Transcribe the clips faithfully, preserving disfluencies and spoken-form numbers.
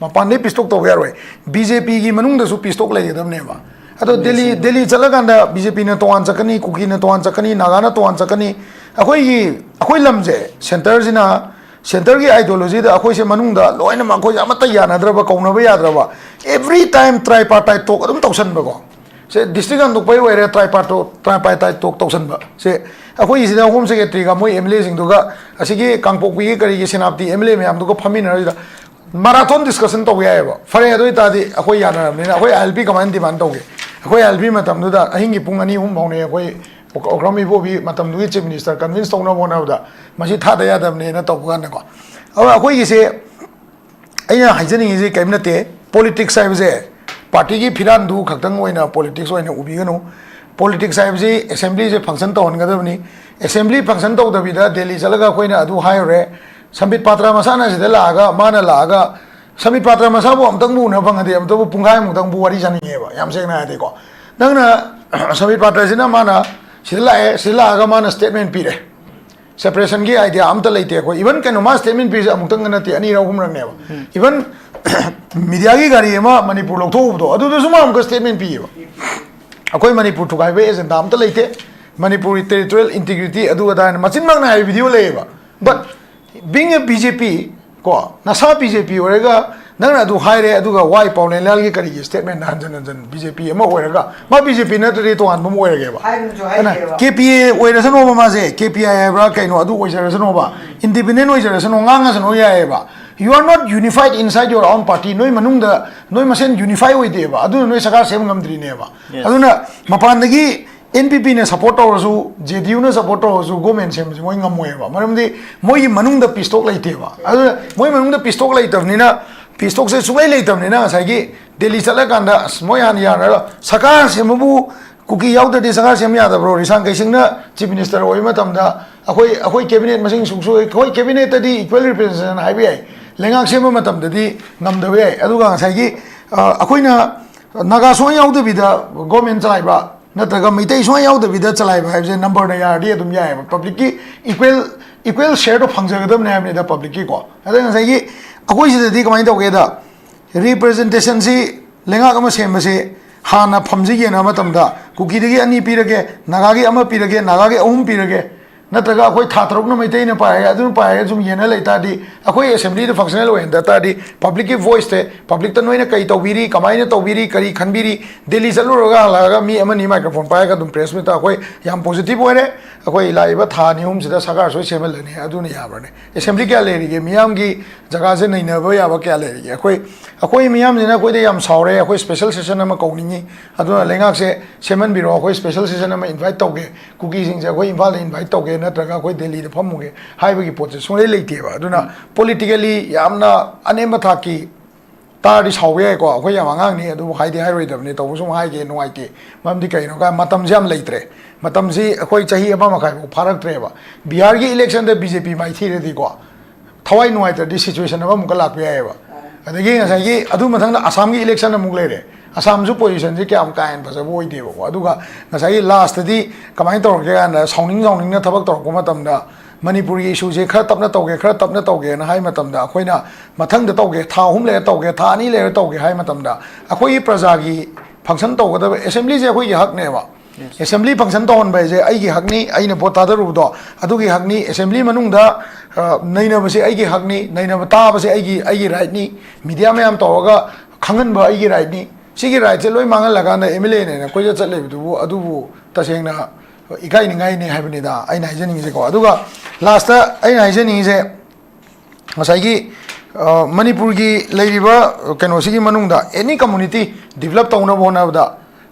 ꯃꯄꯥꯟꯗꯩ peace talk ꯇꯧꯕ ꯌꯥꯔꯣꯏ꯫ B J ꯄꯤꯒꯤ ꯃꯅꯨꯡꯗꯁꯨ peace talk ꯂꯩꯒꯗꯕꯅꯦꯕ꯫ ꯑꯗꯣ ꯗꯦꯜꯂꯤ, ꯗꯦꯜꯂꯤ ꯆꯠꯂꯀꯥꯟꯗ ꯕꯤ ꯖꯦ ꯄꯤꯅ ꯇꯣꯉꯥꯟ ꯆꯠꯀꯅꯤ, ꯀꯨꯀꯤꯅ ꯇꯣꯉꯥꯟ ꯆꯠꯀꯅꯤ, ꯅꯥꯒꯥꯅ ꯇꯣꯉꯥꯟ ꯆꯠꯀꯅꯤ꯫ ꯑꯩꯈꯣꯏꯒꯤ, ꯑꯩꯈꯣꯏ ꯂꯝꯁꯦ, centreꯁꯤꯅ, centreꯒꯤ ideologyꯗ ꯑꯩꯈꯣꯏꯁꯦ ꯃꯅꯨꯡꯗ ꯂꯣꯏꯅꯃꯛ ꯑꯩꯈꯣꯏꯁꯦ ꯑꯃꯠꯇ ꯌꯥꯅꯗ꯭ꯔꯕ, ꯀꯧꯅꯕ ꯌꯥꯗ꯭ꯔꯕ, every time tripartite talk ꯑꯗꯨꯝ ꯇꯧꯁꯟꯕꯀꯣ꯫ ꯁꯦ district ꯍꯟꯗꯣꯛꯄꯩ ꯑꯣꯏꯔꯦ, tripartite talk, tripartite talk ꯇꯧꯁꯟꯕ꯫ ꯁꯦ ꯑꯩꯈꯣꯏꯒꯤꯁꯤꯗ Home Secretaryꯒ ꯃꯣꯏ ꯑꯦꯝ ꯑꯦꯜ ꯑꯦꯁꯤꯡꯗꯨꯒ, ꯑꯁꯤꯒꯤ ꯀꯥꯡꯄꯣꯛꯄꯤꯒꯤ ꯀꯔꯤꯒꯤ ꯁꯦꯅꯥꯄꯇꯤ ꯑꯦꯝ ꯑꯦꯜ ꯑꯦ ꯃꯌꯥꯝꯗꯨꯒ ꯐꯝꯃꯤꯟꯅꯔꯁꯤꯗ marathon discussion ꯇꯧꯕ ꯌꯥꯏꯑꯕ꯫ ꯐꯔꯦ, ꯑꯗꯨ ꯑꯣꯏꯇꯥꯔꯗꯤ ꯑꯩꯈꯣꯏ ꯌꯥꯅꯔꯕꯅꯤꯅ ꯑꯩꯈꯣꯏ ꯑꯥꯏ ꯑꯦꯜ ꯄꯤ ꯀꯃꯥꯏꯅ demand ꯇꯧꯒꯦ? ꯑꯩꯈꯣꯏ ꯑꯥꯏ ꯑꯦꯜ ꯄꯤ ꯃꯇꯝꯗꯨꯗ ꯑꯍꯤꯡꯒꯤ ꯄꯨꯡ ꯑꯅꯤ ꯑꯍꯨꯝ ꯐꯥꯎꯅꯦ ꯑꯩꯈꯣꯏ ꯑꯣꯀ꯭ꯔꯝ ꯏꯕꯣꯕꯤ ꯃꯇꯝꯗꯨꯒꯤ chief minister convince ꯇꯧꯅꯕ ꯍꯣꯠꯅꯕꯗ ꯃꯁꯤ ꯊꯥꯗ ꯌꯥꯗꯕꯅꯦꯅ ꯇꯧꯕ ꯀꯥꯟꯗꯀꯣ꯫ ꯑꯗꯨꯅ ꯑꯩꯈꯣꯏꯒꯤꯁꯦ ꯑꯩꯅ ꯍꯥꯏꯖꯅꯤꯡꯉꯤꯁꯦ ꯀꯔꯤꯝ ꯅꯠꯇꯦ꯫ Politics ꯍꯥꯏꯕꯁꯦ partyꯒꯤ ꯐꯤꯔꯥꯟꯗꯨ ꯈꯛꯇꯪ ꯑꯣꯏꯅ politics ꯑꯣꯏꯅ ꯎꯕꯤꯒꯅꯨ꯫ Politics ꯍꯥꯏꯕꯁꯤ assemblyꯁꯦ function ꯇꯧꯍꯟꯒꯗꯕꯅꯤ꯫ Assembly function ꯇꯧꯗꯕꯤꯗ ꯗꯦꯜꯂꯤ ꯆꯠꯂꯒ ꯑꯩꯈꯣꯏꯅ ꯑꯗꯨ ꯍꯥꯏꯔꯨꯔꯦ, ꯁꯝꯕꯤꯠ ꯄꯥꯇ꯭ꯔ ꯃꯁꯥꯅ ꯁꯤꯗ ꯂꯥꯛꯑꯒ, ꯃꯥꯅ ꯂꯥꯛꯑꯒ, ꯁꯝꯕꯤꯠ ꯄꯥꯇ꯭ꯔ ꯃꯁꯥꯕꯨ ꯑꯃꯨꯛꯇꯪꯕꯨ ꯎꯅꯕ ꯐꯪꯉꯗꯤ ꯑꯃꯨꯛꯇꯕꯨ ꯄꯨꯡꯈꯥꯏꯃꯨꯛꯇꯪꯕꯨ ꯋꯥꯔꯤ ꯁꯥꯅꯤꯡꯉꯦꯕ, ꯌꯥꯝ ꯁꯦꯡꯅ ꯍꯥꯏꯔꯗꯤꯀꯣ꯫ ꯅꯪꯅ ꯁꯝꯕꯤꯠ ꯄꯥꯇ꯭ꯔꯁꯤꯅ ꯃꯥꯅ ꯁꯤꯗ ꯂꯥꯛꯑꯦ, ꯁꯤꯗ ꯂꯥꯛꯑꯒ ꯃꯥꯅ statement ꯄꯤꯔꯦ, separationꯒꯤ idea ꯑꯝꯇ ꯂꯩꯇꯦ ꯑꯩꯈꯣꯏ꯫ Even ꯀꯩꯅꯣ, ꯃꯥ statement ꯄꯤꯔꯤꯁꯦ ꯑꯃꯨꯛꯇꯪꯒ ꯅꯠꯇꯦ, ꯑꯅꯤꯔꯛ ꯑꯍꯨꯝꯔꯛꯅꯦꯕ꯫ Even mediaꯒꯤ ꯒꯥꯔꯤ ꯑꯃ ꯃꯅꯤꯄꯨꯔ ꯂꯧꯊꯣꯛꯎꯕꯗꯣ, ꯑꯗꯨꯗꯁꯨ ꯃꯥ ꯑꯃꯨꯛꯀ statement ꯄꯤꯌꯦꯕ, "ꯑꯩꯈꯣꯏ ꯃꯅꯤꯄꯨꯔ ꯊꯨꯒꯥꯏꯕꯒꯤ agenda ꯑꯝꯇ ꯂꯩꯇꯦ, ꯃꯅꯤꯄꯨꯔꯒꯤ territorial integrity ꯑꯗꯨ ꯑꯗꯥ" ꯍꯥꯏꯅ ꯃꯆꯤꯟꯃꯛꯅ ꯍꯥꯏꯕ video ꯂꯩꯌꯦꯕ꯫ But being a B J P, ꯀꯣ, ꯅꯁꯥ B J P ꯑꯣꯏꯔꯒ ꯅꯪꯅ ꯑꯗꯨ ꯍꯥꯏꯔꯦ, ꯑꯗꯨꯒ ꯋꯥꯏ ꯄꯥꯎꯂꯦꯟꯂꯥꯜꯒꯤ ꯀꯔꯤꯒꯤ statementꯅ ꯍꯟꯖꯟ ꯍꯟꯖꯟ B J P ꯑꯃ ꯑꯣꯏꯔꯒ, ꯃꯥ BJ P ꯅꯠꯇ꯭ꯔꯗꯤ ꯇꯣꯉꯥꯟꯕ ꯑꯃ ꯑꯣꯏꯔꯒꯦꯕ? ꯍꯥꯏꯕꯁꯨ ꯑꯗꯨꯅ ꯍꯥꯏꯗꯦꯕ꯫ K P A ꯑꯣꯏꯔꯁꯅꯣꯕ ꯃꯥꯁꯦ, K P I ꯍꯥꯏꯕ꯭ꯔꯥ ꯀꯩꯅꯣ, ꯑꯗꯨ ꯑꯣꯏꯖꯔꯁꯅꯣꯕ, independent ꯑꯣꯏꯖꯔꯁꯅꯣ, ꯉꯥꯡꯉꯁꯅꯨ ꯌꯥꯏꯑꯕ꯫ You are not unified inside your own party. ꯅꯣꯏ ꯃꯅꯨꯡꯗ ꯅꯣꯏ ꯃꯁꯦꯟ unify ꯑꯣꯏꯗꯦꯕ, ꯑꯗꯨꯅ ꯅꯣꯏ ꯁꯔꯀꯥꯔ ꯁꯦꯝꯕ ꯉꯝꯗ꯭ꯔꯤꯅꯦꯕ꯫ Yes. ꯑꯗꯨꯅ ꯃꯄꯥꯟꯗꯒꯤ N P Pꯅ support ꯇꯧꯔꯁꯨ, J D Uꯅ support ꯇꯧꯔꯁꯨ, government ꯁꯦꯝꯕꯁꯦ ꯃꯣꯏ ꯉꯝꯃꯣꯏꯕ꯫ ꯃꯔꯝꯗꯤ ꯃꯣꯏꯒꯤ ꯃꯅꯨꯡꯗ peace talk ꯂꯩꯇꯦꯕ꯫ ꯑꯗꯨꯅ ꯃꯣꯏ ꯃꯅꯨꯡꯗ peace talk ꯂꯩꯇꯕꯅꯤꯅ, peace talkꯁꯦ ꯁꯨꯡꯂꯩ ꯂꯩꯇꯕꯅꯤꯅ, ꯉꯁꯥꯏꯒꯤ ꯗꯦꯜꯂꯤ ꯆꯠꯂꯀꯥꯟꯗ, "ꯑꯁ, ꯃꯣꯏ ꯍꯥꯟꯅ ꯌꯥꯅꯔ-, ꯁꯔꯀꯥꯔ ꯁꯦꯝꯕꯕꯨ ꯀꯨꯀꯤ ꯌꯥꯎꯗ꯭ꯔꯗꯤ ꯁꯔꯀꯥꯔ ꯁꯦꯝ ꯌꯥꯗꯕ꯭ꯔꯣ?" ꯔꯤꯁꯥꯡ ꯀꯩꯁꯤꯡꯅ chief minister ꯑꯣꯏꯕ ꯃꯇꯝꯗ, "ꯑꯩꯈꯣꯏ, ꯑꯩꯈꯣꯏ cabinet ꯃꯁꯤꯡ ꯁꯨꯛ ꯁꯨ-, ꯑꯩꯈꯣꯏ cabinetꯇꯗꯤ equal representation ꯍꯥꯏꯕ ꯌꯥꯏ, ꯂꯩꯉꯥꯛ ꯁꯦꯝꯕ ꯃꯇꯝꯗꯗꯤ ꯉꯝꯗꯕ ꯌꯥꯏ"꯫ ꯑꯗꯨꯒ ꯉꯁꯥꯏꯒꯤ, ꯑ, ꯑꯩꯈꯣꯏꯅ ꯅꯥꯒꯥ ꯁꯨꯡꯌꯥꯎ ꯌꯥꯎꯗꯕꯤꯗ government ꯆꯂꯥꯏꯕ, ꯅꯠꯇ꯭ꯔꯒ ꯃꯩꯇꯩ ꯁꯨꯡꯌꯥꯎ ꯌꯥꯎꯗꯕꯤꯗ ꯆꯂꯥꯏꯕ ꯍꯥꯏꯕꯁꯦ numberꯅ ꯌꯥꯔꯗꯤ ꯑꯗꯨꯝ ꯌꯥꯏꯑꯕ꯫ Publicꯀꯤ equal, equal shareꯗꯣ ꯐꯪꯖꯒꯗꯕꯅꯦ ꯍꯥꯏꯕꯅꯤꯗ, publicꯀꯤꯀꯣ꯫ ꯑꯗ ꯉꯁꯥꯏꯒꯤ ꯑꯩꯈꯣꯏ ꯁꯤꯗꯗꯤ ꯀꯃꯥꯏꯅ ꯇꯧꯒꯦꯗ, ꯔꯤꯄ꯭ꯔꯖꯦꯟꯇꯦꯁꯟꯁꯤ, ꯂꯩꯉꯥꯛ ꯑꯃ ꯁꯦꯝꯕꯁꯤ ꯍꯥꯟꯅ ꯐꯝꯁꯤ ꯌꯦꯡꯅꯕ ꯃꯇꯝꯗ ꯀꯨꯀꯤꯗꯒꯤ ꯑꯅꯤ ꯄꯤꯔꯒꯦ, ꯅꯥꯒꯥꯒꯤ ꯑꯃ ꯄꯤꯔꯒꯦ, ꯅꯥꯒꯥꯒꯤ ꯑꯍꯨꯝ ꯄꯤꯔꯒꯦ, ꯅꯠꯇ꯭ꯔꯒ ꯑꯩꯈꯣꯏ ꯊꯥ ꯇꯔꯨꯛꯅ ꯃꯩꯇꯩꯅ ꯄꯥꯏꯔꯒ ꯑꯗꯨꯅ ꯄꯥꯏꯔꯒ ꯁꯨꯝ ꯌꯦꯟꯅ ꯂꯩ ꯇꯥꯔꯗꯤ, ꯑꯩꯈꯣꯏ ꯑꯦꯁꯦꯝꯕ꯭ꯂꯤꯗ ꯐꯪꯁꯅꯦꯜ ꯑꯣꯏꯍꯟꯗ ꯇꯥꯔꯗꯤ, ꯄꯕ꯭ꯂꯤꯛꯀꯤ ꯚꯣꯏꯁꯁꯦ, ꯄꯕ꯭ꯂꯤꯛꯇ ꯅꯣꯏꯅ ꯀꯩ ꯇꯧꯕꯤꯔꯤ, ꯀꯃꯥꯏꯅ ꯇꯧꯕꯤꯔꯤ, ꯀꯔꯤ ꯈꯟꯕꯤꯔꯤ, ꯗꯦꯜꯂꯤ ꯆꯠꯂꯨꯔꯒ ꯍꯜꯂꯛꯑꯒ ꯃꯤ ꯑꯃꯅꯤ ꯃꯥꯏꯀ꯭ꯔꯣꯐꯣꯟ ꯄꯥꯏꯔꯒ ꯑꯗꯨꯝ ꯄ꯭ꯔꯦꯁ ꯃꯤꯠꯇ ꯑꯩꯈꯣꯏ ꯌꯥꯝ ꯄꯣꯖꯤꯇꯤꯚ ꯑꯣꯏꯔꯦ, ꯑꯩꯈꯣꯏ ꯂꯥꯛꯏꯕ ꯊꯥ ꯑꯅꯤ ꯑꯍꯨꯝꯁꯤꯗ ꯁꯔꯀꯥꯔ ꯁꯣꯏ ꯁꯦꯝꯍꯜꯂꯅꯤ, ꯑꯗꯨꯅ ꯌꯥꯕ꯭ꯔꯅꯦ? ꯑꯦꯁꯦꯝꯕ꯭ꯂꯤ ꯀꯌꯥ ꯂꯩꯔꯤꯒꯦ? ꯃꯤꯌꯥꯝꯒꯤ ꯖꯒꯥꯁꯦ ꯅꯩꯅꯕ ꯌꯥꯕ ꯀꯌꯥ ꯂꯩꯔꯤꯒꯦ? ꯑꯩꯈꯣꯏ, ꯑꯩꯈꯣꯏ ꯃꯤꯌꯥꯝꯁꯤꯅ ꯑꯩꯈꯣꯏꯗ ꯌꯥꯝ ꯁꯥꯎꯔꯦ, ꯑꯩꯈꯣꯏ ꯁ꯭ꯄꯦꯁꯦꯜ ꯁꯦꯁꯟ ꯑꯃ ꯀꯧꯅꯤꯡꯉꯤ, ꯑꯗꯨꯅ ꯂꯩꯉꯥꯛꯁꯦ ꯁꯦꯝꯍꯟꯕꯤꯔꯣ, ꯑꯩꯈꯣꯏ ꯁ꯭ꯄꯦꯁꯦꯜ ꯁꯦꯁꯟ ꯑꯃ ꯏꯟꯚꯥꯏꯠ ꯇꯧꯒꯦ, ꯀꯨꯀꯤꯁꯤꯡꯁꯦ ꯑꯩꯈꯣꯏ ꯏꯝꯐꯥꯜꯗ ꯏꯟꯚꯥꯏꯠ ꯇꯧꯒꯦ, ꯅꯠꯇ꯭ꯔꯒ ꯑꯩꯈꯣꯏ ꯗꯦꯜꯂꯤꯗ ꯐꯝꯃꯨꯒꯦ ꯍꯥꯏꯕꯒꯤ ꯄꯣꯠꯁꯦ ꯁꯨꯡꯂꯩ ꯂꯩꯇꯦꯕ꯫ ꯑꯗꯨꯅ ꯄꯣꯂꯤꯇꯤꯀꯦꯜꯂꯤ ꯌꯥꯝꯅ ꯑꯅꯦꯝꯕ ꯊꯥꯛꯀꯤ ꯇꯥꯔꯗꯤ ꯁꯥꯎꯕ ꯌꯥꯏꯀꯣ, ꯑꯩꯈꯣꯏ ꯌꯥꯝ ꯑꯉꯥꯡꯅꯤ, ꯑꯗꯨꯕꯨ ꯍꯥꯏꯗꯤ ꯍꯥꯏꯔꯣꯏꯗꯕꯅꯤ, ꯇꯧꯕ ꯁꯨꯝ ꯍꯥꯏꯒꯦ, ꯅꯨꯡꯉꯥꯏꯇꯦ꯫ ꯃꯔꯝꯗꯤ ꯀꯩꯅꯣ ꯀꯥꯏ, ꯃꯇꯝꯁꯦ ꯌꯥꯝ ꯂꯩꯇ꯭ꯔꯦ꯫ ꯃꯇꯝꯁꯤ ꯑꯩꯈꯣꯏ ꯆꯍꯤ ꯑꯃ ꯃꯈꯥꯏꯐꯥꯎ ꯐꯥꯔꯛꯇ꯭ꯔꯦꯕ꯫ ꯕꯤꯍꯥꯔꯒꯤ ꯏꯂꯦꯛꯁꯟꯗ ꯕꯤ ꯖꯦ ꯄꯤ ꯃꯥꯏꯊꯤꯔꯗꯤꯀꯣ, ꯊꯋꯥꯏ ꯅꯨꯡꯉꯥꯏꯇ꯭ꯔꯗꯤ ꯁꯤꯆꯨꯋꯦꯁꯟ ꯑꯃꯃꯨꯛꯀ ꯂꯥꯛꯄ ꯌꯥꯏꯑꯕ꯫ ꯑꯗꯒꯤ ꯉꯁꯥꯏꯒꯤ ꯑꯗꯨ ꯃꯊꯪꯗ ꯑꯁꯥꯝꯒꯤ ꯏꯂꯦꯛꯁꯟ ꯑꯃꯨꯛ ꯂꯩꯔꯦ꯫ ꯑꯁꯥꯝꯁꯨ ꯄꯣꯖꯤꯁꯟꯁꯦ ꯀꯌꯥꯝ ꯀꯥ ꯍꯦꯟꯅ ꯐꯖꯕ ꯑꯣꯏꯗꯦꯕꯀꯣ꯫ ꯑꯗꯨꯒ ꯉꯁꯥꯏꯒꯤ ꯂꯥꯁꯇꯗꯤ ꯀꯃꯥꯏꯅ ꯇꯧꯔꯛꯀꯦ ꯀꯥꯟꯗ, ꯁꯥꯎꯅꯤꯡ ꯁꯥꯎꯅꯤꯡꯅ ꯊꯕꯛ ꯇꯧꯔꯛꯄ ꯃꯇꯝꯗ, ꯃꯅꯤꯄꯨꯔꯒꯤ ꯏꯁꯨꯁꯦ ꯈꯔ ꯇꯞꯅ ꯇꯧꯒꯦ, ꯈꯔ ꯇꯞꯅ ꯇꯧꯒꯦꯅ ꯍꯥꯏ ꯃꯇꯝꯗ, ꯑꯩꯈꯣꯏꯅ ꯃꯊꯪꯗ ꯇꯧꯒꯦ, ꯊꯥ ꯑꯍꯨꯝ ꯂꯩꯔ ꯇꯧꯒꯦ, ꯊꯥ ꯑꯅꯤ ꯂꯩꯔ ꯇꯧꯒꯦ ꯍꯥꯏ ꯃꯇꯝꯗ, ꯑꯩꯈꯣꯏꯒꯤ ꯄ꯭ꯔꯖꯥꯒꯤ ꯐꯪꯁꯟ ꯇꯧꯒꯗꯕ, ꯑꯦꯁꯦꯝꯕ꯭ꯂꯤꯁꯦ ꯑꯩꯈꯣꯏꯒꯤ ꯍꯛꯅꯦꯕ꯫ ꯑꯦꯁꯦꯝꯕ꯭ꯂꯤ ꯐꯪꯁꯟ ꯇꯧꯍꯟꯕ ꯍꯥꯏꯁꯦ ꯑꯩꯒꯤ ꯍꯛꯅꯤ, ꯑꯩꯅ ꯚꯣꯠ ꯊꯥꯗꯔꯨꯕꯗꯣ ꯑꯗꯨꯒꯤ ꯍꯛꯅꯤ꯫ ꯑꯦꯁꯦꯝꯕ꯭ꯂꯤ ꯃꯅꯨꯡꯗ, ꯑ, ꯅꯩꯅꯕꯁꯦ ꯑꯩꯒꯤ ꯍꯛꯅꯤ, ꯅꯩꯅꯕ ꯇꯥꯕꯁꯦ ꯑꯩꯒꯤ, ꯑꯩꯒꯤ ꯔꯥꯏꯠꯅꯤ꯫ ꯃꯤꯗꯤꯌꯥ ꯃꯌꯥꯝ ꯇꯧꯔꯒ ꯈꯪꯍꯟꯕ ꯑꯩꯒꯤ ꯔꯥꯏꯠꯅꯤ꯫ ꯁꯤꯒꯤ ꯔꯥꯏꯠꯁꯦ ꯂꯣꯏ ꯃꯥꯡꯍꯜꯂꯀꯥꯟꯗ ꯑꯦꯝ ꯑꯦꯜ ꯑꯦꯅ ꯀꯣꯏꯆꯠ ꯆꯠ ꯂꯩꯕꯗꯨꯕꯨ, ꯑꯗꯨꯕꯨ ꯇꯁꯦꯡꯅ ꯏꯀꯥꯏꯅꯤꯡꯉꯥꯏꯅꯤ ꯍꯥꯏꯕꯅꯤꯗ ꯑꯩꯅ ꯍꯥꯏꯖꯅꯤꯡꯉꯤꯁꯦꯀꯣ꯫ ꯑꯗꯨꯒ ꯂꯥꯁꯇ ꯑꯩꯅ ꯍꯥꯏꯖꯅꯤꯡꯉꯤꯁꯦ, ꯉꯁꯥꯏꯒꯤ, ꯑ, ꯃꯅꯤꯄꯨꯔꯒꯤ ꯂꯩꯔꯤꯕ ꯀꯩꯅꯣꯁꯤꯒꯤ ꯃꯅꯨꯡꯗ ꯑꯦꯅꯤ ꯀꯝꯃꯨꯅꯤꯇꯤ ꯗꯤꯕꯂꯞ ꯇꯧꯅꯕ ꯍꯣꯠꯅꯕꯗ,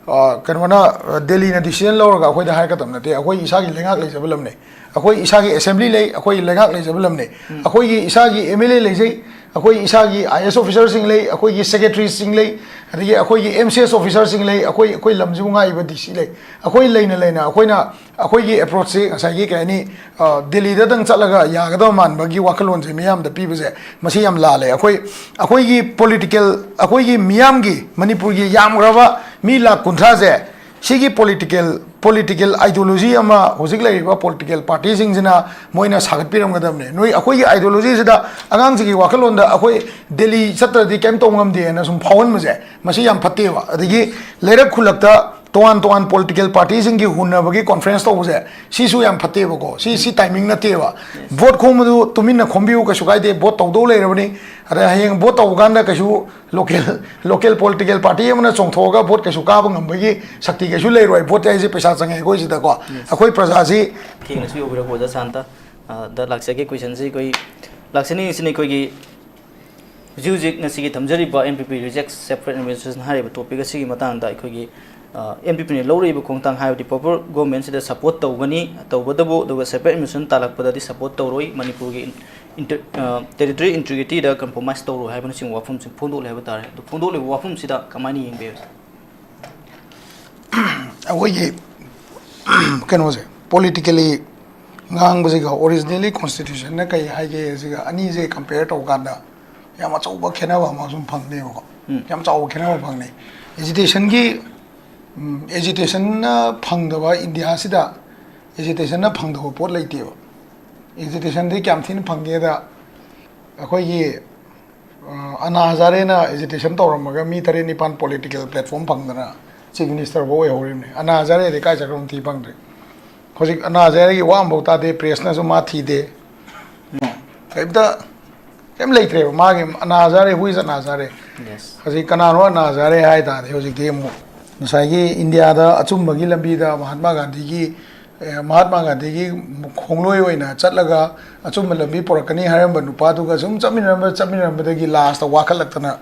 ꯑ, ꯀꯩꯅꯣꯅ, ꯑ, ꯗꯦꯜꯂꯤꯅ ꯗꯤꯁꯤꯖꯟ ꯂꯧꯔꯒ ꯑꯩꯈꯣꯏꯗ ꯍꯥꯏꯔꯛꯀꯗꯕ ꯅꯠꯇꯦ꯫ ꯑꯩꯈꯣꯏ ꯏꯁꯥꯒꯤ ꯂꯩꯉꯥꯛ ꯂꯩꯖꯕ ꯂꯝꯅꯦ, ꯑꯩꯈꯣꯏ ꯏꯁꯥꯒꯤ ꯑꯦꯁꯦꯝꯕ꯭ꯂꯤ ꯂꯩ, ꯑꯩꯈꯣꯏ ꯂꯩꯉꯥꯛ ꯂꯩꯖꯕ ꯂꯝꯅꯦ꯫ ꯑꯩꯈꯣꯏꯒꯤ ꯏꯁꯥꯒꯤ ꯑꯦꯝ ꯑꯦꯜ ꯑꯦ ꯂꯩꯖꯩ, ꯑꯩꯈꯣꯏ ꯏꯁꯥꯒꯤ ꯑꯥꯏ ꯑꯦꯁ ꯑꯣꯐꯤꯁꯔꯁꯤꯡ ꯂꯩ, ꯑꯩꯈꯣꯏꯒꯤ ꯁꯦꯀ꯭ꯔꯦꯇꯔꯤꯁꯤꯡ ꯂꯩ, ꯑꯗꯒꯤ ꯑꯩꯈꯣꯏꯒꯤ ꯑꯦꯝ ꯁꯤ ꯑꯦꯁ ꯑꯣꯐꯤꯁꯔꯁꯤꯡ ꯂꯩ, ꯑꯩꯈꯣꯏ, ꯑꯩꯈꯣꯏ ꯂꯝꯁꯤꯕꯨ ꯉꯥꯛꯏꯕ ꯗꯤ ꯁꯤ ꯂꯩ꯫ ꯑꯩꯈꯣꯏ ꯂꯩꯅ ꯂꯩꯅ ꯑꯩꯈꯣꯏꯅ, ꯑꯩꯈꯣꯏꯒꯤ ꯑꯦꯄ꯭ꯔꯣꯆꯁꯤ ꯉꯁꯥꯏꯒꯤ ꯀꯩ ꯍꯥꯏꯅꯤ, ꯑ, ꯗꯦꯜꯂꯤꯗꯗꯪ ꯆꯠꯂꯒ ꯌꯥꯒꯗꯕ ꯃꯥꯟꯕꯒꯤ ꯋꯥꯈꯜꯂꯣꯟꯁꯦ ꯃꯤꯌꯥꯝꯗ ꯄꯤꯕꯁꯦ, ꯃꯁꯤ ꯌꯥꯝ ꯂꯥꯜꯂꯦ꯫ ꯑꯩꯈꯣꯏ, ꯑꯩꯈꯣꯏꯒꯤ ꯄꯣꯂꯤꯇꯤꯀꯦꯜ, ꯑꯩꯈꯣꯏꯒꯤ ꯃꯤꯌꯥꯝꯒꯤ, ꯃꯅꯤꯄꯨꯔꯒꯤ ꯌꯥꯝꯈ꯭ꯔꯕ ꯃꯤ ꯂꯥꯈ ꯀꯨꯟꯊ꯭ꯔꯥꯁꯦ, ꯁꯤꯒꯤ ꯄꯣꯂꯤꯇꯤꯀꯦꯜ ꯄꯣꯂꯤꯇꯤꯀꯦꯜ ꯑꯥꯏꯗꯤꯌꯣꯂꯣꯖꯤ ꯑꯃ ꯍꯧꯖꯤꯛ ꯂꯩꯔꯤꯕ ꯄꯣꯂꯤꯇꯤꯀꯦꯜ ꯄꯥꯔꯇꯤꯁꯤꯡꯁꯤꯅ ꯃꯣꯏꯅ ꯁꯥꯒꯠꯄꯤꯔꯝꯒꯗꯕꯅꯦ꯫ ꯅꯣꯏ ꯑꯩꯈꯣꯏꯒꯤ ꯑꯥꯏꯗꯤꯌꯣꯂꯣꯖꯤꯁꯤꯗ ꯑꯉꯥꯡꯁꯤꯡꯒꯤ ꯋꯥꯈꯜꯂꯣꯟꯗ ꯑꯩꯈꯣꯏ ꯗꯦꯜꯂꯤ ꯆꯠꯇ꯭ꯔꯗꯤ ꯀꯩꯝ ꯇꯧꯕ ꯉꯝꯗꯦꯅ ꯁꯨꯝ ꯐꯥꯎꯍꯟꯕꯁꯦ, ꯃꯁꯤ ꯌꯥꯝ ꯐꯠꯇꯦꯕ꯫ ꯑꯗꯒꯤ ꯂꯩꯔꯛ ꯈꯨꯜꯂꯛꯇ ꯇꯣꯉꯥꯟ ꯇꯣꯉꯥꯟ ꯄꯣꯂꯤꯇꯤꯀꯦꯜ ꯄꯥꯔꯇꯤꯁꯤꯡꯒꯤ ꯍꯨꯟꯅꯕꯒꯤ ꯀꯣꯟꯐ꯭ꯔꯦꯟꯁ ꯇꯧꯕꯁꯦ, ꯁꯤꯁꯨ ꯌꯥꯝ ꯐꯠꯇꯦꯕꯀꯣ꯫ ꯁꯤ, ꯁꯤ ꯇꯥꯏꯃꯤꯡ ꯅꯠꯇꯦꯕ꯫ ꯚꯣꯠ ꯈꯣꯝꯕꯗꯨ ꯇꯨꯃꯤꯟꯅ ꯈꯣꯝꯕꯤꯌꯨ, ꯀꯩꯁꯨ ꯀꯥꯏꯗꯦ, ꯚꯣꯠ ꯇꯧꯗꯧ ꯂꯩꯔꯕꯅꯤ꯫ ꯑꯗ ꯍꯌꯦꯡ ꯚꯣꯠ ꯇꯧꯕ ꯀꯥꯟꯗ ꯀꯩꯁꯨ ꯂꯣꯀꯦꯜ, ꯂꯣꯀꯦꯜ ꯄꯣꯂꯤꯇꯤꯀꯦꯜ ꯄꯥꯔꯇꯤ ꯑꯃꯅ ꯆꯣꯡꯊꯣꯛꯑꯒ ꯚꯣꯠ ꯀꯩꯁꯨ ꯀꯥꯕ ꯉꯝꯕꯒꯤ ꯁꯛꯇꯤ ꯀꯩꯁꯨ ꯂꯩꯔꯣꯏ꯫ ꯚꯣꯠ ꯍꯥꯏꯁꯦ ꯄꯩꯁꯥ ꯆꯪꯉꯦ ꯑꯩꯈꯣꯏ ꯁꯤꯗꯀꯣ꯫ ꯑꯩꯈꯣꯏ ꯄ꯭ꯔꯖꯥꯁꯤ ꯊꯦꯡꯅꯁꯨ ꯌꯧꯕꯤꯔꯛꯄ ꯑꯣꯖꯥ ꯁꯥꯟꯇ꯫ ꯑ, ꯗ ꯂꯥꯛꯆꯒꯦ꯫ ꯀꯣꯏꯁꯟꯁꯤ ꯑꯩꯈꯣꯏ ꯂꯥꯛꯆꯅꯤꯡꯉꯤꯁꯤꯅ ꯑꯩꯈꯣꯏꯒꯤ ꯍꯧꯖꯤꯛ ꯍꯧꯖꯤꯛ ꯉꯁꯤꯒꯤ ꯊꯝꯖꯔꯤꯕ ꯑꯦꯟ ꯄꯤ ꯄꯤ ꯔꯤꯖꯦꯛ ꯁꯦꯄꯔꯦꯠ ꯑꯦꯗꯃꯤꯅꯤꯁꯇ꯭ꯔꯦꯁꯟ ꯍꯥꯏꯔꯤꯕ ꯇꯣꯄꯤꯛ ꯑꯁꯤꯒꯤ ꯃꯇꯥꯡꯗ ꯑꯩꯈꯣꯏꯒꯤ, ꯑ, ꯑꯦꯟ ꯄꯤ ꯄꯤꯅ ꯂꯧꯔꯛꯏꯕ ꯈꯣꯡꯊꯥꯡ ꯍꯥꯏꯕꯗꯤ ꯄ꯭ꯔꯣꯄꯔ ꯒꯣꯔꯃꯦꯟꯁꯤꯗ ꯁꯄꯣꯔꯠ ꯇꯧꯒꯅꯤ, ꯇꯧꯕꯇꯕꯨ ꯑꯗꯨꯒ ꯁꯦꯄꯔꯦꯠ ꯑꯦꯗꯃꯤꯅꯤꯁꯇ꯭ꯔꯦꯁꯟ ꯇꯥꯜꯂꯛꯄꯗꯗꯤ ꯁꯄꯣꯔꯠ ꯇꯧꯔꯣꯏ꯫ ꯃꯅꯤꯄꯨꯔꯒꯤ ꯏꯟ-, ꯏꯟꯇ-, ꯑ, ꯇꯦꯔꯤꯇꯣꯔꯤ ꯏꯟꯇꯤꯒ꯭ꯔꯤꯇꯤꯗ ꯀꯝꯄ꯭ꯔꯣꯃꯥꯏꯁ ꯇꯧꯔꯣꯏ ꯍꯥꯏꯕꯅꯆꯤꯡꯕ ꯋꯥꯐꯝꯁꯤꯡ ꯐꯣꯡꯗꯣꯛꯂꯦ ꯍꯥꯏꯕ ꯇꯥꯔꯦ꯫ ꯑꯗꯨ ꯐꯣꯡꯗꯣꯛꯂꯤꯕ ꯋꯥꯐꯝꯁꯤꯗ ꯀꯃꯥꯏꯅ ꯌꯦꯡꯕꯤꯕ? ꯑꯩꯈꯣꯏꯒꯤ ꯀꯩꯅꯣꯁꯦ, ꯄꯣꯂꯤꯇꯤꯀꯦꯂꯤ ꯉꯥꯡꯕꯁꯤꯒ ꯑꯣꯔꯤꯖꯤꯅꯦꯂꯤ ꯀꯣꯟꯁꯇꯤꯇ꯭ꯌꯨꯁꯟꯅ ꯀꯩ ꯍꯥꯏꯒꯦ ꯁꯤꯒ ꯑꯅꯤꯁꯦ ꯀꯝꯄꯦꯌꯔ ꯇꯧꯕ ꯀꯥꯟꯗ ꯌꯥꯝ ꯑꯆꯧꯕ ꯈꯦꯠꯅꯕ ꯑꯃ ꯁꯨꯝ ꯐꯪꯅꯦꯕꯀꯣ꯫ ꯎꯝ꯫ ꯌꯥꯝ ꯆꯥꯎꯕ ꯈꯦꯠꯅꯕ ꯐꯪꯅꯤ꯫ ꯑꯦꯖꯤꯇꯦꯁꯟꯒꯤ, ꯎꯝ, ꯑꯦꯖꯤꯇꯦꯁꯟꯅ ꯐꯪꯗꯕ, ꯏꯟꯗꯤꯌꯥꯁꯤꯗ ꯑꯦꯖꯤꯇꯦꯁꯟꯅ ꯐꯪꯗꯕ ꯄꯣꯠ ꯂꯩꯇꯦꯕ꯫ ꯑꯦꯖꯤꯇꯦꯁꯟꯗꯤ ꯀꯌꯥꯝ ꯊꯤꯅ ꯐꯪꯒꯦꯗ, ꯑꯩꯈꯣꯏꯒꯤ ꯑ, ꯑꯅꯥ ꯍꯖꯥꯔꯦꯅ ꯑꯦꯖꯤꯇꯦꯁꯟ ꯇꯧꯔꯝꯃꯒ ꯃꯤ ꯇꯔꯦꯠ ꯅꯤꯄꯥꯟ ꯄꯣꯂꯤꯇꯤꯀꯦꯜ ꯄ꯭ꯂꯦꯠꯐꯣꯝ ꯐꯪꯗꯅ ꯆꯤꯐ ꯃꯤꯅꯤꯁꯇꯔ ꯐꯥꯎ ꯑꯣꯏꯍꯧꯔꯤꯕꯅꯤ꯫ ꯑꯅꯥ ꯍꯖꯥꯔꯦꯗꯤ ꯀꯥꯏ ꯆꯠꯈ꯭ꯔꯕꯅꯣ ꯊꯤ ꯐꯪꯗ꯭ꯔꯦ꯫ ꯍꯧꯖꯤꯛ ꯑꯅꯥ ꯍꯖꯥꯔꯦꯒꯤ ꯋꯥ ꯑꯃꯐꯥꯎ ꯇꯥꯗꯦ, ꯄ꯭ꯔꯦꯁꯅꯁꯨ ꯃꯥ ꯊꯤꯗꯦ꯫ ꯀꯩꯝꯇ, ꯀꯩꯝ ꯂꯩꯇ꯭ꯔꯦꯕ ꯃꯥꯒꯤ꯫ ꯑꯅꯥ ꯍꯖꯥꯔꯦ, who is ꯑꯅꯥ ꯍꯖꯥꯔꯦ? ꯍꯧꯖꯤꯛ ꯀꯅꯥꯅꯣ ꯑꯅꯥ ꯍꯖꯥꯔꯦ ꯍꯥꯏ ꯇꯥꯔꯗꯤ ꯍꯧꯖꯤꯛꯇꯤ ꯑꯃꯨꯛ ꯉꯁꯥꯏꯒꯤ ꯏꯟꯗꯤꯌꯥꯗ ꯑꯆꯨꯝꯕꯒꯤ ꯂꯝꯕꯤꯗ ꯃꯍꯥꯠꯃꯥ ꯒꯥꯟꯙꯤꯒꯤ, ꯑꯦ, ꯃꯍꯥꯠꯃꯥ ꯒꯥꯟꯙꯤꯒꯤ ꯈꯣꯡꯂꯣꯏ ꯑꯣꯏꯅ ꯆꯠꯂꯒ ꯑꯆꯨꯝꯕ ꯂꯝꯕꯤ ꯄꯨꯔꯛꯀꯅꯤ ꯍꯥꯏꯔꯝꯕ ꯅꯨꯄꯥꯗꯨꯒ ꯁꯨꯝ ꯆꯠꯃꯤꯟꯅꯔꯝꯕ, ꯆꯠꯃꯤꯟꯅꯔꯝꯕꯗꯒꯤ ꯂꯥꯁꯇ ꯋꯥꯈꯠꯂꯛꯇꯅ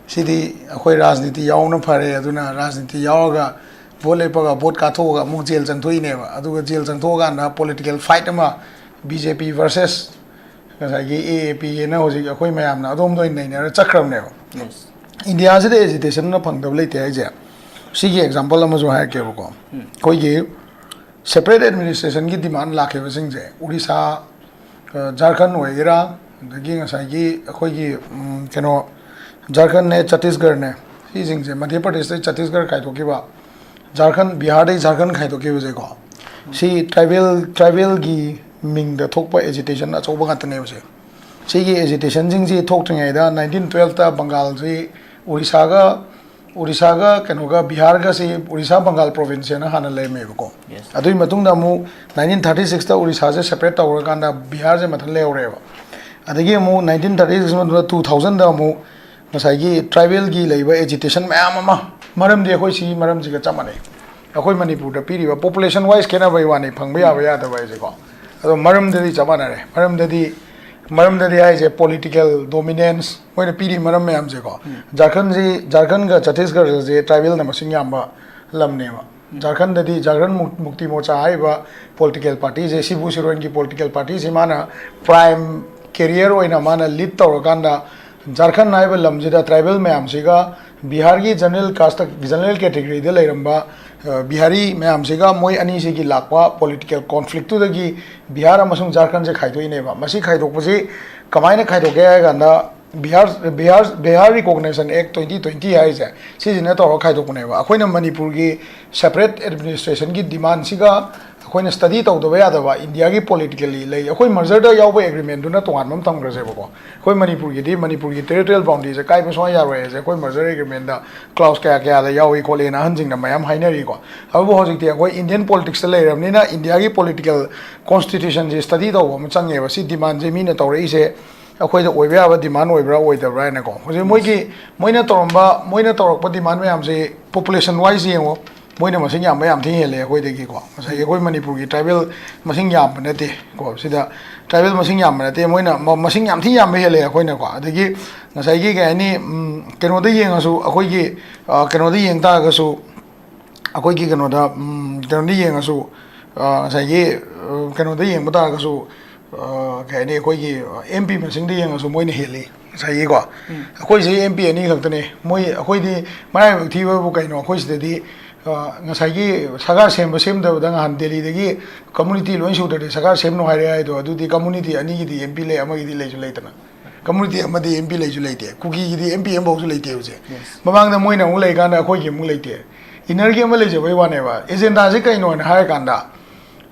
ꯁꯤꯗꯤ ꯑꯩꯈꯣꯏ ꯔꯥꯖꯅꯤꯇꯤ ꯌꯥꯎꯅ ꯐꯔꯦ, ꯑꯗꯨꯅ ꯔꯥꯖꯅꯤꯇꯤ ꯌꯥꯎꯔꯒ ꯚꯣꯠ ꯂꯦꯞꯄꯒ ꯚꯣꯠ ꯀꯥꯊꯣꯛꯑꯒ ꯑꯃꯨꯛ ꯖꯦꯜ ꯆꯪꯊꯣꯛꯏꯅꯦꯕ꯫ ꯑꯗꯨꯒ ꯖꯦꯜ ꯆꯪꯊꯣꯛꯑꯀꯥꯟꯗ ꯄꯣꯂꯤꯇꯤꯀꯦꯜ ꯐꯥꯏꯠ ꯑꯃ ꯕꯤ ꯖꯦ ꯄꯤ ꯚꯔꯁꯦꯁ ꯉꯁꯥꯏꯒꯤ ꯑꯦ ꯑꯦ ꯄꯤ ꯑꯦꯅ ꯍꯧꯖꯤꯛ ꯑꯩꯈꯣꯏ ꯃꯌꯥꯝꯅ ꯑꯗꯣꯝꯗ ꯑꯣꯏꯅ ꯅꯩꯅꯔ ꯆꯠꯈ꯭ꯔꯕꯅꯦꯕ꯫ ꯏꯟꯗꯤꯌꯥꯁꯤꯗ ꯑꯦꯖꯤꯇꯦꯁꯟꯅ ꯐꯪꯗꯕ ꯂꯩꯇꯦ ꯍꯥꯏꯁꯦ꯫ ꯁꯤꯒꯤ ꯑꯦꯛꯖꯥꯝꯄꯜ ꯑꯃꯁꯨ ꯍꯥꯏꯔꯛꯀꯦꯕꯀꯣ꯫ ꯑꯩꯈꯣꯏꯒꯤ ꯁꯦꯄꯔꯦꯠ ꯑꯦꯗꯃꯤꯅꯤꯁꯇ꯭ꯔꯦꯁꯟꯒꯤ ꯗꯤꯃꯥꯟ ꯂꯥꯛꯈꯤꯕꯁꯤꯡꯁꯦ, ꯎꯔꯤꯁꯥ, ꯑ, ꯖꯥꯔꯈꯟ ꯑꯣꯏꯒꯦꯔꯥ, ꯑꯗꯒꯤ ꯉꯁꯥꯏꯒꯤ ꯑꯩꯈꯣꯏꯒꯤ, ꯎꯝ, ꯀꯩꯅꯣ, ꯖꯥꯔꯈꯟꯅꯦ, ꯆꯇꯤꯁꯒꯔꯅꯦ, ꯁꯤꯁꯤꯡꯁꯦ, ꯃꯙ꯭ꯌ ꯄ꯭ꯔꯗꯦꯁꯇꯩ ꯆꯇꯤꯁꯒꯔ ꯀꯥꯏꯊꯣꯛꯈꯤꯕ, ꯖꯥꯔꯈꯟ, ꯕꯤꯍꯥꯔꯗꯩ ꯖꯥꯔꯈꯟ ꯈꯥꯏꯗꯣꯛꯈꯤꯕꯁꯦꯀꯣ, ꯁꯤ ꯇ꯭ꯔꯥꯏꯕꯦꯜ, ꯇ꯭ꯔꯥꯏꯕꯦꯜꯒꯤ ꯃꯤꯡꯗ ꯊꯣꯛꯄ ꯑꯦꯖꯤꯇꯦꯁꯟ ꯑꯆꯧꯕ ꯉꯥꯛꯇꯅꯦꯕ ꯁꯦ꯫ ꯁꯤꯒꯤ ꯑꯦꯖꯤꯇꯦꯁꯟꯁꯤꯡꯁꯤ ꯊꯣꯛꯇ꯭ꯔꯤꯉꯩꯗ ꯅꯥꯏꯟꯇꯤꯟ ꯇꯨꯋꯦꯜꯐꯇ ꯕꯪꯒꯥꯜꯁꯤ ꯎꯔꯤꯁꯥꯒ, ꯎꯔꯤꯁꯥꯒ ꯀꯩꯅꯣꯒ ꯕꯤꯍꯥꯔꯒꯁꯤ ꯎꯔꯤꯁꯥ ꯕꯪꯒꯥꯜ ꯄ꯭ꯔꯣꯚꯤꯟꯁ ꯍꯥꯏꯅ ꯍꯥꯟꯅ ꯂꯩꯔꯝꯃꯦꯕꯀꯣ꯫ Yes. ꯑꯗꯨꯒꯤ ꯃꯇꯨꯡꯗ ꯑꯃꯨꯛ ꯅꯥꯏꯟꯇꯤꯟ ꯊꯥꯔꯇꯤ ꯁꯤꯛꯁꯇ ꯎꯔꯤꯁꯥꯁꯦ ꯁꯦꯄꯔꯦꯠ ꯇꯧꯔꯀꯥꯟꯗ ꯕꯤꯍꯥꯔꯁꯦ ꯃꯊꯟ ꯂꯩꯍꯧꯔꯦꯕ꯫ ꯑꯗꯒꯤ ꯑꯃꯨꯛ ꯅꯥꯏꯟꯇꯤꯟ ꯊꯥꯔꯇꯤ ꯁꯤꯛꯁ ꯃꯇꯨꯡꯗ ꯇꯨ ꯊꯥꯎꯖꯟꯗ ꯑꯃꯨꯛ ꯉꯁꯥꯏꯒꯤ ꯇ꯭ꯔꯥꯏꯕꯦꯜꯒꯤ ꯂꯩꯕ ꯑꯦꯖꯤꯇꯦꯁꯟ ꯃꯌꯥꯝ ꯑꯃ, ꯃꯔꯝꯗꯤ ꯑꯩꯈꯣꯏ ꯁꯤꯒꯤ ꯃꯔꯝꯁꯤꯒ ꯆꯞ ꯃꯥꯟꯅꯩ꯫ ꯑꯩꯈꯣꯏ ꯃꯅꯤꯄꯨꯔꯗ ꯄꯤꯔꯤꯕ ꯄꯣꯄꯨꯂꯦꯁꯟ ꯋꯥꯏꯁ ꯈꯦꯠꯅꯕꯩ ꯋꯥꯅꯤ, ꯐꯪꯕ ꯌꯥꯕ ꯌꯥꯗꯕ ꯍꯥꯏꯁꯦꯀꯣ꯫ ꯑꯗꯣ ꯃꯔꯝꯗꯗꯤ ꯆꯞ ꯃꯥꯟꯅꯔꯦ꯫ ꯃꯔꯝꯗꯗꯤ, ꯃꯔꯝꯗꯗꯤ ꯍꯥꯏꯁꯦ ꯄꯣꯂꯤꯇꯤꯀꯦꯜ ꯗꯣꯃꯤꯅꯦꯟꯁ, ꯃꯣꯏꯅ ꯄꯤꯔꯤ ꯃꯔꯝ ꯃꯌꯥꯝꯁꯦꯀꯣ꯫ ꯖꯥꯔꯈꯟꯁꯤ, ꯖꯥꯔꯈꯟꯒ ꯆꯇꯤꯁꯒꯔꯁꯦ ꯇ꯭ꯔꯥꯏꯕꯦꯜꯅ ꯃꯁꯤꯡ ꯌꯥꯝꯕ ꯂꯝꯅꯦꯕ꯫ ꯖꯥꯔꯈꯟꯗꯗꯤ ꯖꯥꯔꯈꯟ ꯃꯨꯛ-, ꯃꯨꯛꯇꯤ ꯃꯣꯔꯆꯥ ꯍꯥꯏꯔꯤꯕ ꯄꯣꯂꯤꯇꯤꯀꯦꯜ ꯄꯥꯔꯇꯤꯁꯦ, ꯁꯤꯕꯨ ꯁꯤꯔꯣꯏꯟꯒꯤ ꯄꯣꯂꯤꯇꯤꯀꯦꯜ ꯄꯥꯔꯇꯤꯁꯤ ꯃꯥꯅ ꯄ꯭ꯔꯥꯏꯝ ꯀꯦꯔꯤꯌꯔ ꯑꯣꯏꯅ ꯃꯥꯅ ꯂꯤꯗ ꯇꯧꯔꯀꯥꯟꯗ, ꯖꯥꯔꯈꯟ ꯍꯥꯏꯕ ꯂꯝꯁꯤꯗ ꯇ꯭ꯔꯥꯏꯕꯦꯜ ꯃꯌꯥꯝꯁꯤꯒ ꯕꯤꯍꯥꯔꯒꯤ ꯖꯦꯅꯔꯦꯜ ꯀꯥꯁꯇ, ꯖꯦꯅꯔꯦꯜ ꯀꯦꯇꯦꯒꯣꯔꯤꯗ ꯂꯩꯔꯝꯕ, ꯑ, ꯕꯤꯍꯥꯔꯤ ꯃꯌꯥꯝꯁꯤꯒ ꯃꯣꯏ ꯑꯅꯤꯁꯤꯒꯤ ꯂꯥꯛꯄ ꯄꯣꯂꯤꯇꯤꯀꯦꯜ ꯀꯣꯟꯐ꯭ꯂꯤꯛꯇꯨꯗꯒꯤ ꯕꯤꯍꯥꯔ ꯑꯃꯁꯨꯡ ꯖꯥꯔꯈꯟꯁꯦ ꯈꯥꯏꯗꯣꯛꯏꯅꯦꯕ꯫ ꯃꯁꯤ ꯈꯥꯏꯗꯣꯛꯄꯁꯤ ꯀꯃꯥꯏꯅ ꯈꯥꯏꯗꯣꯛꯀꯦ ꯍꯥꯏ ꯀꯥꯟꯗ, ꯕꯤꯍꯥꯔ, ꯕꯤꯍꯥꯔ, ꯕꯤꯍꯥꯔ ꯔꯤꯀꯣꯒꯅꯥꯏꯖꯦꯁꯟ ꯑꯦꯛ ꯇ꯭ꯋꯦꯟꯇꯤ ꯇ꯭ꯋꯦꯟꯇꯤ ꯍꯥꯏꯔꯤꯁꯦ, ꯁꯤꯁꯤꯅ ꯇꯧꯔꯒ ꯈꯥꯏꯗꯣꯛꯄꯅꯦꯕ꯫ ꯑꯩꯈꯣꯏꯅ ꯃꯅꯤꯄꯨꯔꯒꯤ ꯁꯦꯄꯔꯦꯠ ꯑꯦꯗꯃꯤꯅꯤꯁꯇ꯭ꯔꯦꯁꯟꯒꯤ ꯗꯤꯃꯥꯟꯁꯤꯒ ꯑꯩꯈꯣꯏꯅ ꯁ꯭ꯇꯗꯤ ꯇꯧꯗꯕ ꯌꯥꯗꯕ ꯏꯟꯗꯤꯌꯥꯒꯤ ꯄꯣꯂꯤꯇꯤꯀꯦꯜꯂꯤ ꯂꯩ꯫ ꯑꯩꯈꯣꯏ ꯃꯔꯖꯔꯗ ꯌꯥꯎꯕ ꯑꯦꯒ꯭ꯔꯤꯃꯦꯟꯗꯨꯅ ꯇꯣꯉꯥꯟꯕ ꯑꯃ ꯊꯝꯈ꯭ꯔꯁꯦꯕꯀꯣ꯫ ꯑꯩꯈꯣꯏ ꯃꯅꯤꯄꯨꯔꯒꯤꯗꯤ ꯃꯅꯤꯄꯨꯔꯒꯤ ꯇꯦꯔꯤꯇꯣꯔꯤꯌꯦꯜ ꯕꯥꯎꯟꯗꯔꯤꯁꯦ ꯀꯥꯏꯕ ꯁꯨꯡꯌꯥ ꯌꯥꯔꯣꯏ ꯍꯥꯏꯁꯦ ꯑꯩꯈꯣꯏ ꯃꯔꯖꯔ ꯑꯦꯒ꯭ꯔꯤꯃꯦꯟꯗ ꯀ꯭ꯂꯥꯎꯁ ꯀꯌꯥ ꯀꯌꯥꯗ ꯌꯥꯎꯏ ꯈꯣꯠꯂꯦꯅ ꯑꯍꯟꯁꯤꯡꯅ ꯃꯌꯥꯝ ꯍꯥꯏꯅꯔꯤꯀꯣ꯫ ꯑꯗꯨꯕꯨ ꯍꯧꯖꯤꯛꯇꯤ ꯑꯩꯈꯣꯏ ꯏꯟꯗꯤꯌꯟ ꯄꯣꯂꯤꯇꯤꯛꯁꯇ ꯂꯩꯔꯕꯅꯤꯅ ꯏꯟꯗꯤꯌꯥꯒꯤ ꯄꯣꯂꯤꯇꯤꯀꯦꯜ ꯀꯣꯟꯁꯇꯤꯇ꯭ꯌꯨꯁꯟꯁꯤ ꯁ꯭ꯇꯗꯤ ꯇꯧꯕ ꯑꯃ ꯆꯪꯉꯦꯕ꯫ ꯁꯤ ꯗꯤꯃꯥꯟꯁꯦ ꯃꯤꯅ ꯇꯧꯔꯛꯏꯁꯦ ꯑꯩꯈꯣꯏꯗ ꯑꯣꯏꯕ ꯌꯥꯕ ꯗꯤꯃꯥꯟ ꯑꯣꯏꯕ꯭ꯔꯥ ꯑꯣꯏꯗꯕ꯭ꯔꯥ ꯍꯥꯏꯅꯀꯣ꯫ ꯍꯧꯖꯤꯛ ꯃꯣꯏꯒꯤ, ꯃꯣꯏꯅ ꯇꯧꯔꯝꯕ, ꯃꯣꯏꯅ ꯇꯧꯔꯛꯄ ꯗꯤꯃꯥꯟ ꯃꯌꯥꯝꯁꯦ ꯄꯣꯄꯨꯂꯦꯁꯟ ꯋꯥꯏꯁ ꯌꯦꯡꯉꯣ, ꯃꯣꯏꯅ ꯃꯁꯤꯡ ꯌꯥꯝꯕ ꯌꯥꯝ ꯊꯤꯅ ꯍꯦꯜꯂꯦ ꯑꯩꯈꯣꯏꯗꯒꯤꯀꯣ꯫ ꯉꯁꯥꯏꯒꯤ ꯑꯩꯈꯣꯏ ꯃꯅꯤꯄꯨꯔꯒꯤ ꯇ꯭ꯔꯥꯏꯕꯦꯜ ꯃꯁꯤꯡ ꯌꯥꯝꯕ ꯅꯠꯇꯦ ꯀꯣ꯫ ꯁꯤꯗ ꯇ꯭ꯔꯥꯏꯕꯦꯜ ꯃꯁꯤꯡ ꯌꯥꯝꯕ ꯅꯠꯇꯦ, ꯃꯣꯏꯅ ꯃ-, ꯃꯁꯤꯡ ꯌꯥꯝ ꯊꯤꯅ ꯌꯥꯝꯕ ꯍꯦꯜꯂꯦ ꯑꯩꯈꯣꯏꯅꯀꯣ꯫ ꯑꯗꯒꯤ ꯉꯁꯥꯏꯒꯤ ꯀꯩ ꯍꯥꯏꯅꯤ, ꯎꯝ, ꯀꯩꯅꯣꯗ ꯌꯦꯡꯉꯁꯨ, ꯑꯩꯈꯣꯏꯒꯤ, ꯑ, ꯀꯩꯅꯣꯗ ꯌꯦꯡ ꯇꯥꯔꯒꯁꯨ, ꯑꯩꯈꯣꯏꯒꯤ ꯀꯩꯅꯣꯗ, ꯎꯝ, ꯀꯩꯅꯣꯗ ꯌꯦꯡꯉꯁꯨ, ꯑ, ꯉꯁꯥꯏꯒꯤ, ꯑ, ꯀꯩꯅꯣꯗ ꯌꯦꯡꯕ ꯇꯥꯔꯒꯁꯨ, ꯑ, ꯀꯩ ꯍꯥꯏꯅꯤ, ꯑꯩꯈꯣꯏꯒꯤ ꯑꯦꯝ ꯄꯤ ꯃꯁꯤꯡꯗ ꯌꯦꯡꯉꯁꯨ ꯃꯣꯏꯅ ꯍꯦꯜꯂꯤ ꯉꯁꯥꯏꯒꯤꯀꯣ꯫ ꯑꯩꯈꯣꯏꯁꯤ ꯑꯦꯝ ꯄꯤ ꯑꯅꯤ ꯈꯛꯇꯅꯦ꯫ ꯃꯣꯏ, ꯑꯩꯈꯣꯏꯗꯤ ꯃꯔꯥꯏꯕꯛ ꯊꯤꯕꯕꯨ ꯀꯩꯅꯣ, ꯑꯩꯈꯣꯏ ꯁꯤꯗꯗꯤ, ꯑ, ꯉꯁꯥꯏꯒꯤ ꯁꯔꯀꯥꯔ ꯁꯦꯝꯕ ꯁꯦꯝꯗꯕꯗ ꯉꯍꯥꯟ ꯗꯦꯜꯂꯤꯗꯒꯤ ꯀꯝꯃꯨꯅꯤꯇꯤ ꯂꯣꯏ ꯁꯨꯗ꯭ꯔꯗꯤ ꯁꯔꯀꯥꯔ ꯁꯦꯝꯅꯨ ꯍꯥꯏꯔꯦ ꯍꯥꯏꯗꯣ, ꯑꯗꯨꯗꯤ ꯀꯝꯃꯨꯅꯤꯇꯤ ꯑꯅꯤꯒꯤꯗꯤ ꯑꯦꯝ ꯄꯤ ꯂꯩ, ꯑꯃꯒꯤꯗꯤ ꯂꯩꯁꯨ ꯂꯩꯇꯅ꯫ ꯀꯝꯃꯨꯅꯤꯇꯤ ꯑꯃꯗꯤ ꯑꯦꯝ ꯄꯤ ꯂꯩꯁꯨ ꯂꯩꯇꯦ, ꯀꯨꯀꯤꯒꯤꯗꯤ ꯑꯦꯝ ꯄꯤ ꯑꯃꯐꯥꯎꯁꯨ ꯂꯩꯇꯦ ꯍꯧꯖꯤꯛ꯫ Yes. ꯃꯃꯥꯡꯗ ꯃꯣꯏꯅ ꯑꯃꯨꯛ ꯂꯩꯀꯥꯟꯗ ꯑꯩꯈꯣꯏꯒꯤ ꯑꯃꯨꯛ ꯂꯩꯇꯦ꯫ ꯏꯟꯅꯔꯒꯤ ꯑꯃ ꯂꯩꯖꯕꯩ ꯋꯥꯅꯦꯕ꯫ ꯑꯦꯖꯦꯟꯗꯥꯁꯤ ꯀꯩꯅꯣꯅ ꯍꯥꯏꯔꯀꯥꯟꯗ,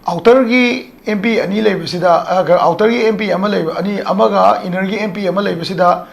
ꯑꯥꯎꯇꯔꯒꯤ ꯑꯦꯝ ꯄꯤ ꯑꯅꯤ ꯂꯩꯕꯁꯤꯗ, ꯑ, ꯑꯥꯎꯇꯔꯒꯤ ꯑꯦꯝ ꯄꯤ ꯑꯃ ꯂꯩꯕ, ꯑꯅꯤ, ꯑꯃꯒ ꯏꯟꯅꯔꯒꯤ ꯑꯦꯝ ꯄꯤ ꯑꯃ ꯂꯩꯕꯁꯤꯗ,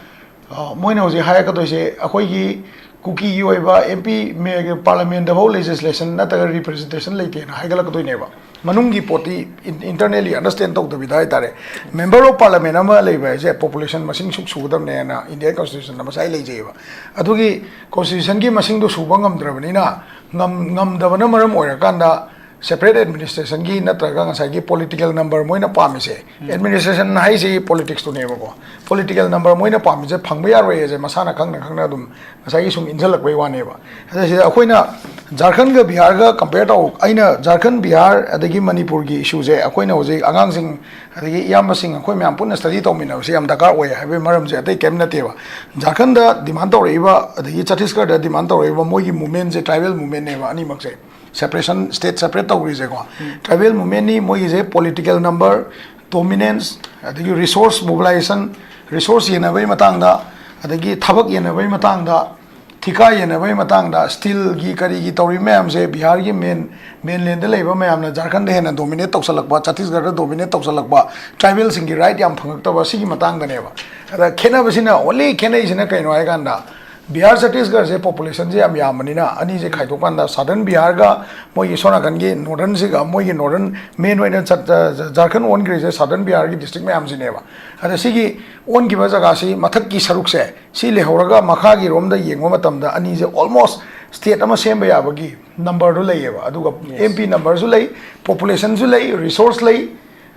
ꯑ, ꯃꯣꯏꯅ ꯍꯧꯖꯤꯛ ꯍꯥꯏꯔꯛꯀꯗꯣꯏꯁꯦ, ꯑꯩꯈꯣꯏꯒꯤ ꯀꯨꯀꯤꯒꯤ ꯑꯣꯏꯕ ꯑꯦꯝ ꯄꯤ ꯃꯦ-, ꯄꯥꯔꯂꯤꯌꯥꯃꯦꯟꯗꯐꯥꯎ ꯂꯦꯖꯤꯁꯂꯦꯁꯟ ꯅꯠꯇ꯭ꯔꯒ ꯔꯤꯄ꯭ꯔꯖꯦꯟꯇꯦꯁꯟ ꯂꯩꯇꯦꯅ ꯍꯥꯏꯒꯠꯂꯛꯀꯗꯣꯏꯅꯦꯕ꯫ ꯃꯅꯨꯡꯒꯤ ꯄꯣꯠꯇꯤ ꯏꯟ-, ꯏꯟꯇꯔꯅꯦꯂꯤ ꯑꯟꯗꯔꯁ꯭ꯇꯦꯟ ꯇꯧꯗꯕꯤꯗ ꯍꯥꯏꯇꯥꯔꯦ, ꯃꯦꯝꯕꯔ ꯑꯣꯐ ꯄꯥꯔꯂꯤꯌꯥꯃꯦꯟ ꯑꯃ ꯂꯩꯕ ꯍꯥꯏꯁꯦ ꯄꯣꯄꯨꯂꯦꯁꯟ ꯃꯁꯤꯡ ꯁꯨꯛ ꯁꯨꯒꯗꯕꯅꯦꯅ ꯏꯟꯗꯤꯌꯥꯟ ꯀꯣꯟꯁꯇꯤꯇ꯭ꯌꯨꯁꯟꯗ ꯃꯁꯥꯏ ꯂꯩꯖꯩꯑꯕ꯫ ꯑꯗꯨꯒꯤ ꯀꯣꯟꯁꯇꯤꯇ꯭ꯌꯨꯁꯟꯒꯤ ꯃꯁꯤꯡꯗꯣ ꯁꯨꯕ ꯉꯝꯗ꯭ꯔꯕꯅꯤꯅ, ꯉꯝ-, ꯉꯝꯗꯕꯅ ꯃꯔꯝ ꯑꯣꯏꯔꯀꯥꯟꯗ ꯁꯦꯄꯔꯦꯠ ꯑꯦꯗꯃꯤꯅꯤꯁꯇ꯭ꯔꯦꯁꯟꯒꯤ ꯅꯠꯇ꯭ꯔꯒ ꯉꯁꯥꯏꯒꯤ ꯄꯣꯂꯤꯇꯤꯀꯦꯜ ꯅꯝꯕꯔ ꯃꯣꯏꯅ ꯄꯥꯝꯃꯤꯁꯦ, ꯑꯦꯗꯃꯤꯅꯤꯁꯇ꯭ꯔꯦꯁꯟ ꯍꯥꯏꯁꯤ ꯄꯣꯂꯤꯇꯤꯛꯁꯇꯨꯅꯦꯕꯀꯣ, ꯄꯣꯂꯤꯇꯤꯀꯦꯜ ꯅꯝꯕꯔ ꯃꯣꯏꯅ ꯄꯥꯝꯃꯤꯁꯦ ꯐꯪꯕ ꯌꯥꯔꯣꯏ ꯍꯥꯏꯁꯦ ꯃꯁꯥꯅ ꯈꯪꯅ ꯈꯪꯅ ꯑꯗꯨꯝ ꯉꯁꯥꯏꯒꯤ ꯁꯨꯝ ꯏꯟꯁꯤꯜꯂꯛꯄꯩ ꯋꯥꯅꯦꯕ꯫ ꯑꯗ ꯁꯤꯗ ꯑꯩꯈꯣꯏꯅ ꯖꯥꯔꯈꯟꯒ ꯕꯤꯍꯥꯔꯒ ꯀꯝꯄꯦꯌꯔ ꯇꯧ, ꯑꯩꯅ ꯖꯥꯔꯈꯟ, ꯕꯤꯍꯥꯔ, ꯑꯗꯒꯤ ꯃꯅꯤꯄꯨꯔꯒꯤ ꯏꯁꯨꯁꯦ ꯑꯩꯈꯣꯏꯅ ꯍꯧꯖꯤꯛ ꯑꯉꯥꯡꯁꯤꯡ ꯑꯗꯒꯤ ꯏꯌꯥꯝꯕꯁꯤꯡ ꯑꯩꯈꯣꯏ ꯃꯌꯥꯝ ꯄꯨꯟꯅ ꯁ꯭ꯇꯗꯤ ꯇꯧꯃꯤꯟꯅꯕꯁꯦ ꯌꯥꯝ ꯗꯔꯀꯥꯔ ꯑꯣꯏ ꯍꯥꯏꯕꯒꯤ ꯃꯔꯝꯁꯦ ꯑꯇꯩ ꯀꯔꯤꯝ ꯅꯠꯇꯦꯕ꯫ ꯖꯥꯔꯈꯟꯗ ꯗꯤꯃꯥꯟ ꯇꯧꯔꯛꯏꯕ ꯑꯗꯒꯤ ꯆꯇꯤꯁꯒꯔꯗ ꯗꯤꯃꯥꯟ ꯇꯧꯔꯛꯏꯕ ꯃꯣꯏꯒꯤ ꯃꯨꯚꯃꯦꯟꯁꯦ ꯇ꯭ꯔꯥꯏꯕꯦꯜ ꯃꯨꯚꯃꯦꯟꯅꯦꯕ ꯑꯅꯤꯃꯛꯁꯦ꯫ ꯁꯦꯄꯔꯦꯁꯟ, ꯁ꯭ꯇꯦꯠ ꯁꯦꯄꯔꯦꯠ ꯇꯧꯈ꯭ꯔꯤꯁꯦꯀꯣ, ꯇ꯭ꯔꯥꯏꯕꯦꯜ ꯃꯨꯚꯃꯦꯟꯅꯤ꯫ ꯃꯣꯏꯒꯤꯁꯦ ꯄꯣꯂꯤꯇꯤꯀꯦꯜ ꯅꯝꯕꯔ, ꯗꯣꯃꯤꯅꯦꯟꯁ, ꯑꯗꯒꯤ ꯔꯤꯁꯣꯔꯁ ꯃꯣꯕꯤꯂꯥꯏꯖꯦꯁꯟ, ꯔꯤꯁꯣꯔꯁ ꯌꯦꯟꯅꯕꯒꯤ ꯃꯇꯥꯡꯗ, ꯑꯗꯒꯤ ꯊꯕꯛ ꯌꯦꯟꯅꯕꯒꯤ ꯃꯇꯥꯡꯗ, ꯊꯤꯀꯥ ꯌꯦꯟꯅꯕꯒꯤ ꯃꯇꯥꯡꯗ, ꯁ꯭ꯇꯤꯜꯒꯤ ꯀꯔꯤꯒꯤ ꯇꯧꯔꯤꯕ ꯃꯌꯥꯝꯁꯦ ꯕꯤꯍꯥꯔꯒꯤ ꯃꯦꯟ, ꯃꯦꯟꯂꯦꯟꯗ ꯂꯩꯕ ꯃꯌꯥꯝꯅ ꯖꯥꯔꯈꯟꯗ ꯍꯦꯟꯅ ꯗꯣꯃꯤꯅꯦꯠ ꯇꯧꯁꯜꯂꯛꯄ, ꯆꯇꯤꯁꯒꯔꯗ ꯗꯣꯃꯤꯅꯦꯠ ꯇꯧꯁꯜꯂꯛꯄ, ꯇ꯭ꯔꯥꯏꯕꯦꯜꯁꯤꯡꯒꯤ ꯔꯥꯏꯠ ꯌꯥꯝ ꯐꯪꯉꯛꯇꯕ, ꯁꯤꯒꯤ ꯃꯇꯥꯡꯗꯅꯦꯕ꯫ ꯑꯗ ꯈꯦꯠꯅꯕꯁꯤꯅ, ꯑꯣꯟꯂꯤ ꯈꯦꯠꯅꯩꯁꯤꯅ ꯀꯩꯅꯣ ꯍꯥꯏ ꯀꯥꯟꯗ, ꯕꯤꯍꯥꯔ ꯆꯇꯤꯁꯒꯔꯁꯦ ꯄꯣꯄꯨꯂꯦꯁꯟꯁꯦ ꯌꯥꯝ ꯌꯥꯝꯕꯅꯤꯅ, ꯑꯅꯤꯁꯦ ꯈꯥꯏꯗꯣꯛꯀꯥꯟꯗ ꯁꯥꯗꯔꯟ ꯕꯤꯍꯥꯔꯒ ꯃꯣꯏꯒꯤ ꯁꯣꯝ ꯅꯥꯀꯟꯒꯤ ꯅꯣꯔꯗꯔꯟꯁꯤꯒ, ꯃꯣꯏꯒꯤ ꯅꯣꯔꯗꯔꯟ ꯃꯦꯟ ꯑꯣꯏꯅ ꯆꯠ-, ꯖꯥꯔꯈꯟ ꯑꯣꯟꯈ꯭ꯔꯤꯁꯦ ꯁꯥꯗꯔꯟ ꯕꯤꯍꯥꯔꯒꯤ ꯗꯤꯁꯇ꯭ꯔꯤꯛ ꯃꯌꯥꯝꯁꯤꯅꯦꯕ꯫ ꯑꯗ ꯁꯤꯒꯤ ꯑꯣꯟꯈꯤꯕ ꯖꯒꯥꯁꯤ ꯃꯊꯛꯀꯤ ꯁꯔꯨꯛꯁꯦ ꯁꯤ ꯂꯩꯍꯧꯔꯒ ꯃꯈꯥꯒꯤ ꯔꯣꯝꯗ ꯌꯦꯡꯕ ꯃꯇꯝꯗ ꯑꯅꯤꯁꯦ ꯑꯣꯜꯃꯣꯁ ꯁ꯭ꯇꯦꯠ ꯑꯃ ꯁꯦꯝꯕ ꯌꯥꯕꯒꯤ ꯅꯝꯕꯔꯗꯨ ꯂꯩꯌꯦꯕ꯫ ꯑꯗꯨꯒ ꯑꯦꯝ ꯄꯤ ꯅꯝꯕꯔꯁꯨ ꯂꯩ, ꯄꯣꯄꯨꯂꯦꯁꯟꯁꯨ ꯂꯩ, ꯔꯤꯁꯣꯔꯁ ꯂꯩ,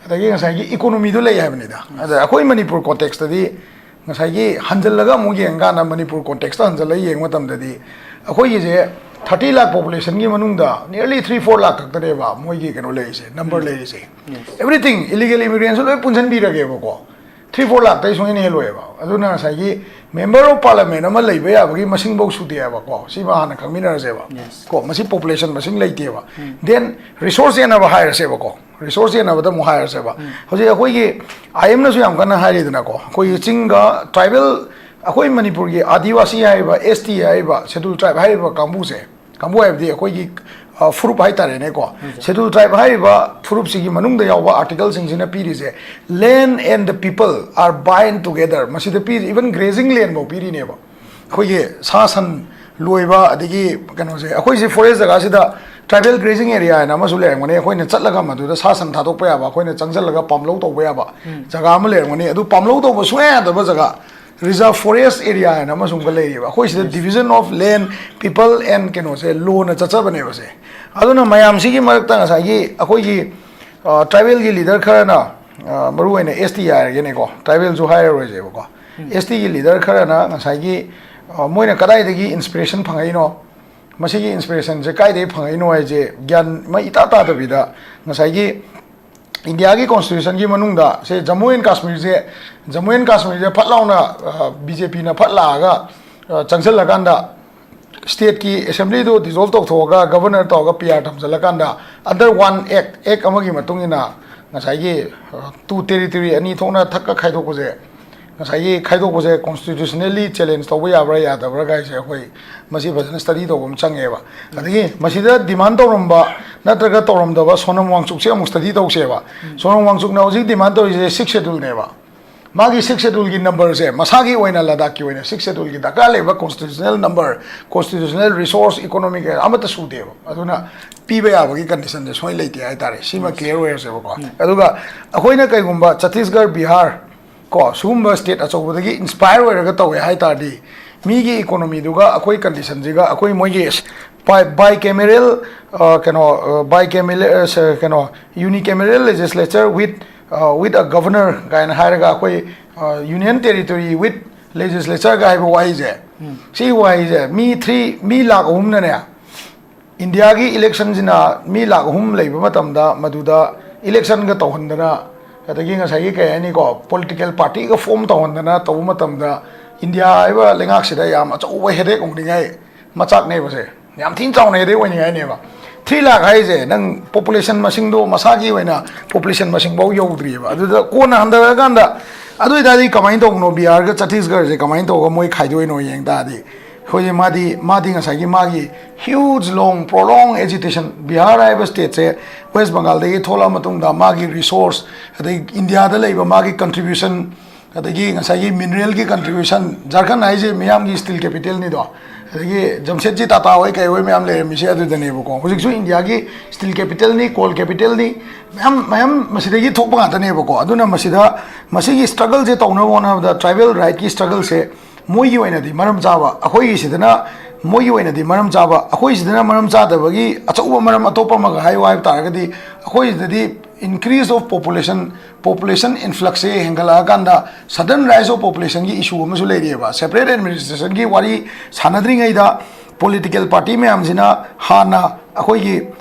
ꯑꯗꯒꯤ ꯉꯁꯥꯏꯒꯤ ꯏꯀꯣꯅꯣꯃꯤꯗꯨ ꯂꯩ ꯍꯥꯏꯕꯅꯤꯗ꯫ ꯑꯗ ꯑꯩꯈꯣꯏ ꯃꯅꯤꯄꯨꯔ ꯀꯣꯟꯇꯦꯛꯁꯇꯗꯤ ꯉꯁꯥꯏꯒꯤ ꯍꯟꯖꯜꯂꯒ ꯑꯃꯨꯛ ꯌꯦꯡꯀꯥꯟꯗ, ꯃꯅꯤꯄꯨꯔ ꯀꯣꯟꯇꯦꯛꯁꯇ ꯍꯟꯖꯜꯂꯒ ꯌꯦꯡꯕ ꯃꯇꯝꯗꯗꯤ, ꯑꯩꯈꯣꯏꯒꯤꯁꯦ ꯊꯥꯔꯇꯤ ꯂꯥꯛ ꯄꯣꯄꯨꯂꯦꯁꯟꯒꯤ ꯃꯅꯨꯡꯗ ꯅꯤꯌꯔꯂꯤ ꯊ꯭ꯔꯤ ꯐꯣꯔ ꯂꯥꯛ ꯈꯛꯇꯅꯦꯕ ꯃꯣꯏꯒꯤ ꯀꯩꯅꯣ ꯂꯩꯔꯤꯁꯦ, ꯅꯝꯕꯔ ꯂꯩꯔꯤꯁꯦ꯫ ꯑꯦꯕ꯭ꯔꯤꯊꯤꯡ, ꯏꯂꯤꯒꯦꯜ ꯏꯃꯤꯒ꯭ꯔꯦꯟꯁꯨ ꯂꯣꯏ ꯄꯨꯟꯁꯤꯟꯕꯤꯔꯒꯦꯕꯀꯣ, ꯊ꯭ꯔꯤ ꯐꯣꯔ ꯂꯥꯛꯇꯩ ꯁꯨꯡꯍꯦꯟ ꯍꯦꯜꯂꯣꯏꯕ꯫ ꯑꯗꯨꯅ ꯉꯁꯥꯏꯒꯤ ꯃꯦꯝꯕꯔ ꯑꯣꯐ ꯄꯥꯔꯂꯤꯌꯥꯃꯦꯟ ꯑꯃ ꯂꯩꯕ ꯌꯥꯕꯒꯤ ꯃꯁꯤꯡꯐꯧ ꯁꯨꯗꯦ ꯍꯥꯏꯕꯀꯣ꯫ ꯁꯤꯃ ꯍꯥꯟꯅ ꯈꯪꯃꯤꯟꯅꯔꯁꯦꯕ꯫ ꯀꯣ, ꯃꯁꯤ ꯄꯣꯄꯨꯂꯦꯁꯟ ꯃꯁꯤꯡ ꯂꯩꯇꯦꯕ꯫ ꯗꯦꯟ ꯔꯤꯁꯣꯔꯁ ꯌꯦꯟꯅꯕ ꯍꯥꯏꯔꯁꯦꯕꯀꯣ, ꯔꯤꯁꯣꯔꯁ ꯌꯦꯟꯅꯕꯗ ꯑꯃꯨꯛ ꯍꯥꯏꯔꯁꯦꯕ꯫ ꯍꯧꯖꯤꯛ ꯑꯩꯈꯣꯏꯒꯤ ꯑꯥꯏ ꯑꯦꯝꯅꯁꯨ ꯌꯥꯝ ꯀꯟꯅ ꯍꯥꯏꯔꯤꯗꯅꯀꯣ, ꯑꯩꯈꯣꯏꯒꯤ ꯆꯤꯡꯒ ꯇ꯭ꯔꯥꯏꯕꯦꯜ, ꯑꯩꯈꯣꯏ ꯃꯅꯤꯄꯨꯔꯒꯤ ꯑꯥꯗꯤꯋꯥꯁꯤ ꯍꯥꯏꯔꯤꯕ, ꯑꯦꯁ ꯇꯤ ꯍꯥꯏꯔꯤꯕ, ꯁꯦꯗꯨꯜ ꯇ꯭ꯔꯥꯏꯕ ꯍꯥꯏꯔꯤꯕ ꯀꯥꯡꯕꯨꯁꯦ, ꯀꯥꯡꯕꯨ ꯍꯥꯏꯕꯗꯤ ꯑꯩꯈꯣꯏꯒꯤ ꯐꯨꯔꯨꯞ ꯍꯥꯏꯇꯥꯔꯦꯅꯦꯀꯣ꯫ ꯁꯦꯗꯨꯜ ꯇ꯭ꯔꯥꯏꯕ ꯍꯥꯏꯔꯤꯕ ꯐꯨꯔꯨꯞꯁꯤꯒꯤ ꯃꯅꯨꯡꯗ ꯌꯥꯎꯕ ꯑꯥꯔꯇꯤꯀꯜꯁꯤꯡꯁꯤꯅ ꯄꯤꯔꯤꯁꯦ, "Land and the people are bind together", ꯃꯁꯤꯗ ꯄꯤꯔꯤ꯫ ꯏꯚꯟ ꯒ꯭ꯔꯦꯖꯤꯡ ꯂꯦꯟꯐꯧ ꯄꯤꯔꯤꯅꯦꯕ꯫ ꯑꯩꯈꯣꯏꯒꯤ ꯁꯥ ꯁꯟ ꯂꯣꯏꯕ, ꯑꯗꯒꯤ ꯀꯩꯅꯣꯁꯦ, ꯑꯩꯈꯣꯏꯁꯦ ꯐꯣꯔꯦꯁ ꯖꯒꯥꯁꯤꯗ ꯇ꯭ꯔꯥꯏꯕꯦꯜ ꯒ꯭ꯔꯦꯖꯤꯡ ꯑꯦꯔꯤꯌꯥ ꯍꯥꯏꯅ ꯑꯃꯁꯨ ꯂꯩꯔꯝꯒꯅꯤ꯫ ꯑꯩꯈꯣꯏꯅ ꯆꯠꯂꯒ ꯃꯗꯨꯗ ꯁꯥ ꯁꯟ ꯊꯥꯗꯣꯛꯄ ꯌꯥꯕ, ꯑꯩꯈꯣꯏꯅ ꯆꯪꯁꯤꯜꯂꯒ ꯄꯥꯝꯂꯧ ꯇꯧꯕ ꯌꯥꯕ ꯖꯒꯥ ꯑꯃ ꯂꯩꯔꯝꯒꯅꯤ꯫ ꯑꯗꯨ ꯄꯥꯝꯂꯧ ꯇꯧꯕ ꯁꯨꯡꯌꯥ ꯌꯥꯗꯕ ꯖꯒꯥ, ꯔꯤꯖꯥꯔꯚ ꯐꯣꯔꯦꯁ ꯑꯦꯔꯤꯌꯥ ꯍꯥꯏꯅ ꯑꯃꯁꯨ ꯑꯃꯒ ꯂꯩꯔꯤꯕ꯫ ꯑꯩꯈꯣꯏ ꯁꯤꯗ ꯗꯤꯕꯤꯖꯟ ꯑꯣꯐ ꯂꯦꯟ, ꯄꯤꯄꯜ ꯑꯦꯟ ꯀꯩꯅꯣꯁꯦ, ꯂꯣꯅ ꯆꯠꯆꯕꯅꯦꯕ ꯁꯦ꯫ ꯑꯗꯨꯅ ꯃꯌꯥꯝꯁꯤꯒꯤ ꯃꯔꯛꯇ ꯉꯁꯥꯏꯒꯤ ꯑꯩꯈꯣꯏꯒꯤ ꯇ꯭ꯔꯥꯏꯕꯦꯜꯒꯤ ꯂꯤꯗꯔ ꯈꯔꯅ, ꯃꯔꯨꯑꯣꯏꯅ ꯑꯦꯁ ꯇꯤ ꯍꯥꯏꯔꯒꯦꯅꯦꯀꯣ, ꯇ꯭ꯔꯥꯏꯕꯦꯜꯁꯨ ꯍꯥꯏꯔꯔꯣꯏꯁꯦꯕꯀꯣ꯫ ꯑꯦꯁ ꯇꯤꯒꯤ ꯂꯤꯗꯔ ꯈꯔꯅ ꯉꯁꯥꯏꯒꯤ, ꯃꯣꯏꯅ ꯀꯗꯥꯏꯗꯒꯤ ꯏꯟꯁꯄꯤꯔꯦꯁꯟ ꯐꯪꯉꯛꯏꯅꯣ, ꯃꯁꯤꯒꯤ ꯏꯟꯁꯄꯤꯔꯦꯁꯟꯁꯦ ꯀꯥꯏꯗꯒꯤ ꯐꯪꯉꯛꯏꯅꯣ ꯍꯥꯏꯁꯦ ꯒ꯭ꯌꯥꯟ ꯑꯃ ꯏꯇꯥ ꯇꯥꯗꯕꯤꯗ, ꯉꯁꯥꯏꯒꯤ ꯏꯟꯗꯤꯌꯥꯒꯤ ꯀꯣꯟꯁꯇꯤꯇ꯭ꯌꯨꯁꯟꯒꯤ ꯃꯅꯨꯡꯗ ꯁꯦ, ꯖꯃꯨ ꯑꯦꯟ ꯀꯥꯁꯃꯤꯔꯁꯦ, ꯖꯃꯨ ꯑꯦꯟ ꯀꯥꯁꯃꯤꯔꯁꯦ ꯐꯠ ꯂꯥꯎꯅ ꯕꯤ ꯖꯦ ꯄꯤꯅ ꯐꯠ ꯂꯥꯛꯑꯒ ꯆꯪꯁꯤꯜꯂꯀꯥꯟꯗ, ꯁ꯭ꯇꯦꯠꯀꯤ ꯑꯦꯁꯦꯝꯕ꯭ꯂꯤꯗꯨ ꯗꯤꯖꯣꯜꯕ ꯇꯧꯊꯣꯛꯑꯒ ꯒꯕꯔꯅꯔ ꯇꯧꯔꯒ ꯄꯤ ꯑꯥꯔ ꯊꯝꯖꯤꯜꯂꯀꯥꯟꯗ, under one act, ꯑꯦꯛ ꯑꯃꯒꯤ ꯃꯇꯨꯡ ꯏꯟꯅ ꯉꯁꯥꯏꯒꯤ ꯇꯨ ꯇꯦꯔꯤꯇꯣꯔꯤ ꯑꯅꯤ ꯊꯣꯛꯅ ꯊꯛꯀ ꯈꯥꯏꯗꯣꯛꯄꯁꯦ, ꯉꯁꯥꯏꯒꯤ ꯈꯥꯏꯗꯣꯛꯄꯁꯦ ꯀꯣꯟꯁꯇꯤꯇ꯭ꯌꯨꯁꯅꯦꯜꯂꯤ ꯆꯦꯂꯦꯟꯖ ꯇꯧꯕ ꯌꯥꯕ꯭ꯔꯥ ꯌꯥꯗꯕ꯭ꯔꯥ ꯀꯥꯏꯁꯦ ꯑꯩꯈꯣꯏ ꯃꯁꯤ ꯐꯖꯅ ꯁ꯭ꯇꯗꯤ ꯇꯧꯕ ꯑꯃ ꯆꯪꯉꯦꯕ꯫ ꯑꯗꯒꯤ ꯃꯁꯤꯗ ꯗꯤꯃꯥꯟ ꯇꯧꯔꯝꯕ ꯅꯠꯇ꯭ꯔꯒ ꯇꯧꯔꯝꯗꯕ ꯁꯣꯅꯝ ꯋꯥꯡꯆꯨꯛꯁꯦ ꯑꯃꯨꯛ ꯁ꯭ꯇꯗꯤ ꯇꯧꯁꯦꯕ꯫ ꯁꯣꯅꯝ ꯋꯥꯡꯆꯨꯛꯅ ꯍꯧꯖꯤꯛ ꯗꯤꯃꯥꯟ ꯇꯧꯔꯤꯁꯦ ꯁꯤꯛꯁ ꯁꯦꯗꯨꯜꯅꯦꯕ꯫ ꯃꯥꯒꯤ ꯁꯤꯛꯁ ꯁꯦꯗꯨꯜꯒꯤ ꯅꯝꯕꯔꯁꯦ, ꯃꯁꯥꯒꯤ ꯑꯣꯏꯅ ꯂꯗꯥꯛꯀꯤ ꯑꯣꯏꯅ ꯁꯤꯛꯁ ꯁꯦꯗꯨꯜꯒꯤ ꯗꯔꯀꯥꯔ ꯂꯩꯕ constitutional number, constitutional resource, economic ꯑꯃꯠꯇ ꯁꯨꯗꯦꯕ꯫ ꯑꯗꯨꯅ ꯄꯤꯕ ꯌꯥꯕꯒꯤ ꯀꯟꯗꯤꯁꯟꯁꯦ ꯁꯣꯏ ꯂꯩꯇꯦ ꯍꯥꯏꯇꯥꯔꯦ꯫ ꯁꯤꯃ ꯀ꯭ꯂꯤꯌꯥꯔ ꯑꯣꯏꯔꯁꯦꯕꯀꯣ꯫ ꯑꯗꯨꯒ ꯑꯩꯈꯣꯏꯅ ꯀꯩꯒꯨꯝꯕ ꯆꯇꯤꯁꯒꯔ, ꯕꯤꯍꯥꯔ, ꯀꯣ, ꯁꯤꯒꯨꯝꯕ ꯁ꯭ꯇꯦꯠ ꯑꯆꯧꯕꯗꯒꯤ ꯏꯟꯁꯄꯥꯌꯔ ꯑꯣꯏꯔꯒ ꯇꯧꯋꯦ ꯍꯥꯏ ꯇꯥꯔꯗꯤ, ꯃꯤꯒꯤ ꯏꯀꯣꯅꯣꯃꯤꯗꯨꯒ ꯑꯩꯈꯣꯏ ꯀꯟꯗꯤꯁꯟꯁꯤꯒ, ꯑꯩꯈꯣꯏ ꯃꯣꯏꯒꯤ ꯕꯥꯏ ꯀꯦꯃꯦꯔꯦꯜ, ꯀꯩꯅꯣ, ꯕꯥꯏ ꯀꯦꯃꯦꯔꯦꯜ, ꯀꯩꯅꯣ, ꯌꯨꯅꯤꯀꯦꯃꯦꯔꯦꯜ ꯂꯦꯖꯤꯁꯂꯦꯆꯔ ꯋꯤꯠ, ꯋꯤꯠ ꯑ ꯒꯕꯔꯅꯔ ꯀꯥꯏꯅ ꯍꯥꯏꯔꯒ, ꯑꯩꯈꯣꯏ ꯌꯨꯅꯤꯌꯟ ꯇꯦꯔꯤꯇꯣꯔꯤ ꯋꯤꯠ ꯂꯦꯖꯤꯁꯂꯦꯆꯔꯒ ꯍꯥꯏꯕ ꯋꯥꯍꯩꯁꯦ, ꯁꯤꯒꯤ ꯋꯥꯍꯩꯁꯦ ꯃꯤ ꯊ꯭ꯔꯤ, ꯃꯤ ꯂꯥꯛ ꯑꯍꯨꯝꯅꯅꯦ, ꯏꯟꯗꯤꯌꯥꯒꯤ ꯏꯂꯦꯛꯁꯟꯁꯤꯅ ꯃꯤ ꯂꯥꯛ ꯑꯍꯨꯝ ꯂꯩꯕ ꯃꯇꯝꯗ, ꯃꯗꯨꯗ ꯏꯂꯦꯛꯁꯟꯒ ꯇꯧꯍꯟꯗꯅ, ꯑꯗꯒꯤ ꯉꯁꯥꯏꯒꯤ ꯀꯩ ꯍꯥꯏꯅꯤꯀꯣ, ꯄꯣꯂꯤꯇꯤꯀꯦꯜ ꯄꯥꯔꯇꯤꯒ ꯐꯣꯔꯝ ꯇꯧꯍꯟꯗꯅ ꯇꯧꯕ ꯃꯇꯝꯗ, ꯏꯟꯗꯤꯌꯥ ꯍꯥꯏꯕ ꯂꯩꯉꯥꯛꯁꯤꯗ ꯌꯥꯝ ꯑꯆꯧꯕ ꯍꯦꯗꯦꯛ ꯑꯣꯏꯅꯤꯡꯉꯥꯏ ꯃꯆꯥꯛꯅꯦꯕꯁꯦ꯫ ꯌꯥꯝ ꯊꯤꯅ ꯆꯥꯎꯅ ꯍꯦꯗꯦꯛ ꯑꯣꯏꯅꯤꯡꯉꯥꯏꯅꯦꯕ꯫ ꯊ꯭ꯔꯤ ꯂꯥꯛ ꯍꯥꯏꯁꯦ ꯅꯪ ꯄꯣꯄꯨꯂꯦꯁꯟ ꯃꯁꯤꯡꯗꯣ, ꯃꯁꯥꯒꯤ ꯑꯣꯏꯅ ꯄꯣꯄꯨꯂꯦꯁꯟ ꯃꯁꯤꯡꯐꯥꯎ ꯌꯧꯗ꯭ꯔꯤꯑꯕ꯫ ꯑꯗꯨꯗ ꯀꯣꯟꯅ ꯍꯟꯊꯔꯛꯑꯀꯥꯟꯗ, ꯑꯗꯨ ꯑꯣꯏꯇꯥꯔꯗꯤ ꯀꯃꯥꯏꯅ ꯇꯧꯕꯅꯣ, ꯕꯤꯍꯥꯔꯒ ꯆꯇꯤꯁꯒꯔꯁꯦ ꯀꯃꯥꯏꯅ ꯇꯧꯔꯒ ꯃꯣꯏ ꯈꯥꯏꯗꯣꯛꯏꯅꯣ ꯌꯦꯡ ꯇꯥꯔꯗꯤ, ꯑꯩꯈꯣꯏꯒꯤ ꯃꯥꯗꯤ ꯃꯥꯗꯤ ꯉꯁꯥꯏꯒꯤ ꯃꯥꯒꯤ huge long prolonged agitation, Bihar ꯍꯥꯏꯕ stateꯁꯦ West Bengalꯗꯒꯤ ꯊꯣꯛꯂꯛꯑ ꯃꯇꯨꯡꯗ ꯃꯥꯒꯤ resource, ꯑꯗꯩ ꯏꯟꯗꯤꯌꯥꯗ ꯂꯩꯕ ꯃꯥꯒꯤ contribution, ꯑꯗꯒꯤ ꯉꯁꯥꯏꯒꯤ mineralꯒꯤ contribution, ꯖꯥꯔꯈꯟ ꯍꯥꯏꯁꯦ ꯃꯤꯌꯥꯝꯒꯤ steel capitalꯅꯤꯗꯣ, ꯑꯗꯒꯤ ꯖꯝꯁꯦꯠꯖꯤ ꯇꯥꯇꯥ ꯍꯣꯏ ꯀꯩ ꯍꯣꯏ ꯃꯌꯥꯝ ꯂꯩꯔꯝꯃꯤꯁꯦ ꯑꯗꯨꯗꯅꯦꯕꯀꯣ꯫ ꯍꯧꯖꯤꯛꯁꯨ ꯏꯟꯗꯤꯌꯥꯒꯤ steel capitalꯅꯤ, coal capitalꯅꯤ, ꯃꯌꯥꯝ ꯃꯌꯥꯝ ꯃꯁꯤꯗꯒꯤ ꯊꯣꯛꯄ ꯉꯥꯛꯇꯅꯦꯕꯀꯣ꯫ ꯑꯗꯨꯅ ꯃꯁꯤꯗ ꯃꯁꯤꯒꯤ struggleꯁꯦ ꯇꯧꯅꯕ ꯍꯣꯠꯅꯕꯗ tribal rightꯀꯤ struggleꯁꯦ ꯃꯣꯏꯒꯤ ꯑꯣꯏꯅꯗꯤ ꯃꯔꯝ ꯆꯥꯕ, ꯑꯩꯈꯣꯏꯒꯤꯁꯤꯗꯅ ꯃꯣꯏꯒꯤ ꯑꯣꯏꯅꯗꯤ ꯃꯔꯝ ꯆꯥꯕ, ꯑꯩꯈꯣꯏꯁꯤꯗꯅ ꯃꯔꯝ ꯆꯥꯗꯕꯒꯤ ꯑꯆꯧꯕ ꯃꯔꯝ ꯑꯇꯣꯞꯄ ꯑꯃꯒ ꯍꯥꯏꯌꯨ ꯍꯥꯏꯕ ꯇꯥꯔꯒꯗꯤ, ꯑꯩꯈꯣꯏꯁꯤꯗꯗꯤ increase of population, population influxꯁꯦ ꯍꯦꯟꯒꯠꯂꯛꯑꯀꯥꯟꯗ sudden rise of populationꯒꯤ issue ꯑꯃꯁꯨ ꯂꯩꯔꯤꯑꯕ꯫ Separate administrationꯒꯤ ꯋꯥꯔꯤ ꯁꯥꯟꯅꯗ꯭ꯔꯤꯉꯩꯗ political party ꯃꯌꯥꯝꯁꯤꯅ ꯍꯥꯟꯅ ꯑꯩꯈꯣꯏꯒꯤ,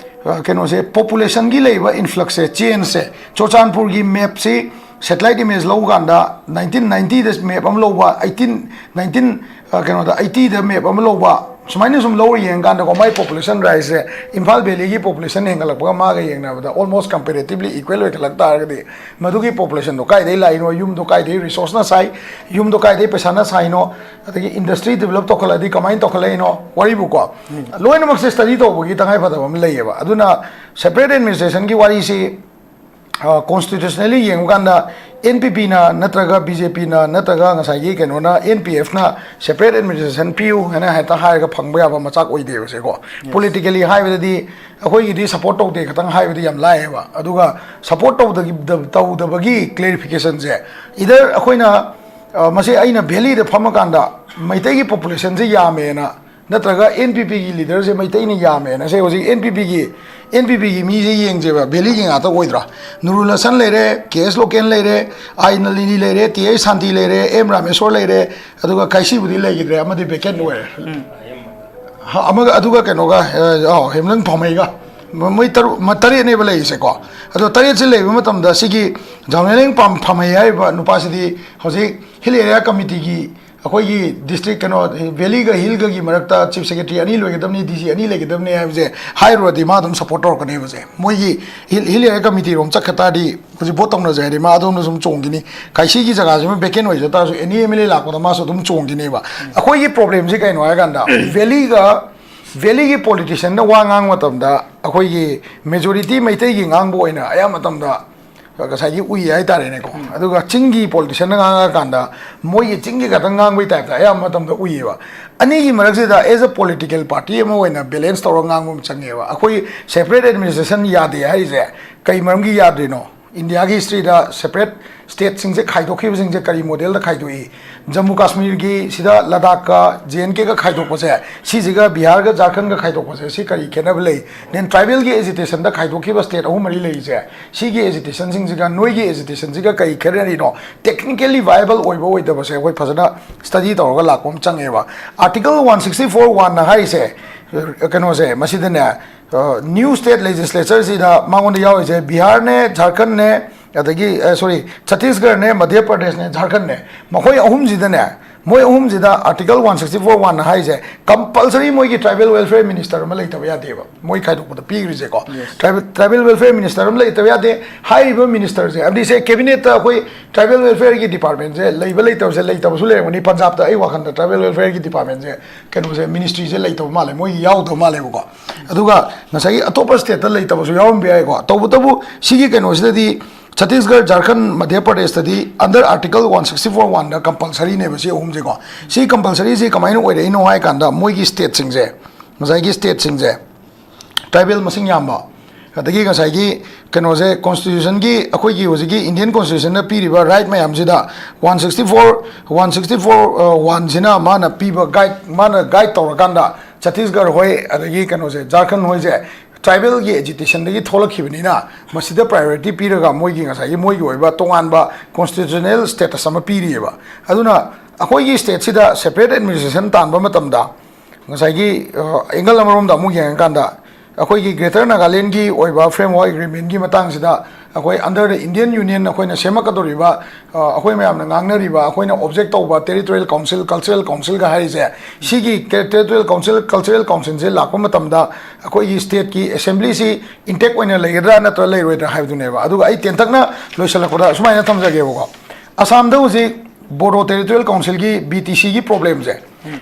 ꯑ, ꯀꯩꯅꯣꯁꯦ, populationꯒꯤ ꯂꯩꯔꯤꯕ influxꯁꯦ, changeꯁꯦ, ꯆꯨꯔꯆꯥꯟꯄꯨꯔꯒꯤ mapꯁꯤ satellite image ꯂꯧꯕ ꯀꯥꯟꯗ nineteen ninetyꯗ map ꯑꯃ ꯂꯧꯕ, eighteen nineteen, ꯑ, ꯀꯩꯅꯣꯗ eightyꯗ map ꯑꯃ ꯂꯧꯕ, ꯁꯨꯃꯥꯏꯅ ꯁꯨꯝ ꯂꯧꯔ ꯌꯦꯡꯀꯥꯟꯗꯀꯣ, ꯃꯥꯏ population riseꯁꯦ ꯏꯝꯐꯥꯜ valleyꯒꯤ populationꯅ ꯍꯦꯟꯒꯠꯂꯛꯄꯒ ꯃꯥꯒ ꯌꯦꯡꯅꯕꯗ almost comparatively equal ꯑꯣꯏꯈꯠꯂꯛ ꯇꯥꯔꯒꯗꯤ, ꯃꯗꯨꯒꯤ populationꯗꯣ ꯀꯥꯏꯗꯩ ꯂꯥꯛꯏꯅꯣ, ꯌꯨꯝꯗꯣ ꯀꯥꯏꯗꯩ resourceꯅ ꯁꯥꯏ, ꯌꯨꯝꯗꯣ ꯀꯥꯏꯗꯩ ꯄꯩꯁꯥꯅ ꯁꯥꯏꯅꯣ, ꯑꯗꯒꯤ industry develop ꯇꯧꯈꯠꯂꯛꯑꯗꯤ ꯀꯃꯥꯏꯅ ꯇꯧꯈꯠꯂꯛꯏꯅꯣ, ꯋꯥꯔꯤꯕꯨꯀꯣ, ꯂꯣꯏꯅꯃꯛꯁꯦ study ꯇꯧꯕꯒꯤ ꯇꯉꯥꯏ ꯐꯗꯕ ꯑꯃ ꯂꯩꯌꯦꯕ꯫ ꯑꯗꯨꯅ separate administrationꯒꯤ ꯋꯥꯔꯤꯁꯤ, ꯑ, constitutionally ꯌꯦꯡꯕ ꯀꯥꯟꯗ NPPꯅ ꯅꯠꯇ꯭ꯔꯒ BJPꯅ ꯅꯠꯇ꯭ꯔꯒ ꯉꯁꯥꯏꯒꯤ ꯀꯩꯅꯣꯅ, NPFꯅ separate administration ꯄꯤꯌꯨ ꯍꯥꯏꯅ ꯍꯦꯛꯇ ꯍꯥꯏꯔꯒ ꯐꯪꯕ ꯌꯥꯕ ꯃꯆꯥꯛ ꯑꯣꯏꯗꯦꯕ ꯁꯦꯀꯣ꯫ Politically ꯍꯥꯏꯕꯗꯗꯤ ꯑꯩꯈꯣꯏꯒꯤꯗꯤ support ꯇꯧꯗꯦ ꯈꯇꯪ ꯍꯥꯏꯕꯗꯤ ꯌꯥꯝ ꯂꯥꯏꯌꯦꯕ꯫ ꯑꯗꯨꯒ support ꯇꯧꯗꯒꯤ-, ꯇꯧꯗꯕꯒꯤ clarificationꯁꯦ, either ꯑꯩꯈꯣꯏꯅ, ꯑ, ꯃꯁꯤ ꯑꯩꯅ valleyꯗ ꯐꯝꯃꯀꯥꯟꯗ ꯃꯩꯇꯩꯒꯤ populationꯁꯦ ꯌꯥꯝꯃꯦꯅ, ꯅꯠꯇ꯭ꯔꯒ NPPꯒꯤ leaderꯁꯦ ꯃꯩꯇꯩꯅ ꯌꯥꯝꯃꯦꯅ, ꯁꯦ ꯍꯧꯖꯤꯛ NPPꯒꯤ, NPPꯒꯤ ꯃꯤꯁꯦ ꯌꯦꯡꯁꯦꯕ, valleyꯒꯤ ꯉꯥꯛꯇ ꯑꯣꯏꯗ꯭ꯔꯥ? ꯅꯨꯔꯨꯜ ꯍꯁꯟ ꯂꯩꯔꯦ, ꯀꯦ ꯑꯦꯁ ꯂꯣꯀꯦꯟ ꯂꯩꯔꯦ, ꯑꯥꯏ ꯅꯂꯤꯅꯤ ꯂꯩꯔꯦ, ꯇꯤ ꯑꯩꯆ ꯁꯥꯟꯇꯤ ꯂꯩꯔꯦ, ꯑꯦꯝ ꯔꯥꯃꯦꯁꯣꯔ ꯂꯩꯔꯦ, ꯑꯗꯨꯒ ꯀꯥꯏꯁꯤꯕꯨꯗꯤ ꯂꯩꯈꯤꯗ꯭ꯔꯦ, ꯑꯃꯗꯤ vacant ꯑꯣꯏꯔꯦ꯫ ꯍ-, ꯑꯃꯒ, ꯑꯗꯨꯒ ꯀꯩꯅꯣꯒ, ꯑ, ꯑꯧ, ꯍꯦꯝꯂꯪ ꯐꯥꯃꯩꯒ, ꯃ-, ꯃꯣꯏ ꯇꯔꯨꯛ, ꯃ-, ꯇꯔꯦꯠꯅꯦꯕ ꯂꯩꯔꯤꯁꯦꯀꯣ꯫ ꯑꯗꯣ ꯇꯔꯦꯠꯁꯦ ꯂꯩꯕ ꯃꯇꯝꯗ ꯁꯤꯒꯤ ꯖꯥꯎꯅꯦꯂꯤꯡ ꯄꯥꯝ-, ꯐꯥꯃꯩ ꯍꯥꯏꯔꯤꯕ ꯅꯨꯄꯥꯁꯤꯗꯤ ꯍꯧꯖꯤꯛ Hill Area Committeeꯒꯤ, ꯑꯩꯈꯣꯏꯒꯤ ꯗꯤꯁꯇ꯭ꯔꯤꯛ ꯀꯩꯅꯣ, ꯚꯦꯂꯤꯒ ꯍꯤꯜꯒꯒꯤ ꯃꯔꯛꯇ ꯆꯤꯐ ꯁꯦꯀ꯭ꯔꯦꯇꯔꯤ ꯑꯅꯤ ꯂꯣꯏꯒꯗꯕꯅꯤ, ꯗꯤ ꯁꯤ ꯑꯅꯤ ꯂꯩꯒꯗꯕꯅꯤ ꯍꯥꯏꯕꯁꯦ ꯍꯥꯏꯔꯨꯔꯗꯤ ꯃꯥ ꯑꯗꯨꯝ ꯁꯞꯄꯣꯔꯠ ꯇꯧꯔꯛꯀꯅꯦꯕꯁꯦ꯫ ꯃꯣꯏꯒꯤ ꯍꯤꯜ ꯍꯤꯜ ꯑꯦꯔꯤꯌꯥ ꯀꯃꯤꯇꯤꯔꯣꯝ ꯆꯠꯈ ꯇꯥꯔꯗꯤ ꯍꯧꯖꯤꯛ ꯚꯣꯠ ꯇꯧꯅꯖꯦ ꯍꯥꯏꯔꯗꯤ ꯃꯥ ꯑꯗꯣꯝꯗ ꯁꯨꯝ ꯆꯣꯡꯈꯤꯅꯤ꯫ ꯈꯥꯏꯁꯤꯒꯤ ꯖꯒꯥꯁꯤꯃ ꯚꯦꯀꯦꯟ ꯑꯣꯏꯖ ꯇꯥꯔꯁꯨ ꯑꯦꯅꯤ ꯑꯦꯝ ꯑꯦꯜ ꯑꯦ ꯂꯥꯛꯄꯗ ꯃꯥꯁꯨ ꯑꯗꯨꯝ ꯆꯣꯡꯈꯤꯅꯦꯕ꯫ ꯑꯩꯈꯣꯏꯒꯤ ꯄ꯭ꯔꯣꯕ꯭ꯂꯦꯝꯁꯤ ꯀꯩꯅꯣ ꯍꯥꯏꯔꯀꯥꯟꯗ ꯚꯦꯂꯤꯒ ꯚꯦꯂꯤꯒꯤ ꯄꯣꯂꯤꯇꯤꯁꯤꯌꯥꯟꯅ ꯋꯥ ꯉꯥꯡꯕ ꯃꯇꯝꯗ ꯑꯩꯈꯣꯏꯒꯤ ꯃꯦꯖꯣꯔꯤꯇꯤ ꯃꯩꯇꯩꯒꯤ ꯉꯥꯡꯕ ꯑꯣꯏꯅ ꯑꯌꯥꯝꯕ ꯃꯇꯝꯗ ꯉꯁꯥꯏꯒꯤ ꯎꯏ ꯍꯥꯏꯇꯥꯔꯦꯅꯦꯀꯣ꯫ ꯑꯗꯨꯒ ꯆꯤꯡꯒꯤ ꯄꯣꯂꯤꯇꯤꯁꯤꯌꯥꯟꯅ ꯉꯥꯡꯉꯀꯥꯟꯗ ꯃꯣꯏꯒꯤ ꯆꯤꯡꯒꯤ ꯈꯛꯇꯪ ꯉꯥꯡꯕꯒꯤ ꯇꯥꯏꯞꯇ ꯑꯌꯥꯝꯕ ꯃꯇꯝꯗ ꯎꯏꯌꯦꯕ꯫ ꯑꯅꯤꯒꯤ ꯃꯔꯛꯁꯤꯗ as a political party ꯑꯃ ꯑꯣꯏꯅ ꯕꯦꯂꯦꯟꯁ ꯇꯧꯔꯒ ꯉꯥꯡꯕ ꯑꯃ ꯆꯪꯉꯦꯕ꯫ ꯑꯩꯈꯣꯏ ꯁꯦꯄꯔꯦꯠ ꯑꯦꯗꯃꯤꯅꯤꯁꯇ꯭ꯔꯦꯁꯟ ꯌꯥꯗꯦ ꯍꯥꯏꯔꯤꯁꯦ ꯀꯩ ꯃꯔꯝꯒꯤ ꯌꯥꯗ꯭ꯔꯤꯅꯣ? ꯏꯟꯗꯤꯌꯥꯒꯤ ꯍꯤꯁꯇ꯭ꯔꯤꯗ ꯁꯦꯄꯔꯦꯠ ꯁ꯭ꯇꯦꯠꯁꯤꯡꯁꯦ ꯈꯥꯏꯗꯣꯛꯈꯤꯕꯁꯤꯡꯁꯦ ꯀꯔꯤ ꯃꯣꯗꯦꯜꯗ ꯈꯥꯏꯗꯣꯛꯏ? ꯖꯝꯃꯨ ꯀꯥꯁꯃꯤꯔꯒꯤ ꯁꯤꯗ ꯂꯗꯥꯛꯀ ꯖꯦ ꯑꯦꯟ ꯀꯦꯒ ꯈꯥꯏꯗꯣꯛꯄꯁꯦ, ꯁꯤꯁꯤꯒ ꯕꯤꯍꯥꯔꯒ ꯖꯥꯔꯈꯟꯒ ꯈꯥꯏꯗꯣꯛꯄꯁꯦ, ꯁꯤ ꯀꯔꯤ ꯈꯦꯠꯅꯕ ꯂꯩ? ꯅꯦꯟ ꯇ꯭ꯔꯥꯏꯕꯦꯜꯒꯤ ꯑꯦꯖꯤꯇꯦꯁꯟꯗ ꯈꯥꯏꯗꯣꯛꯈꯤꯕ ꯁ꯭ꯇꯦꯠ ꯑꯍꯨꯝ ꯃꯔꯤ ꯂꯩꯔꯤꯁꯦ, ꯁꯤꯒꯤ ꯑꯦꯖꯤꯇꯦꯁꯟꯁꯤꯡꯁꯤꯒ ꯅꯣꯏꯒꯤ ꯑꯦꯖꯤꯇꯦꯁꯟꯁꯤꯒ ꯀꯔꯤ ꯈꯦꯠꯅꯔꯤꯅꯣ? ꯇꯦꯛꯅꯤꯀꯦꯜꯂꯤ ꯚꯥꯏꯑꯦꯕꯜ ꯑꯣꯏꯕ ꯑꯣꯏꯗꯕꯁꯦ ꯑꯩꯈꯣꯏ ꯐꯖꯅ ꯁ꯭ꯇꯗꯤ ꯇꯧꯔꯒ ꯂꯥꯛꯄ ꯑꯃ ꯆꯪꯉꯦꯕ꯫ ꯑꯥꯔꯇꯤꯀꯜ ꯋꯥꯟ ꯁꯤꯛꯁꯇꯤ ꯐꯣꯔ ꯋꯥꯟꯅ ꯍꯥꯏꯔꯤꯁꯦ, ꯀꯩꯅꯣꯁꯦ, ꯃꯁꯤꯗꯅꯦ, ꯅ꯭ꯌꯨ ꯁ꯭ꯇꯦꯠ ꯂꯦꯖꯤꯁꯂꯦꯆꯔꯁꯤꯗ ꯃꯉꯣꯟꯗ ꯌꯥꯎꯔꯤꯁꯦ ꯕꯤꯍꯥꯔꯅꯦ, ꯖꯥꯔꯈꯟꯅꯦ, ꯑꯗꯒꯤ ꯁꯣꯔꯤ, ꯆꯇꯤꯁꯒꯔꯅꯦ, ꯃꯙ꯭ꯌ ꯄ꯭ꯔꯗꯦꯁꯅꯦ, ꯖꯥꯔꯈꯟꯅꯦ, ꯃꯈꯣꯏ ꯑꯍꯨꯝꯁꯤꯗꯅꯦ, ꯃꯣꯏ ꯑꯍꯨꯝꯁꯤꯗ ꯑꯥꯔꯇꯤꯀꯜ ꯋꯥꯟ ꯁꯤꯛꯁꯇꯤ ꯐꯣꯔ ꯋꯥꯟꯅ ꯍꯥꯏꯔꯤꯁꯦ ꯀꯝꯄꯜꯁꯔꯤ ꯃꯣꯏꯒꯤ ꯇ꯭ꯔꯥꯏꯕꯦꯜ ꯋꯦꯜꯐꯤꯌꯔ ꯃꯤꯅꯤꯁꯇꯔ ꯑꯃ ꯂꯩꯇꯕ ꯌꯥꯗꯦꯕ꯫ ꯃꯣꯏ ꯈꯥꯏꯗꯣꯛꯄꯗ ꯄꯤꯈ꯭ꯔꯤꯁꯦꯀꯣ, ꯇ꯭ꯔꯥꯏꯕꯦꯜ ꯇ꯭ꯔꯥꯏꯕꯦꯜ ꯋꯦꯜꯐꯤꯌꯔ ꯃꯤꯅꯤꯁꯇꯔ ꯑꯃ ꯂꯩꯇꯕ ꯌꯥꯗꯦ꯫ ꯍꯥꯏꯔꯤꯕ ꯃꯤꯅꯤꯁꯇꯔꯁꯦ, ꯑꯃꯗꯤ ꯁꯦ ꯀꯦꯕꯤꯅꯦꯠꯇ ꯑꯩꯈꯣꯏ ꯇ꯭ꯔꯥꯏꯕꯦꯜ ꯋꯦꯜꯐꯤꯌꯔꯒꯤ ꯗꯤꯄꯥꯔꯠꯃꯦꯟꯁꯦ ꯂꯩꯕ ꯂꯩꯇꯕꯁꯦ, ꯂꯩꯇꯕꯁꯨ ꯂꯩꯔꯝꯒꯅꯤ꯫ ꯄꯟꯖꯥꯕꯇ ꯑꯩ ꯋꯥꯈꯜꯗ ꯇ꯭ꯔꯥꯏꯕꯦꯜ ꯋꯦꯜꯐꯤꯌꯔꯒꯤ ꯗꯤꯄꯥꯔꯠꯃꯦꯟꯁꯦ, ꯀꯩꯅꯣꯁꯦ, ꯃꯤꯅꯤꯁꯇ꯭ꯔꯤꯁꯦ ꯂꯩꯇꯕ ꯃꯥꯜꯂꯦ, ꯃꯣꯏꯒꯤ ꯌꯥꯎꯗꯕ ꯃꯥꯜꯂꯦꯕꯀꯣ꯫ ꯑꯗꯨꯒ ꯉꯁꯥꯏꯒꯤ ꯑꯇꯣꯞꯄ ꯁ꯭ꯇꯦꯠꯇ ꯂꯩꯇꯕꯁꯨ ꯌꯥꯎꯔꯝꯕ ꯌꯥꯏꯀꯣ꯫ ꯇꯧꯕꯇꯕꯨ ꯁꯤꯒꯤ ꯀꯩꯅꯣꯁꯤꯗꯗꯤ ꯆꯇꯤꯁꯒꯔ, ꯖꯥꯔꯈꯟ, ꯃꯙ꯭ꯌ ꯄ꯭ꯔꯗꯦꯁꯇꯗꯤ under article one sixty four one ꯗ ꯀꯝꯄꯜꯁꯔꯤꯅꯦꯕ ꯁꯤ ꯑꯍꯨꯝꯁꯦꯀꯣ꯫ ꯁꯤ ꯀꯝꯄꯜꯁꯔꯤꯁꯤ ꯀꯃꯥꯏꯅ ꯑꯣꯏꯔꯛꯏꯅꯣ ꯍꯥꯏ ꯀꯥꯟꯗ ꯃꯣꯏꯒꯤ ꯁ꯭ꯇꯦꯠꯁꯤꯡꯁꯦ, ꯉꯁꯥꯏꯒꯤ ꯁ꯭ꯇꯦꯠꯁꯤꯡꯁꯦ ꯇ꯭ꯔꯥꯏꯕꯦꯜ ꯃꯁꯤꯡ ꯌꯥꯝꯕ, ꯑꯗꯒꯤ ꯉꯁꯥꯏꯒꯤ ꯀꯩꯅꯣꯁꯦ, ꯀꯣꯟꯁꯇꯤꯇ꯭ꯌꯨꯁꯟꯒꯤ, ꯑꯩꯈꯣꯏꯒꯤ ꯍꯧꯖꯤꯛꯀꯤ ꯏꯟꯗꯤꯌꯟ ꯀꯣꯟꯁꯇꯤꯇ꯭ꯌꯨꯁꯟꯅ ꯄꯤꯔꯤꯕ ꯔꯥꯏꯠ ꯃꯌꯥꯝꯁꯤꯗ one sixty four, one sixty four ꯋꯥꯟꯁꯤꯅ ꯃꯥꯅ ꯄꯤꯕ ꯒꯥꯏꯗ, ꯃꯥꯅ ꯒꯥꯏꯗ ꯇꯧꯔꯀꯥꯟꯗ ꯆꯇꯤꯁꯒꯔ ꯍꯣꯏ ꯑꯗꯒꯤ ꯀꯩꯅꯣꯁꯦ, ꯖꯥꯔꯈꯟ ꯍꯣꯏꯁꯦ ꯇ꯭ꯔꯥꯏꯕꯦꯜꯒꯤ ꯑꯦꯖꯤꯇꯦꯁꯟꯗꯒꯤ ꯊꯣꯛꯂꯛꯈꯤꯕꯅꯤꯅ ꯃꯁꯤꯗ ꯄ꯭ꯔꯥꯏꯌꯣꯔꯤꯇꯤ ꯄꯤꯔꯒ ꯃꯣꯏꯒꯤ ꯉꯁꯥꯏꯒꯤ ꯃꯣꯏꯒꯤ ꯑꯣꯏꯕ ꯇꯣꯉꯥꯟꯕ ꯀꯣꯟꯁꯇꯤꯇ꯭ꯌꯨꯁꯅꯦꯜ ꯁ꯭ꯇꯦꯇꯁ ꯑꯃ ꯄꯤꯔꯤꯑꯕ꯫ ꯑꯗꯨꯅ ꯑꯩꯈꯣꯏꯒꯤ ꯁ꯭ꯇꯦꯠꯁꯤꯗ ꯁꯦꯄꯔꯦꯠ ꯑꯦꯗꯃꯤꯅꯤꯁꯇ꯭ꯔꯦꯁꯟ ꯇꯥꯟꯕ ꯃꯇꯝꯗ ꯉꯁꯥꯏꯒꯤ, ꯑ, ꯑꯦꯡꯒꯜ ꯑꯃꯔꯣꯝꯗ ꯑꯃꯨꯛ ꯌꯦꯡꯉꯀꯥꯟꯗ ꯑꯩꯈꯣꯏꯒꯤ ꯒ꯭ꯔꯦꯇꯔ ꯅꯥꯒꯥꯂꯦꯟꯒꯤ ꯑꯣꯏꯕ ꯐ꯭ꯔꯦꯝꯋꯥꯔꯛ ꯑꯦꯒ꯭ꯔꯤꯃꯦꯟꯒꯤ ꯃꯇꯥꯡꯁꯤꯗ ꯑꯩꯈꯣꯏ under the Indian Union ꯑꯩꯈꯣꯏꯅ ꯁꯦꯝꯃꯛꯀꯗꯧꯔꯤꯕ, ꯑ, ꯑꯩꯈꯣꯏ ꯃꯌꯥꯝꯅ ꯉꯥꯡꯅꯔꯤꯕ, ꯑꯩꯈꯣꯏꯅ object ꯇꯧꯕ territorial council, cultural councilꯒ ꯍꯥꯏꯔꯤꯁꯦ, ꯁꯤꯒꯤ ꯀꯦ-, territorial council, cultural councilꯁꯦ ꯂꯥꯛꯄ ꯃꯇꯝꯗ ꯑꯩꯈꯣꯏꯒꯤ stateꯀꯤ assemblyꯁꯤ intact ꯑꯣꯏꯅ ꯂꯩꯒꯗ꯭ꯔꯥ ꯅꯠꯇ꯭ꯔꯒ ꯂꯩꯔꯣꯏꯗ꯭ꯔꯥ ꯍꯥꯏꯕꯗꯨꯅꯦꯕ꯫ ꯑꯗꯨꯒ ꯑꯩ ꯇꯦꯟꯇꯛꯅ ꯂꯣꯏꯁꯤꯜꯂꯛꯄꯗ ꯁꯨꯃꯥꯏꯅ ꯊꯝꯖꯒꯦꯕꯀꯣ, ꯑꯁꯥꯝꯗ ꯍꯧꯖꯤꯛ Bodo Territorial Councilꯒꯤ, BTCꯒꯤ problemꯁꯦ,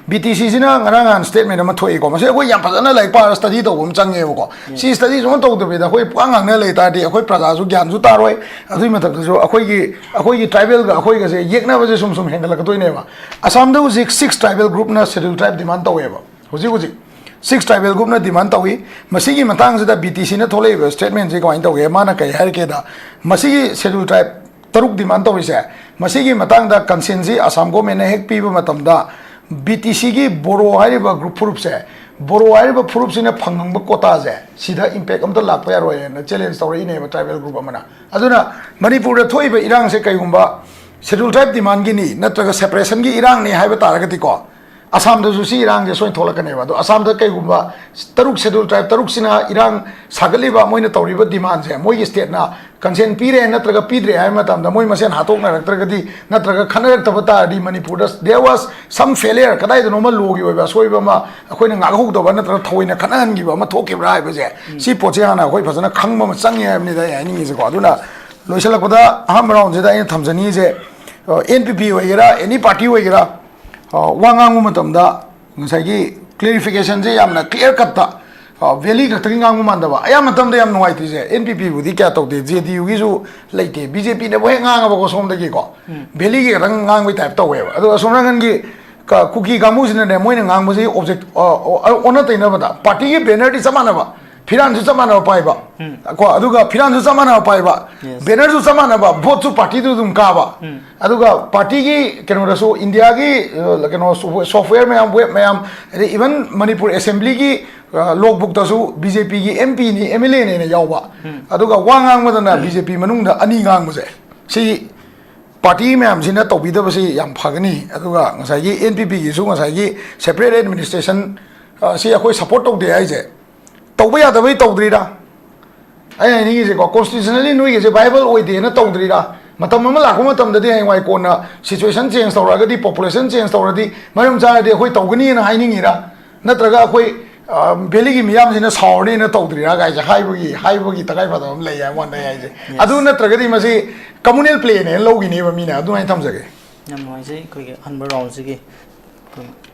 BTCꯁꯤꯅ ꯉꯔꯥꯡ ꯅꯍꯥꯟ statement ꯑꯃ ꯊꯣꯛꯏꯀꯣ, ꯃꯁꯤ ꯑꯩꯈꯣꯏ ꯌꯥꯝ ꯐꯖꯅ ꯂꯥꯏꯔꯤꯛ ꯄꯥꯔꯒ study ꯇꯧꯕ ꯑꯃ ꯆꯪꯉꯦꯕꯀꯣ꯫ ꯁꯤ study ꯁꯨꯝ ꯇꯧꯗꯕꯤꯗ ꯑꯩꯈꯣꯏ ꯄꯨꯡꯉꯥꯡ ꯉꯥꯡꯅ ꯂꯩ ꯇꯥꯔꯗꯤ ꯑꯩꯈꯣꯏ ꯄ꯭ꯔꯖꯥꯁꯨ ꯒ꯭ꯌꯥꯟꯁꯨ ꯇꯥꯔꯣꯏ, ꯑꯗꯨꯒꯤ ꯃꯊꯛꯇꯁꯨ ꯑꯩꯈꯣꯏꯒꯤ, ꯑꯩꯈꯣꯏꯒꯤ tribalꯒ ꯑꯩꯈꯣꯏꯒꯁꯦ ꯌꯦꯛꯅꯕꯁꯦ ꯁꯨꯝ ꯁꯨꯝ ꯍꯦꯟꯒꯠꯂꯛꯀꯗꯣꯏꯅꯦꯕ꯫ ꯑꯁꯥꯝꯗ ꯍꯧꯖꯤꯛ six tribal groupꯅ schedule tribe demand ꯇꯧꯋꯦꯕ꯫ ꯍꯧꯖꯤꯛ ꯍꯧꯖꯤꯛ six tribal groupꯅ demand ꯇꯧꯏ꯫ ꯃꯁꯤꯒꯤ ꯃꯇꯥꯡꯁꯤꯗ BTCꯅ ꯊꯣꯛꯂꯛꯏꯕ statementꯁꯤ ꯀꯃꯥꯏꯅ ꯇꯧꯒꯦ? ꯃꯥꯅ ꯀꯩ ꯍꯥꯏꯔꯛꯀꯦꯗ, ꯃꯁꯤꯒꯤ schedule tribe ꯇꯔꯨꯛ demand ꯇꯧꯔꯤꯁꯦ, ꯃꯁꯤꯒꯤ ꯃꯇꯥꯡꯗ concernꯁꯤ ꯑꯁꯥꯝ governmentꯅ ꯍꯦꯛ ꯄꯤꯕ ꯃꯇꯝꯗ, BTCꯒꯤ ꯕꯣꯔꯣ ꯍꯥꯏꯔꯤꯕ group ꯐꯨꯔꯨꯞꯁꯦ, ꯕꯣꯔꯣ ꯍꯥꯏꯔꯤꯕ ꯐꯨꯔꯨꯞꯁꯤꯅ ꯐꯪꯉꯝꯕ quotaꯁꯦ, ꯁꯤꯗ impact ꯑꯝꯇ ꯂꯥꯛꯄ ꯌꯥꯔꯣꯏꯅ challenge ꯇꯧꯔꯛꯏꯅꯦꯕ tribal group ꯑꯃꯅ꯫ ꯑꯗꯨꯅ ꯃꯅꯤꯄꯨꯔꯗ ꯊꯣꯛꯏꯕ ꯏꯔꯥꯡꯁꯦ ꯀꯩꯒꯨꯝꯕ schedule tribe demandꯒꯤꯅꯤ ꯅꯠꯇ꯭ꯔꯒ separationꯒꯤ ꯏꯔꯥꯡꯅꯤ ꯍꯥꯏꯕ ꯇꯥꯔꯒꯗꯤꯀꯣ, ꯑꯁꯥꯝꯗꯁꯨ ꯁꯤ ꯏꯔꯥꯡꯁꯦ ꯁꯣꯏꯅ ꯊꯣꯛꯂꯛꯀꯅꯦꯕ꯫ ꯑꯗꯣ ꯑꯁꯥꯝꯗ ꯀꯩꯒꯨꯝꯕ ꯇꯔꯨꯛ schedule tribe ꯇꯔꯨꯛꯁꯤꯅ ꯏꯔꯥꯡ ꯁꯥꯒꯠꯂꯤꯕ, ꯃꯣꯏꯅ ꯇꯧꯔꯤꯕ demandꯁꯦ ꯃꯣꯏꯒꯤ stateꯅ consent ꯄꯤꯔꯦ ꯅꯠꯇ꯭ꯔꯒ ꯄꯤꯗ꯭ꯔꯦ ꯍꯥꯏꯕ ꯃꯇꯝꯗ, ꯃꯣꯏ ꯃꯁꯦꯟ ꯍꯥꯠꯇꯣꯛꯅꯔꯛꯇ꯭ꯔꯒꯗꯤ ꯅꯠꯇ꯭ꯔꯒ ꯈꯠꯅꯔꯛꯇꯕ ꯇꯥꯔꯗꯤ, ꯃꯅꯤꯄꯨꯔꯗ there was some failure, ꯀꯗꯥꯏꯗꯅꯣꯃ lawꯒꯤ ꯑꯣꯏꯕ ꯑꯁꯣꯏꯕ ꯑꯃ ꯑꯩꯈꯣꯏꯅ ꯉꯥꯛꯍꯧꯗꯕ ꯅꯠꯇ꯭ꯔꯒ ꯊꯑꯣꯏꯅ ꯈꯠꯅꯍꯟꯈꯤꯕ ꯑꯃ ꯊꯣꯛꯈꯤꯕ꯭ꯔꯥ ꯍꯥꯏꯕꯁꯦ, ꯁꯤ ꯄꯣꯠꯁꯦ ꯍꯥꯟꯅ ꯑꯩꯈꯣꯏ ꯐꯖꯅ ꯈꯪꯕ ꯑꯃ ꯆꯪꯉꯦ ꯍꯥꯏꯕꯅꯤꯗ ꯑꯩ ꯍꯥꯏꯅꯤꯡꯉꯤꯁꯦꯀꯣ꯫ ꯑꯗꯨꯅ ꯂꯣꯏꯁꯤꯜꯂꯛꯄꯗ ꯑꯍꯥꯟꯕ roundꯁꯤꯗ ꯑꯩꯅ ꯊꯝꯖꯅꯤꯡꯉꯤꯁꯦ, ꯑ, NPP ꯑꯣꯏꯒꯦꯔꯥ, any party ꯑꯣꯏꯒꯦꯔꯥ, ꯑ, ꯋꯥ ꯉꯥꯡꯕ ꯃꯇꯝꯗ ꯉꯁꯥꯏꯒꯤ clarificationꯁꯦ ꯌꯥꯝꯅ clear cutꯇ, ꯑ, valley ꯈꯛꯇꯒꯤ ꯉꯥꯡꯕ ꯃꯥꯟꯗꯕ꯫ ꯑꯌꯥꯝꯕ ꯃꯇꯝꯗ ꯌꯥꯝ ꯅꯨꯡꯉꯥꯏꯇ꯭ꯔꯤꯁꯦ, NPPꯕꯨꯗꯤ ꯀꯌꯥ ꯇꯧꯗꯦ, JDUꯒꯤꯁꯨ ꯂꯩꯇꯦ, BJPꯅꯕꯨ ꯍꯦꯛ ꯉꯥꯡꯉꯕꯀꯣ ꯁꯣꯝꯗꯒꯤꯀꯣ, valleyꯒꯤ ꯈꯛꯇꯪ ꯉꯥꯡꯕꯩ type ꯇꯧꯋꯦꯕ꯫ ꯑꯗꯣ ꯑꯁꯣꯝ ꯅꯥꯀꯟꯒꯤ ꯀ-, ꯀꯨꯀꯤ ꯀꯥꯡꯕꯨꯁꯤꯅꯅꯦ, ꯃꯣꯏꯅ ꯉꯥꯡꯕꯁꯤ object, ꯑ, ꯑ, ꯑꯣꯟꯅ ꯇꯩꯅꯕꯗ partyꯒꯤ bannerꯗꯤ ꯆꯞ ꯃꯥꯟꯅꯕ, ꯐꯤꯔꯥꯟꯁꯨ ꯆꯞ ꯃꯥꯟꯅꯕ ꯄꯥꯏꯕ, ꯀꯣ, ꯑꯗꯨꯒ ꯐꯤꯔꯥꯟꯁꯨ ꯆꯞ ꯃꯥꯟꯅꯕ ꯄꯥꯏꯕ, bannerꯁꯨ ꯆꯞ ꯃꯥꯟꯅꯕ, voteꯁꯨ partyꯗꯨ ꯑꯗꯨꯝ ꯀꯥꯕ, ꯑꯗꯨꯒ partyꯒꯤ ꯀꯩꯅꯣꯗꯁꯨ, Indiaꯒꯤ, ꯑ, ꯀꯩꯅꯣ, software ꯃꯌꯥꯝ, web ꯃꯌꯥꯝ, ꯑꯗꯩ even ꯃꯅꯤꯄꯨꯔ assemblyꯒꯤ, ꯑ, logbookꯇꯁꯨ BJPꯒꯤ MPꯅꯤ, MLAꯅꯦꯅ ꯌꯥꯎꯕ, ꯑꯗꯨꯒ ꯋꯥ ꯉꯥꯡꯕꯗꯅ BJP ꯃꯅꯨꯡꯗ ꯑꯅꯤ ꯉꯥꯡꯕꯁꯦ, ꯁꯤ party ꯃꯌꯥꯝꯁꯤꯅ ꯇꯧꯕꯤꯗꯕꯁꯤ ꯌꯥꯝ ꯐꯒꯅꯤ꯫ ꯑꯗꯨꯒ ꯉꯁꯥꯏꯒꯤ NPPꯒꯤꯁꯨ ꯉꯁꯥꯏꯒꯤ separate administration, ꯑ, ꯁꯤ ꯑꯩꯈꯣꯏ support ꯇꯧꯗꯦ ꯍꯥꯏꯁꯦ, ꯇꯧꯕ ꯌꯥꯗꯕꯩ ꯇꯧꯗ꯭ꯔꯤꯔꯥ? ꯑꯩ ꯍꯥꯏꯅꯤꯡꯉꯤꯁꯦꯀꯣ, ꯀꯣꯟꯁꯇꯤꯇ꯭ꯌꯨꯁꯅꯦꯜꯂꯤ ꯅꯣꯏꯒꯤꯁꯦ ꯚꯥꯏꯕꯜ ꯑꯣꯏꯗꯦꯅ ꯇꯧꯗ꯭ꯔꯤꯔꯥ? ꯃꯇꯝ ꯑꯃ ꯂꯥꯛꯄ ꯃꯇꯝꯗꯗꯤ ꯍꯌꯦꯡꯋꯥꯏ ꯀꯣꯟꯅ ꯁꯤꯆꯨꯋꯦꯁꯟ ꯆꯦꯟꯖ ꯇꯧꯔꯛꯑꯒꯗꯤ, ꯄꯣꯄꯨꯂꯦꯁꯟ ꯆꯦꯟꯖ ꯇꯧꯔꯗꯤ, ꯃꯔꯝ ꯆꯥꯔꯗꯤ ꯑꯩꯈꯣꯏ ꯇꯧꯒꯅꯤꯅ ꯍꯥꯏꯅꯤꯡꯉꯤꯔꯥ? ꯅꯠꯇ꯭ꯔꯒ ꯑꯩꯈꯣꯏ ꯚꯦꯂꯤꯒꯤ ꯃꯤꯌꯥꯝꯁꯤꯅ ꯁꯥꯎꯔꯅꯤꯅ ꯇꯧꯗ꯭ꯔꯤꯔꯥ ꯀꯥꯏꯁꯦ ꯍꯥꯏꯕꯒꯤ, ꯍꯥꯏꯕꯒꯤ ꯇꯉꯥꯏ ꯐꯗꯕ ꯑꯃ ꯂꯩ ꯍꯥꯏꯕ ꯋꯥꯅꯤ ꯑꯩ ꯍꯥꯏꯁꯦ꯫ ꯑꯗꯨ ꯅꯠꯇ꯭ꯔꯒꯗꯤ ꯃꯁꯤ ꯀꯝꯃꯨꯅꯦꯜ ꯄ꯭ꯂꯦꯅꯦꯅ ꯂꯧꯈꯤꯅꯦꯕ ꯃꯤꯅ꯫ ꯑꯗꯨꯃꯥꯏꯅ ꯊꯝꯖꯒꯦ꯫ ꯌꯥꯝ ꯅꯨꯡꯉꯥꯏꯖꯩ ꯑꯩꯈꯣꯏꯒꯤ ꯑꯍꯥꯟꯕ ꯔꯥꯎꯟꯁꯤꯒꯤ꯫ ꯑꯩꯈꯣꯏ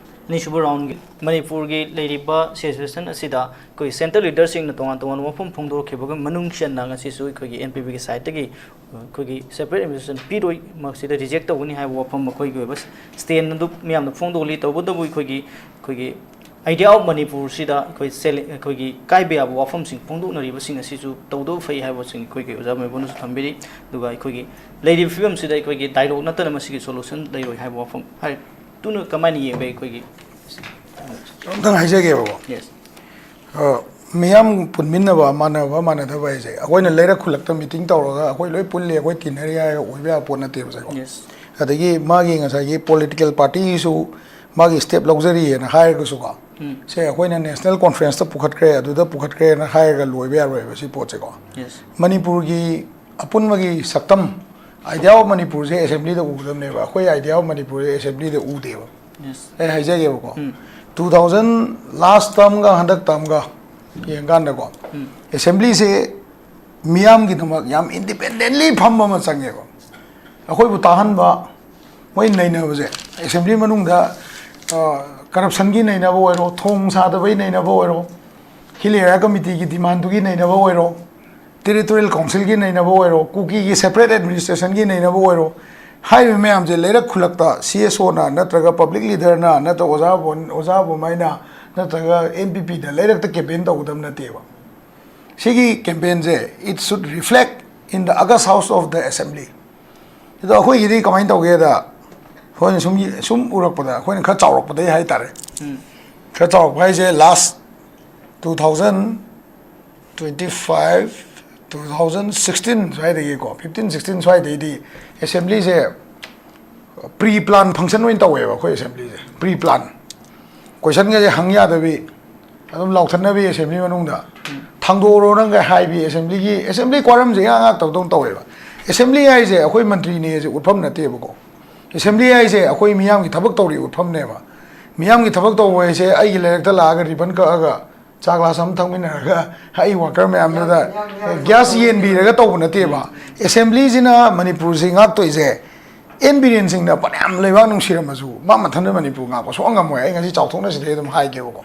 ꯑꯅꯤꯁꯨꯕ ꯔꯥꯎꯟꯒꯤ ꯃꯅꯤꯄꯨꯔꯒꯤ ꯂꯩꯔꯤꯕ ꯁꯤꯆꯨꯋꯦꯁꯟ ꯑꯁꯤꯗ ꯑꯩꯈꯣꯏ ꯁꯦꯟꯇ꯭ꯔꯦꯜ ꯂꯤꯗꯔꯁꯤꯡꯅ ꯇꯣꯉꯥꯟ ꯇꯣꯉꯥꯟꯕ ꯋꯥꯐꯝ ꯐꯣꯡꯗꯣꯔꯛꯈꯤꯕꯒ ꯃꯅꯨꯡ ꯆꯟꯅ ꯉꯁꯤꯁꯨ ꯑꯩꯈꯣꯏꯒꯤ ꯑꯦꯟ ꯄꯤ ꯄꯤꯒꯤ ꯁꯥꯏꯠꯇꯒꯤ ꯑꯩꯈꯣꯏꯒꯤ ꯁꯦꯄꯔꯦꯠ ꯑꯦꯗꯃꯤꯅꯤꯁꯇ꯭ꯔꯦꯁꯟ ꯄꯤꯔꯣꯏ, ꯃꯁꯤꯗ ꯔꯤꯖꯦꯛ ꯇꯧꯒꯅꯤ ꯍꯥꯏꯕ ꯋꯥꯐꯝ ꯃꯈꯣꯏꯒꯤ ꯑꯣꯏꯕ ꯁ꯭ꯇꯦꯟ ꯑꯗꯨ ꯃꯤꯌꯥꯝꯗ ꯐꯣꯡꯗꯣꯛꯂꯤ꯫ ꯇꯧꯕꯇꯕꯨ ꯑꯩꯈꯣꯏꯒꯤ, ꯑꯩꯈꯣꯏꯒꯤ ꯑꯥꯏꯗꯤꯌꯥ ꯑꯣꯐ ꯃꯅꯤꯄꯨꯔꯁꯤꯗ ꯑꯩꯈꯣꯏ ꯆꯦꯂꯦ-, ꯑꯩꯈꯣꯏꯒꯤ ꯀꯥꯏꯕ ꯌꯥꯕ ꯋꯥꯐꯝꯁꯤꯡ ꯐꯣꯡꯗꯣꯛꯅꯔꯤꯕꯁꯤꯡ ꯑꯁꯤꯁꯨ ꯇꯧꯗꯕ ꯐꯩ ꯍꯥꯏꯕꯁꯤꯡ ꯑꯩꯈꯣꯏꯒꯤ ꯑꯣꯖꯥ ꯃꯣꯏꯕꯨꯅꯁꯨ ꯊꯝꯕꯤꯔꯤ꯫ ꯑꯗꯨꯒ ꯑꯩꯈꯣꯏꯒꯤ ꯂꯩꯔꯤꯕ ꯐꯤꯕꯝꯁꯤꯗ ꯑꯩꯈꯣꯏꯒꯤ ꯗꯥꯏꯂꯣꯒ ꯅꯠꯇꯅ ꯃꯁꯤꯒꯤ ꯁꯣꯂꯨꯁꯟ ꯂꯩꯔꯣꯏ ꯍꯥꯏꯕ ꯋꯥꯐꯝ ꯍꯥꯏ꯫ ꯇꯨꯅ ꯀꯃꯥꯏꯅ ꯌꯦꯡꯕ ꯑꯩꯈꯣꯏꯒꯤ? ꯑꯝꯇꯪ ꯍꯥꯏꯖꯒꯦꯕꯀꯣ꯫ ꯌꯦꯁ꯫ ꯑ, ꯃꯤꯌꯥꯝ ꯄꯨꯟꯃꯤꯟꯅꯕ, ꯃꯥꯟꯅꯕ ꯃꯥꯟꯅꯗꯕ ꯍꯥꯏꯁꯦ, ꯑꯩꯈꯣꯏꯅ ꯂꯩꯔꯛ ꯈꯨꯜꯂꯛꯇ ꯃꯤꯇꯤꯡ ꯇꯧꯔꯒ ꯑꯩꯈꯣꯏ ꯂꯣꯏ ꯄꯨꯜꯂꯤ, ꯑꯩꯈꯣꯏ ꯇꯤꯟꯅꯔꯤ ꯍꯥꯏꯔꯒ ꯑꯣꯏꯕ ꯌꯥꯕ ꯄꯣꯠ ꯅꯠꯇꯦꯕ ꯁꯦꯀꯣ꯫ ꯌꯦꯁ꯫ ꯑꯗꯒꯤ ꯃꯥꯒꯤ ꯉꯁꯥꯏꯒꯤ ꯄꯣꯂꯤꯇꯤꯀꯦꯜ ꯄꯥꯔꯇꯤꯁꯨ ꯃꯥꯒꯤ ꯁ꯭ꯇꯦꯞ ꯂꯧꯖꯔꯤꯑꯅ ꯍꯥꯏꯔꯒꯁꯨꯀꯣ, ꯎꯝ꯫ ꯁꯦ ꯑꯩꯈꯣꯏꯅ ꯅꯦꯁꯅꯦꯜ ꯀꯣꯟꯐ꯭ꯔꯦꯟꯁꯇ ꯄꯨꯈꯠꯈ꯭ꯔꯦ, ꯑꯗꯨꯗ ꯄꯨꯈꯠꯈ꯭ꯔꯦꯅ ꯍꯥꯏꯔꯒ ꯂꯣꯏꯕ ꯌꯥꯔꯣꯏꯕ ꯁꯤ ꯄꯣꯠꯁꯦꯀꯣ꯫ ꯌꯦꯁ꯫ ꯃꯅꯤꯄꯨꯔꯒꯤ ꯑꯄꯨꯟꯕꯒꯤ ꯁꯛꯇꯝ, ꯑꯥꯏꯗꯤꯌꯥ ꯑꯣꯐ ꯃꯅꯤꯄꯨꯔꯁꯦ ꯑꯦꯁꯦꯝꯕ꯭ꯂꯤꯗ ꯎꯒꯗꯕꯅꯦꯕ꯫ ꯑꯩꯈꯣꯏ ꯑꯥꯏꯗꯤꯌꯥ ꯑꯣꯐ ꯃꯅꯤꯄꯨꯔꯁꯦ ꯑꯦꯁꯦꯝꯕ꯭ꯂꯤꯗ ꯎꯗꯦꯕ꯫ ꯌꯦꯁ꯫ ꯑꯩ ꯍꯥꯏꯖꯒꯦꯕꯀꯣ, ꯎꯝ꯫ ꯇꯨ ꯊꯥꯎꯖꯟ ꯂꯥꯁ ꯇꯥꯔꯝꯒ ꯍꯟꯗꯛ ꯇꯥꯔꯝꯒ ꯌꯦꯡꯀꯥꯟꯗꯀꯣ, ꯎꯝ꯫ ꯑꯦꯁꯦꯝꯕ꯭ꯂꯤꯁꯦ ꯃꯤꯌꯥꯝꯒꯤꯗꯃꯛ ꯌꯥꯝ ꯏꯟꯗꯤꯄꯦꯟꯗꯦꯟꯂꯤ ꯐꯝꯕ ꯑꯃ ꯆꯪꯉꯦꯕ꯫ ꯑꯩꯈꯣꯏꯕꯨ ꯇꯥꯍꯟꯕ, ꯃꯣꯏ ꯅꯩꯅꯕꯁꯦ, ꯑꯦꯁꯦꯝꯕ꯭ꯂꯤ ꯃꯅꯨꯡꯗ, ꯑ, ꯀꯔꯞꯁꯟꯒꯤ ꯅꯩꯅꯕ ꯑꯣꯏꯔꯣ, ꯊꯣꯡ ꯁꯥꯗꯕꯩ ꯅꯩꯅꯕ ꯑꯣꯏꯔꯣ, ꯍꯤꯜ ꯑꯦꯔꯤꯌꯥ ꯀꯃꯤꯇꯤꯒꯤ ꯗꯤꯃꯥꯟꯗꯨꯒꯤ ꯅꯩꯅꯕ ꯑꯣꯏꯔꯣ, ꯇꯦꯔꯤꯇꯣꯔꯤꯌꯦꯜ ꯀꯥꯎꯟꯁꯤꯜꯒꯤ ꯅꯩꯅꯕ ꯑꯣꯏꯔꯣ, ꯀꯨꯀꯤꯒꯤ ꯁꯦꯄꯔꯦꯠ ꯑꯦꯗꯃꯤꯅꯤꯁꯇ꯭ꯔꯦꯁꯟꯒꯤ ꯅꯩꯅꯕ ꯑꯣꯏꯔꯣ, ꯍꯥꯏꯔꯤꯕ ꯃꯌꯥꯝꯁꯦ ꯂꯩꯔꯛ ꯈꯨꯜꯂꯛꯇ ꯁꯤ ꯑꯦꯁ ꯑꯣꯅ ꯅꯠꯇ꯭ꯔꯒ ꯄꯕ꯭ꯂꯤꯛ ꯂꯤꯗꯔꯅ ꯅꯠꯇ꯭ꯔꯒ ꯑꯣꯖꯥ ꯕꯣꯟ-, ꯑꯣꯖꯥ ꯕꯣꯃꯥꯏꯅ ꯅꯠꯇ꯭ꯔꯒ ꯑꯦꯟ ꯄꯤ ꯄꯤꯗ ꯂꯩꯔꯛꯇ ꯀꯦꯝꯄꯦꯟ ꯇꯧꯒꯗꯕ ꯅꯠꯇꯦꯕ꯫ ꯁꯤꯒꯤ ꯀꯦꯝꯄꯦꯟꯁꯦ, it should reflect in the August House of the Assembly꯫ ꯑꯗꯣ ꯑꯩꯈꯣꯏꯒꯤꯗꯤ ꯀꯃꯥꯏꯅ ꯇꯧꯒꯦꯗ, ꯑꯩꯈꯣꯏꯅ ꯁꯨꯝ, ꯁꯨꯝ ꯎꯔꯛꯄꯗ, ꯑꯩꯈꯣꯏꯅ ꯈꯔ ꯆꯥꯎꯔꯛꯄꯗꯒꯤ ꯍꯥꯏꯇꯥꯔꯦ, ꯎꯝ꯫ ꯈꯔ ꯆꯥꯎꯔꯛꯄ ꯍꯥꯏꯁꯦ last two thousand twenty five, two thousand sixteen ꯁ꯭ꯋꯥꯏꯗꯒꯤꯀꯣ, ꯐꯤꯐꯇꯤꯟ ꯁꯤꯛꯁꯇꯤꯟ ꯁ꯭ꯋꯥꯏꯗꯒꯤꯗꯤ ꯑꯦꯁꯦꯝꯕ꯭ꯂꯤꯁꯦ ꯄ꯭ꯔꯤ ꯄ꯭ꯂꯥꯟ ꯐꯪꯁꯟ ꯑꯣꯏꯅ ꯇꯧꯋꯦꯕ ꯑꯩꯈꯣꯏ ꯑꯦꯁꯦꯝꯕ꯭ꯂꯤꯁꯦ꯫ ꯄ꯭ꯔꯤ ꯄ꯭ꯂꯥꯟ, ꯀꯣꯏꯁꯟꯒꯁꯦ ꯍꯪ ꯌꯥꯗꯕꯤ, ꯑꯗꯨꯝ ꯂꯥꯎꯊꯠꯅꯕꯤ ꯑꯦꯁꯦꯝꯕ꯭ꯂꯤ ꯃꯅꯨꯡꯗ꯫ ꯎꯝ꯫ ꯊꯥꯡꯗꯣꯛꯎꯔꯣ ꯅꯪꯒ ꯍꯥꯏꯕꯤ ꯑꯦꯁꯦꯝꯕ꯭ꯂꯤꯒꯤ, ꯑꯦꯁꯦꯝꯕ꯭ꯂꯤ ꯀ꯭ꯋꯥꯔꯝꯁꯦ ꯏꯉꯥꯛ ꯉꯥꯛꯇꯕꯗꯧꯅ ꯇꯧꯋꯦꯕ꯫ ꯑꯦꯁꯦꯝꯕ꯭ꯂꯤ ꯍꯥꯏꯁꯦ ꯑꯩꯈꯣꯏ ꯃꯟꯇ꯭ꯔꯤꯅꯦꯁꯦ ꯎꯠꯐꯝ ꯅꯠꯇꯦꯕꯀꯣ꯫ ꯑꯦꯁꯦꯝꯕ꯭ꯂꯤ ꯍꯥꯏꯁꯦ ꯑꯩꯈꯣꯏ ꯃꯤꯌꯥꯝꯒꯤ ꯊꯕꯛ ꯇꯧꯔꯤ ꯎꯠꯐꯝꯅꯦꯕ꯫ ꯃꯤꯌꯥꯝꯒꯤ ꯊꯕꯛ ꯇꯧꯕ ꯍꯥꯏꯁꯦ ꯑꯩꯒꯤ ꯂꯩꯔꯛꯇ ꯂꯥꯛꯑꯒ ꯔꯤꯕꯟ ꯀꯛꯑꯒ ꯆꯥ ꯒ꯭ꯂꯥꯁ ꯑꯃ ꯊꯛꯃꯤꯟꯅꯔꯒ ꯑꯩ ꯋꯥꯀꯔ ꯃꯌꯥꯝꯗꯨꯗ ꯒ꯭ꯌꯥꯁ ꯌꯦꯟꯕꯤꯔꯒ ꯇꯧꯕ ꯅꯠꯇꯦꯕ꯫ ꯑꯦꯁꯦꯝꯕ꯭ꯂꯤꯁꯤꯅ ꯃꯅꯤꯄꯨꯔꯁꯤ ꯉꯥꯛꯇꯣꯏꯁꯦ꯫ ꯑꯦꯟ ꯕꯤꯔꯦꯟ ꯁꯤꯡꯅ ꯐꯅꯌꯥꯝ ꯂꯩꯕꯥꯛ ꯅꯨꯡꯁꯤꯔꯝꯃꯁꯨ ꯃꯥ ꯃꯊꯟꯇ ꯃꯅꯤꯄꯨꯔ ꯉꯥꯛꯄ ꯁꯨꯡꯉꯝ ꯉꯝꯃꯣꯏ꯫ ꯑꯩ ꯉꯁꯤ ꯆꯥꯎꯊꯣꯛꯅ ꯁꯤꯗꯩ ꯑꯗꯨꯝ ꯍꯥꯏꯒꯦꯕꯀꯣ꯫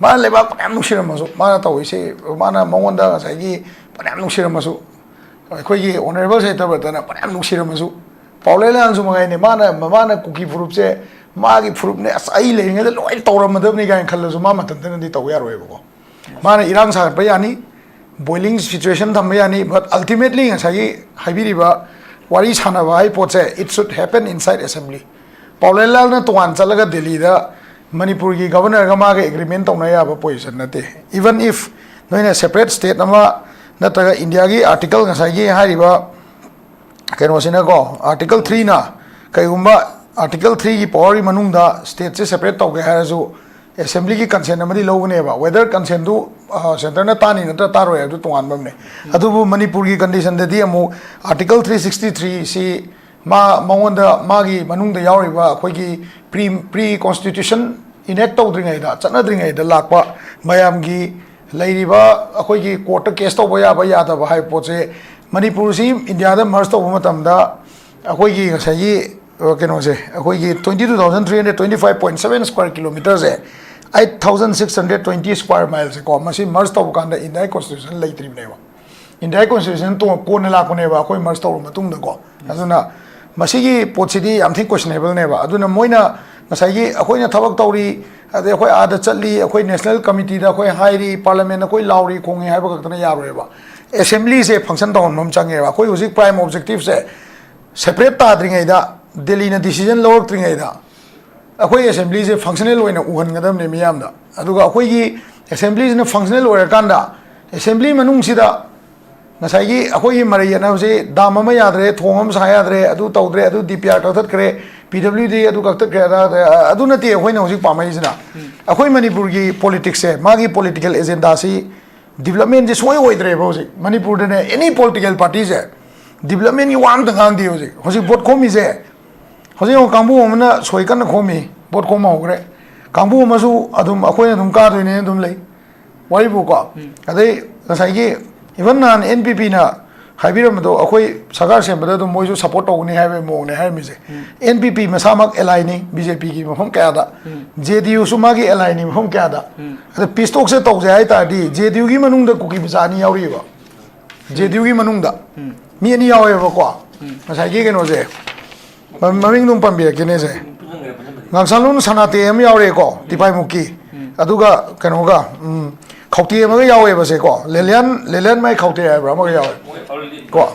ꯃꯥꯅ ꯂꯩꯕꯥꯛ ꯐꯅꯌꯥꯝ ꯅꯨꯡꯁꯤꯔꯝꯃꯁꯨ, ꯃꯥꯅ ꯇꯧꯔꯤꯁꯦ, ꯃꯥꯅ ꯃꯉꯣꯟꯗ ꯉꯁꯥꯏꯒꯤ ꯐꯅꯌꯥꯝ ꯅꯨꯡꯁꯤꯔꯝꯃꯁꯨ, ꯑꯩꯈꯣꯏꯒꯤ ꯑꯣꯅꯔꯦꯕꯜ ꯁꯇ꯭ꯌꯕ꯭ꯔꯇꯅ ꯐꯅꯌꯥꯝ ꯅꯨꯡꯁꯤꯔꯝꯃꯁꯨ, ꯄꯥꯎꯂꯦꯟꯂꯥꯜꯁꯨ ꯃꯉꯥꯏꯅꯦ, ꯃꯥꯅ, ꯃꯃꯥꯅ ꯀꯨꯀꯤ ꯐꯨꯔꯨꯞꯁꯦ ꯃꯥꯒꯤ ꯐꯨꯔꯨꯞꯅꯦ, ꯑꯁ, ꯑꯩ ꯂꯩꯔꯤꯉꯩꯗ ꯂꯣꯏ ꯇꯧꯔꯝꯃꯗꯕꯅꯤ ꯀꯥꯏꯅ ꯈꯜꯂꯁꯨ ꯃꯥ ꯃꯊꯟꯇꯅꯗꯤ ꯇꯧꯕ ꯌꯥꯔꯣꯏꯕꯀꯣ꯫ ꯃꯥꯅ ꯏꯔꯥꯡ ꯁꯥꯒꯠꯄ ꯌꯥꯅꯤ, boiling situation ꯊꯝꯕ ꯌꯥꯅꯤ, but ultimately ꯉꯁꯥꯏꯒꯤ ꯍꯥꯏꯕꯤꯔꯤꯕ ꯋꯥꯔꯤ ꯁꯥꯟꯅꯕ ꯍꯥꯏ ꯄꯣꯠꯁꯦ, it should happen inside assembly꯫ ꯄꯥꯎꯂꯦꯟꯂꯥꯜꯅ ꯇꯣꯉꯥꯟ ꯆꯠꯂꯒ ꯗꯦꯜꯂꯤꯗ ꯃꯅꯤꯄꯨꯔꯒꯤ ꯒꯕꯔꯅꯔꯒ ꯃꯥꯒ ꯑꯦꯒ꯭ꯔꯤꯃꯦꯟ ꯇꯧꯅ ꯌꯥꯕ ꯄꯣꯖꯤꯁꯟ ꯅꯠꯇꯦ꯫ Even if ꯅꯣꯏꯅ ꯁꯦꯄꯔꯦꯠ ꯁ꯭ꯇꯦꯠ ꯑꯃ ꯅꯠꯇ꯭ꯔꯒ ꯏꯟꯗꯤꯌꯥꯒꯤ ꯑꯥꯔꯇꯤꯀꯜ ꯉꯁꯥꯏꯒꯤ ꯍꯥꯏꯔꯤꯕ ꯀꯩꯅꯣꯁꯤꯅꯀꯣ, ꯑꯥꯔꯇꯤꯀꯜ ꯊ꯭ꯔꯤꯅ ꯀꯩꯒꯨꯝꯕ ꯑꯥꯔꯇꯤꯀꯜ ꯊ꯭ꯔꯤꯒꯤ ꯄꯋꯥꯔꯒꯤ ꯃꯅꯨꯡꯗ ꯁ꯭ꯇꯦꯠꯁꯦ ꯁꯦꯄꯔꯦꯠ ꯇꯧꯒꯦ ꯍꯥꯏꯔꯁꯨ ꯑꯦꯁꯦꯝꯕ꯭ꯂꯤꯒꯤ ꯀꯟꯁꯦꯟ ꯑꯃꯗꯤ ꯂꯧꯒꯅꯦꯕ꯫ ꯋꯦꯗꯔ ꯀꯟꯁꯦꯟꯗꯨ ꯁꯦꯟꯇꯔꯅ ꯇꯥꯅꯤ ꯅꯠꯇ꯭ꯔ ꯇꯥꯔꯣꯏ ꯍꯥꯏꯕꯗꯨ ꯇꯣꯉꯥꯟꯕ ꯑꯃꯅꯦ꯫ ꯑꯗꯨꯕꯨ ꯃꯅꯤꯄꯨꯔꯒꯤ ꯀꯟꯗꯤꯁꯟꯗꯗꯤ ꯑꯃꯨꯛ ꯑꯥꯔꯇꯤꯀꯜ ꯊ꯭ꯔꯤ ꯁꯤꯛꯁꯇꯤ ꯊ꯭ꯔꯤ ꯁꯤ ꯃꯥ, ꯃꯉꯣꯟꯗ, ꯃꯥꯒꯤ ꯃꯅꯨꯡꯗ ꯌꯥꯎꯔꯤꯕ ꯑꯩꯈꯣꯏꯒꯤ ꯄ꯭ꯔꯤ, ꯄ꯭ꯔꯤ ꯀꯣꯟꯁꯇꯤꯇ꯭ꯌꯨꯁꯟ ꯏꯅꯦꯛ ꯇꯧꯗ꯭ꯔꯤꯉꯩꯗ, ꯆꯠꯅꯗ꯭ꯔꯤꯉꯩꯗ ꯂꯥꯛꯄ ꯃꯌꯥꯝꯒꯤ ꯂꯩꯔꯤꯕ ꯑꯩꯈꯣꯏꯒꯤ ꯀꯣꯔꯠꯇ ꯀꯦꯁ ꯇꯧꯕ ꯌꯥꯕ ꯌꯥꯗꯕ ꯍꯥꯏꯕ ꯄꯣꯠꯁꯦ, ꯃꯅꯤꯄꯨꯔꯁꯤ ꯏꯟꯗꯤꯌꯥꯗ ꯃꯔꯖ ꯇꯧꯕ ꯃꯇꯝꯗ ꯑꯩꯈꯣꯏꯒꯤ ꯉꯁꯥꯏꯒꯤ, ꯑ, ꯀꯩꯅꯣꯁꯦ, ꯑꯩꯈꯣꯏꯒꯤ twenty two thousand three hundred twenty five point seven square kilometerꯁꯦ, eight thousand six hundred twenty square milesꯁꯦ ꯀꯣ, ꯃꯁꯤ ꯃꯔꯖ ꯇꯧꯕ ꯀꯥꯟꯗ ꯏꯟꯗꯤꯌꯥꯒꯤ ꯀꯣꯟꯁꯇꯤꯇ꯭ꯌꯨꯁꯟ ꯂꯩꯇ꯭ꯔꯤꯕꯅꯦꯕ꯫ ꯏꯟꯗꯤꯌꯥꯒꯤ ꯀꯣꯟꯁꯇꯤꯇ꯭ꯌꯨꯁꯟ ꯇꯣ-, ꯀꯣꯟꯅ ꯂꯥꯛꯄꯅꯦꯕ, ꯑꯩꯈꯣꯏ ꯃꯔꯖ ꯇꯧꯔꯕ ꯃꯇꯨꯡꯗꯀꯣ꯫ ꯑꯗꯨꯅ ꯃꯁꯤꯒꯤ ꯄꯣꯠꯁꯤꯗꯤ ꯌꯥꯝ ꯊꯤ ꯀꯣꯏꯁꯅꯦꯕꯜꯅꯦꯕ꯫ ꯑꯗꯨꯅ ꯃꯣꯏꯅ ꯉꯁꯥꯏꯒꯤ ꯑꯩꯈꯣꯏꯅ ꯊꯕꯛ ꯇꯧꯔꯤ, ꯑꯗꯩ ꯑꯩꯈꯣꯏ ꯑꯥꯗ ꯆꯠꯂꯤ, ꯑꯩꯈꯣꯏ ꯅꯦꯁꯅꯦꯜ ꯀꯃꯤꯇꯤꯗ ꯑꯩꯈꯣꯏ ꯍꯥꯏꯔꯤ, ꯄꯥꯔꯂꯤꯌꯥꯃꯦꯟꯗ ꯑꯩꯈꯣꯏ ꯂꯥꯎꯔꯤ ꯈꯣꯡꯉꯤ ꯍꯥꯏꯕ ꯈꯛꯇꯅ ꯌꯥꯔꯣꯏꯕ꯫ ꯑꯦꯁꯦꯝꯕ꯭ꯂꯤꯁꯦ ꯐꯪꯁꯟ ꯇꯧꯍꯟꯕ ꯑꯃ ꯆꯪꯉꯦꯕ꯫ ꯑꯩꯈꯣꯏ ꯍꯧꯖꯤꯛ ꯄ꯭ꯔꯥꯏꯝ ꯑꯣꯕꯖꯦꯛꯇꯤꯞꯁꯦ ꯁꯦꯄꯔꯦꯠ ꯇꯥꯗ꯭ꯔꯤꯉꯩꯗ, ꯗꯦꯜꯂꯤꯅ ꯗꯤꯁꯤꯖꯟ ꯂꯧꯔꯛꯇ꯭ꯔꯤꯉꯩꯗ, ꯑꯩꯈꯣꯏ ꯑꯦꯁꯦꯝꯕ꯭ꯂꯤꯁꯦ ꯐꯪꯁꯅꯦꯜ ꯑꯣꯏꯅ ꯎꯍꯟꯒꯗꯕꯅꯦ ꯃꯤꯌꯥꯝꯗ꯫ ꯑꯗꯨꯒ ꯑꯩꯈꯣꯏꯒꯤ ꯑꯦꯁꯦꯝꯕ꯭ꯂꯤꯁꯤꯅ ꯐꯪꯁꯅꯦꯜ ꯑꯣꯏꯔꯀꯥꯟꯗ, ꯑꯦꯁꯦꯝꯕ꯭ꯂꯤ ꯃꯅꯨꯡꯁꯤꯗ ꯉꯁꯥꯏꯒꯤ ꯑꯩꯈꯣꯏꯒꯤ ꯃꯔꯩ ꯌꯦꯠꯅꯕꯁꯤ, ꯗꯥꯝ ꯑꯃ ꯌꯥꯗ꯭ꯔꯦ, ꯊꯣꯡ ꯑꯃ ꯁꯥ ꯌꯥꯗ꯭ꯔꯦ, ꯑꯗꯨ ꯇꯧꯗ꯭ꯔꯦ, ꯑꯗꯨ ꯗꯤ ꯄꯤ ꯑꯥꯔ ꯀꯛꯊꯠꯈ꯭ꯔꯦ, ꯄꯤ ꯗꯕ꯭ꯂꯤꯌꯨ ꯗꯤ ꯑꯗꯨ ꯀꯛꯊꯠꯈ꯭ꯔꯦ, ꯑꯗꯥ, ꯑꯗꯨ ꯅꯠꯇꯦ ꯑꯩꯈꯣꯏꯅ ꯍꯧꯖꯤꯛ ꯄꯥꯝꯃꯛꯏꯁꯤꯅ꯫ ꯑꯩꯈꯣꯏ ꯃꯅꯤꯄꯨꯔꯒꯤ ꯄꯣꯂꯤꯇꯤꯛꯁꯁꯦ, ꯃꯥꯒꯤ ꯄꯣꯂꯤꯇꯤꯀꯦꯜ ꯑꯦꯖꯦꯟꯗꯥꯁꯤ ꯗꯤꯕꯂꯞꯃꯦꯟꯁꯦ ꯁꯨꯡꯑꯣꯏ ꯑꯣꯏꯗ꯭ꯔꯦꯕ ꯍꯧꯖꯤꯛ ꯃꯅꯤꯄꯨꯔꯗꯅꯦ꯫ ꯑꯦꯅꯤ ꯄꯣꯂꯤꯇꯤꯀꯦꯜ ꯄꯥꯔꯇꯤꯁꯦ ꯗꯤꯕꯂꯞꯃꯦꯟꯒꯤ ꯋꯥ ꯑꯝꯇ ꯉꯥꯡꯗꯦ ꯍꯧꯖꯤꯛ꯫ ꯍꯧꯖꯤꯛ ꯚꯣꯠ ꯈꯣꯝꯃꯤꯁꯦ, ꯍꯧꯖꯤꯛ ꯌꯦꯡꯉꯣ, ꯀꯥꯡꯕꯨ ꯑꯃꯅ ꯁꯣꯏ ꯀꯟꯅ ꯈꯣꯝꯃꯤ, ꯚꯣꯠ ꯈꯣꯝꯕ ꯍꯧꯈ꯭ꯔꯦ꯫ ꯀꯥꯡꯕꯨ ꯑꯃꯁꯨ ꯑꯗꯨꯝ ꯑꯩꯈꯣꯏꯅ ꯑꯗꯨꯝ ꯀꯥꯗꯣꯏꯅꯦ ꯑꯗꯨꯝ ꯂꯩ꯫ ꯋꯥꯔꯤꯕꯨꯀꯣ꯫ ꯑꯗꯩ ꯉꯁꯥꯏꯒꯤ even ꯅꯍꯥꯟ ꯑꯦꯟ ꯄꯤ ꯄꯤꯅ ꯍꯥꯏꯕꯤꯔꯝꯕꯗꯣ, ꯑꯩꯈꯣꯏ ꯁꯔꯀꯥꯔ ꯁꯦꯝꯕꯗ ꯑꯗꯨꯝ ꯃꯣꯏꯁꯨ ꯁꯄꯣꯔꯠ ꯇꯧꯒꯅꯤ ꯍꯥꯏꯕꯒꯤ ꯃꯑꯣꯡꯅꯦ ꯍꯥꯏꯔꯝꯃꯤꯁꯦ꯫ ꯑꯦꯟ ꯄꯤ ꯄꯤ ꯃꯁꯥꯃꯛ ꯑꯦꯂꯥꯏꯅꯤ ꯕꯤ ꯖꯦ ꯄꯤꯒꯤ ꯃꯐꯝ ꯀꯌꯥꯗ, ꯖꯦ ꯗꯤ ꯌꯨꯁꯨ ꯃꯥꯒꯤ ꯑꯦꯂꯥꯏꯅꯤ ꯃꯐꯝ ꯀꯌꯥꯗ꯫ ꯑꯗ ꯄꯤꯁ ꯇꯣꯛꯁꯦ ꯇꯧꯁꯦ ꯍꯥꯏ ꯇꯥꯔꯗꯤ ꯖꯦ ꯗꯤ ꯌꯨꯒꯤ ꯃꯅꯨꯡꯗ ꯀꯨꯀꯤ ꯃꯆꯥ ꯑꯅꯤ ꯌꯥꯎꯔꯤꯑꯕ꯫ ꯖꯦ ꯗꯤ ꯌꯨꯒꯤ ꯃꯅꯨꯡꯗ ꯃꯤ ꯑꯅꯤ ꯌꯥꯎꯋꯦꯕꯀꯣ꯫ ꯉꯁꯥꯏꯒꯤ ꯀꯩꯅꯣꯁꯦ, ꯃ- ꯃꯃꯤꯡꯗꯣ ꯑꯃꯨꯛ ꯄꯟꯕꯤꯔꯛꯀꯦꯅꯦ ꯁꯦ꯫ ꯉꯥꯡꯁꯥꯂꯣꯟ ꯁꯅꯥꯇꯦ ꯑꯃ ꯌꯥꯎꯔꯦꯀꯣ, ꯇꯤꯄꯥꯏꯃꯨꯛꯀꯤ꯫ ꯑꯗꯨꯒ ꯀꯩꯅꯣꯒ, ꯎꯝ, ꯈꯧꯇꯦ ꯑꯃꯒ ꯌꯥꯎꯋꯦꯕꯁꯦ ꯀꯣ, ꯂꯦꯂꯤꯌꯥꯟ, ꯂꯦꯂꯤꯌꯥꯟ ꯃꯥꯏ ꯈꯧꯇꯦ ꯍꯥꯏꯕ꯭ꯔꯥ ꯑꯃꯒ ꯌꯥꯎꯋꯦ ꯀꯣ꯫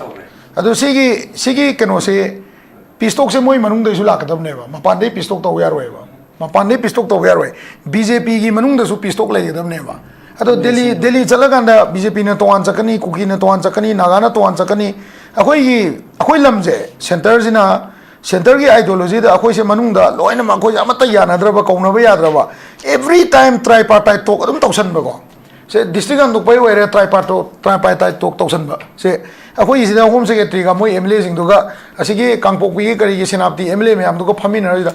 ꯑꯗꯨ ꯁꯤꯒꯤ, ꯁꯤꯒꯤ ꯀꯩꯅꯣꯁꯦ, ꯄꯤꯁ ꯇꯣꯛꯁꯦ ꯃꯣꯏ ꯃꯅꯨꯡꯗꯩꯁꯨ ꯂꯥꯛꯀꯗꯕꯅꯦꯕ, ꯃꯄꯥꯟꯗꯩ ꯄꯤꯁ ꯇꯣꯛ ꯇꯧꯕ ꯌꯥꯔꯣꯏꯕ꯫ ꯃꯄꯥꯟꯗꯩ ꯄꯤꯁ ꯇꯣꯛ ꯇꯧꯕ ꯌꯥꯔꯣꯏ꯫ ꯕꯤ ꯖꯦ ꯄꯤꯒꯤ ꯃꯅꯨꯡꯗꯁꯨ ꯄꯤꯁ ꯇꯣꯛ ꯂꯩꯒꯗꯕꯅꯦꯕ꯫ ꯑꯗꯣ ꯗꯦꯜꯂꯤ, ꯗꯦꯜꯂꯤ ꯆꯠꯂꯀꯥꯟꯗ ꯕꯤ ꯖꯦ ꯄꯤꯅ ꯇꯣꯉꯥꯟ ꯆꯠꯀꯅꯤ, ꯀꯨꯀꯤꯅ ꯇꯣꯉꯥꯟ ꯆꯠꯀꯅꯤ, ꯅꯥꯒꯥꯅ ꯇꯣꯉꯥꯟ ꯆꯠꯀꯅꯤ꯫ ꯑꯩꯈꯣꯏꯒꯤ, ꯑꯩꯈꯣꯏ ꯂꯝꯁꯦ, ꯁꯦꯟꯇꯔꯁꯤꯅ, ꯁꯦꯟꯇꯔꯒꯤ ꯑꯥꯏꯗꯤꯌꯣꯂꯣꯖꯤꯗ ꯑꯩꯈꯣꯏꯁꯦ ꯃꯅꯨꯡꯗ ꯂꯣꯏꯅꯃꯛ ꯑꯩꯈꯣꯏꯁꯦ ꯑꯃꯠꯇ ꯌꯥꯅꯗ꯭ꯔꯕ, ꯀꯧꯅꯕ ꯌꯥꯗ꯭ꯔꯕ, every time tripartite talk ꯑꯗꯨꯝ ꯇꯧꯁꯟꯕꯀꯣ꯫ ꯁꯦ ꯗꯤꯁꯇ꯭ꯔꯤꯛ ꯍꯟꯗꯣꯛꯄꯩ ꯑꯣꯏꯔꯦ, ꯇ꯭ꯔꯥꯏꯄꯥꯔꯇꯣ, ꯇ꯭ꯔꯥꯏꯄꯥꯏꯇꯥꯏꯠ ꯇꯣꯛ ꯇꯧꯁꯟꯕ꯫ ꯁꯦ ꯑꯩꯈꯣꯏꯒꯤꯁꯤꯗ ꯍꯣꯝ ꯁꯦꯀ꯭ꯔꯦꯇꯔꯤꯒ ꯃꯣꯏ ꯑꯦꯝ ꯑꯦꯜ ꯑꯦꯁꯤꯡꯗꯨꯒ, ꯑꯁꯤꯒꯤ ꯀꯥꯡꯄꯣꯛꯄꯤꯒꯤ ꯀꯔꯤꯒꯤ ꯁꯦꯅꯥꯄꯇꯤ ꯑꯦꯝ ꯑꯦꯜ ꯑꯦ ꯃꯌꯥꯝꯗꯨꯒ ꯐꯝꯃꯤꯟꯅꯔꯁꯤꯗ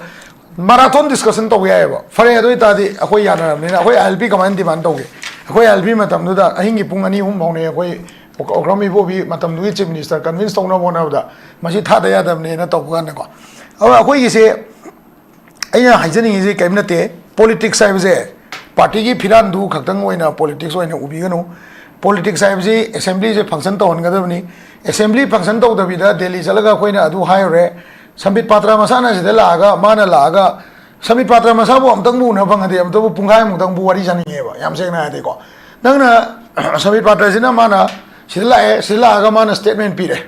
ꯃꯥꯔꯥꯊꯣꯟ ꯗꯤꯁꯀꯁꯟ ꯇꯧꯕ ꯌꯥꯏꯑꯕ꯫ ꯐꯔꯦ, ꯑꯗꯨ ꯑꯣꯏꯇꯥꯔꯗꯤ ꯑꯩꯈꯣꯏ ꯌꯥꯅꯔꯕꯅꯤꯅ ꯑꯩꯈꯣꯏ ꯑꯥꯏ ꯑꯦꯜ ꯄꯤ ꯀꯃꯥꯏꯅ ꯗꯤꯃꯥꯟ ꯇꯧꯒꯦ? ꯑꯩꯈꯣꯏ ꯑꯥꯏ ꯑꯦꯜ ꯄꯤ ꯃꯇꯝꯗꯨꯗ ꯑꯍꯤꯡꯒꯤ ꯄꯨꯡ ꯑꯅꯤ ꯑꯍꯨꯝ ꯐꯥꯎꯅꯦ ꯑꯩꯈꯣꯏ ꯑꯣꯀ꯭ꯔꯝ ꯏꯕꯣꯕꯤ ꯃꯇꯝꯗꯨꯒꯤ ꯆꯤꯐ ꯃꯤꯅꯤꯁꯇꯔ ꯀꯟꯚꯤꯟꯁ ꯇꯧꯅꯕ ꯍꯣꯠꯅꯕꯗ ꯃꯁꯤ ꯊꯥꯗ ꯌꯥꯗꯕꯅꯦꯅ ꯇꯧꯕ ꯀꯥꯟꯗꯀꯣ꯫ ꯑꯗꯨꯒ ꯑꯩꯈꯣꯏꯒꯤꯁꯦ ꯑꯩꯅ ꯍꯥꯏꯖꯅꯤꯡꯉꯤꯁꯤ ꯀꯔꯤꯝ ꯅꯠꯇꯦ, ꯄꯣꯂꯤꯇꯤꯛꯁ ꯍꯥꯏꯕꯁꯦ ꯄꯥꯔꯇꯤꯒꯤ ꯐꯤꯔꯥꯟꯗꯨ ꯈꯛꯇꯪ ꯑꯣꯏꯅ ꯄꯣꯂꯤꯇꯤꯛꯁ ꯑꯣꯏꯅ ꯎꯕꯤꯒꯅꯨ꯫ ꯄꯣꯂꯤꯇꯤꯛꯁ ꯍꯥꯏꯕꯁꯤ ꯑꯦꯁꯦꯝꯕ꯭ꯂꯤꯁꯦ ꯐꯪꯁꯟ ꯇꯧꯍꯟꯒꯗꯕꯅꯤ꯫ ꯑꯦꯁꯦꯝꯕ꯭ꯂꯤ ꯐꯪꯁꯟ ꯇꯧꯗꯕꯤꯗ ꯗꯦꯜꯂꯤ ꯆꯠꯂꯒ ꯑꯩꯈꯣꯏꯅ ꯑꯗꯨ ꯍꯥꯏꯔꯨꯔꯦ, ꯁꯝꯕꯤꯠ ꯄꯥꯇ꯭ꯔ ꯃꯁꯥꯅ ꯁꯤꯗ ꯂꯥꯛꯑꯒ, ꯃꯥꯅ ꯂꯥꯛꯑꯒ, ꯁꯝꯕꯤꯠ ꯄꯥꯇ꯭ꯔ ꯃꯁꯥꯕꯨ ꯑꯃꯨꯛꯇꯪꯕꯨ ꯎꯅꯕ ꯐꯪꯉꯗꯤ ꯑꯃꯨꯛꯇꯕꯨ ꯄꯨꯡꯈꯥꯏꯃꯨꯛꯇꯪꯕꯨ ꯋꯥꯔꯤ ꯁꯥꯅꯤꯡꯉꯦꯕ, ꯌꯥꯝ ꯁꯦꯡꯅ ꯍꯥꯏꯔꯗꯤꯀꯣ꯫ ꯅꯪꯅ ꯁꯝꯕꯤꯠ ꯄꯥꯇ꯭ꯔꯁꯤꯅ ꯃꯥꯅ ꯁꯤꯗ ꯂꯥꯛꯑꯦ, ꯁꯤꯗ ꯂꯥꯛꯑꯒ ꯃꯥꯅ ꯁ꯭ꯇꯦꯠꯃꯦꯟ ꯄꯤꯔꯦ꯫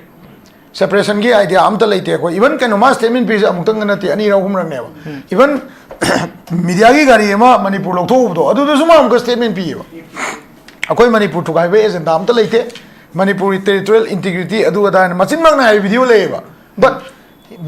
ꯁꯦꯄꯔꯦꯁꯟꯒꯤ ꯑꯥꯏꯗꯤꯌꯥ ꯑꯝꯇ ꯂꯩꯇꯦ ꯑꯩꯈꯣꯏ꯫ ꯏꯚꯟ ꯀꯩꯅꯣ, ꯃꯥ ꯁ꯭ꯇꯦꯠꯃꯦꯟ ꯄꯤꯔꯤꯁꯦ ꯑꯃꯨꯛꯇꯪꯒ ꯅꯠꯇꯦ, ꯑꯅꯤꯔꯛ ꯑꯍꯨꯝꯔꯛꯅꯦꯕ꯫ ꯏꯚꯟ ꯃꯤꯗꯤꯌꯥꯒꯤ ꯒꯥꯔꯤ ꯑꯃ ꯃꯅꯤꯄꯨꯔ ꯂꯧꯊꯣꯛꯎꯕꯗꯣ, ꯑꯗꯨꯗꯁꯨ ꯃꯥ ꯑꯃꯨꯛꯀ ꯁ꯭ꯇꯦꯠꯃꯦꯟ ꯄꯤꯌꯦꯕ꯫ ꯑꯩꯈꯣꯏ ꯃꯅꯤꯄꯨꯔ ꯊꯨꯒꯥꯏꯕꯒꯤ ꯑꯦꯖꯦꯟꯗꯥ ꯑꯝꯇ ꯂꯩꯇꯦ, ꯃꯅꯤꯄꯨꯔꯒꯤ ꯇꯦꯔꯤꯇꯣꯔꯤꯌꯦꯜ ꯏꯟꯇꯤꯒ꯭ꯔꯤꯇꯤ ꯑꯗꯨ ꯑꯗꯥ ꯍꯥꯏꯅ ꯃꯆꯤꯟꯃꯛꯅ ꯍꯥꯏꯕ ꯚꯤꯗꯤꯑꯣ ꯂꯩꯌꯦꯕ꯫ But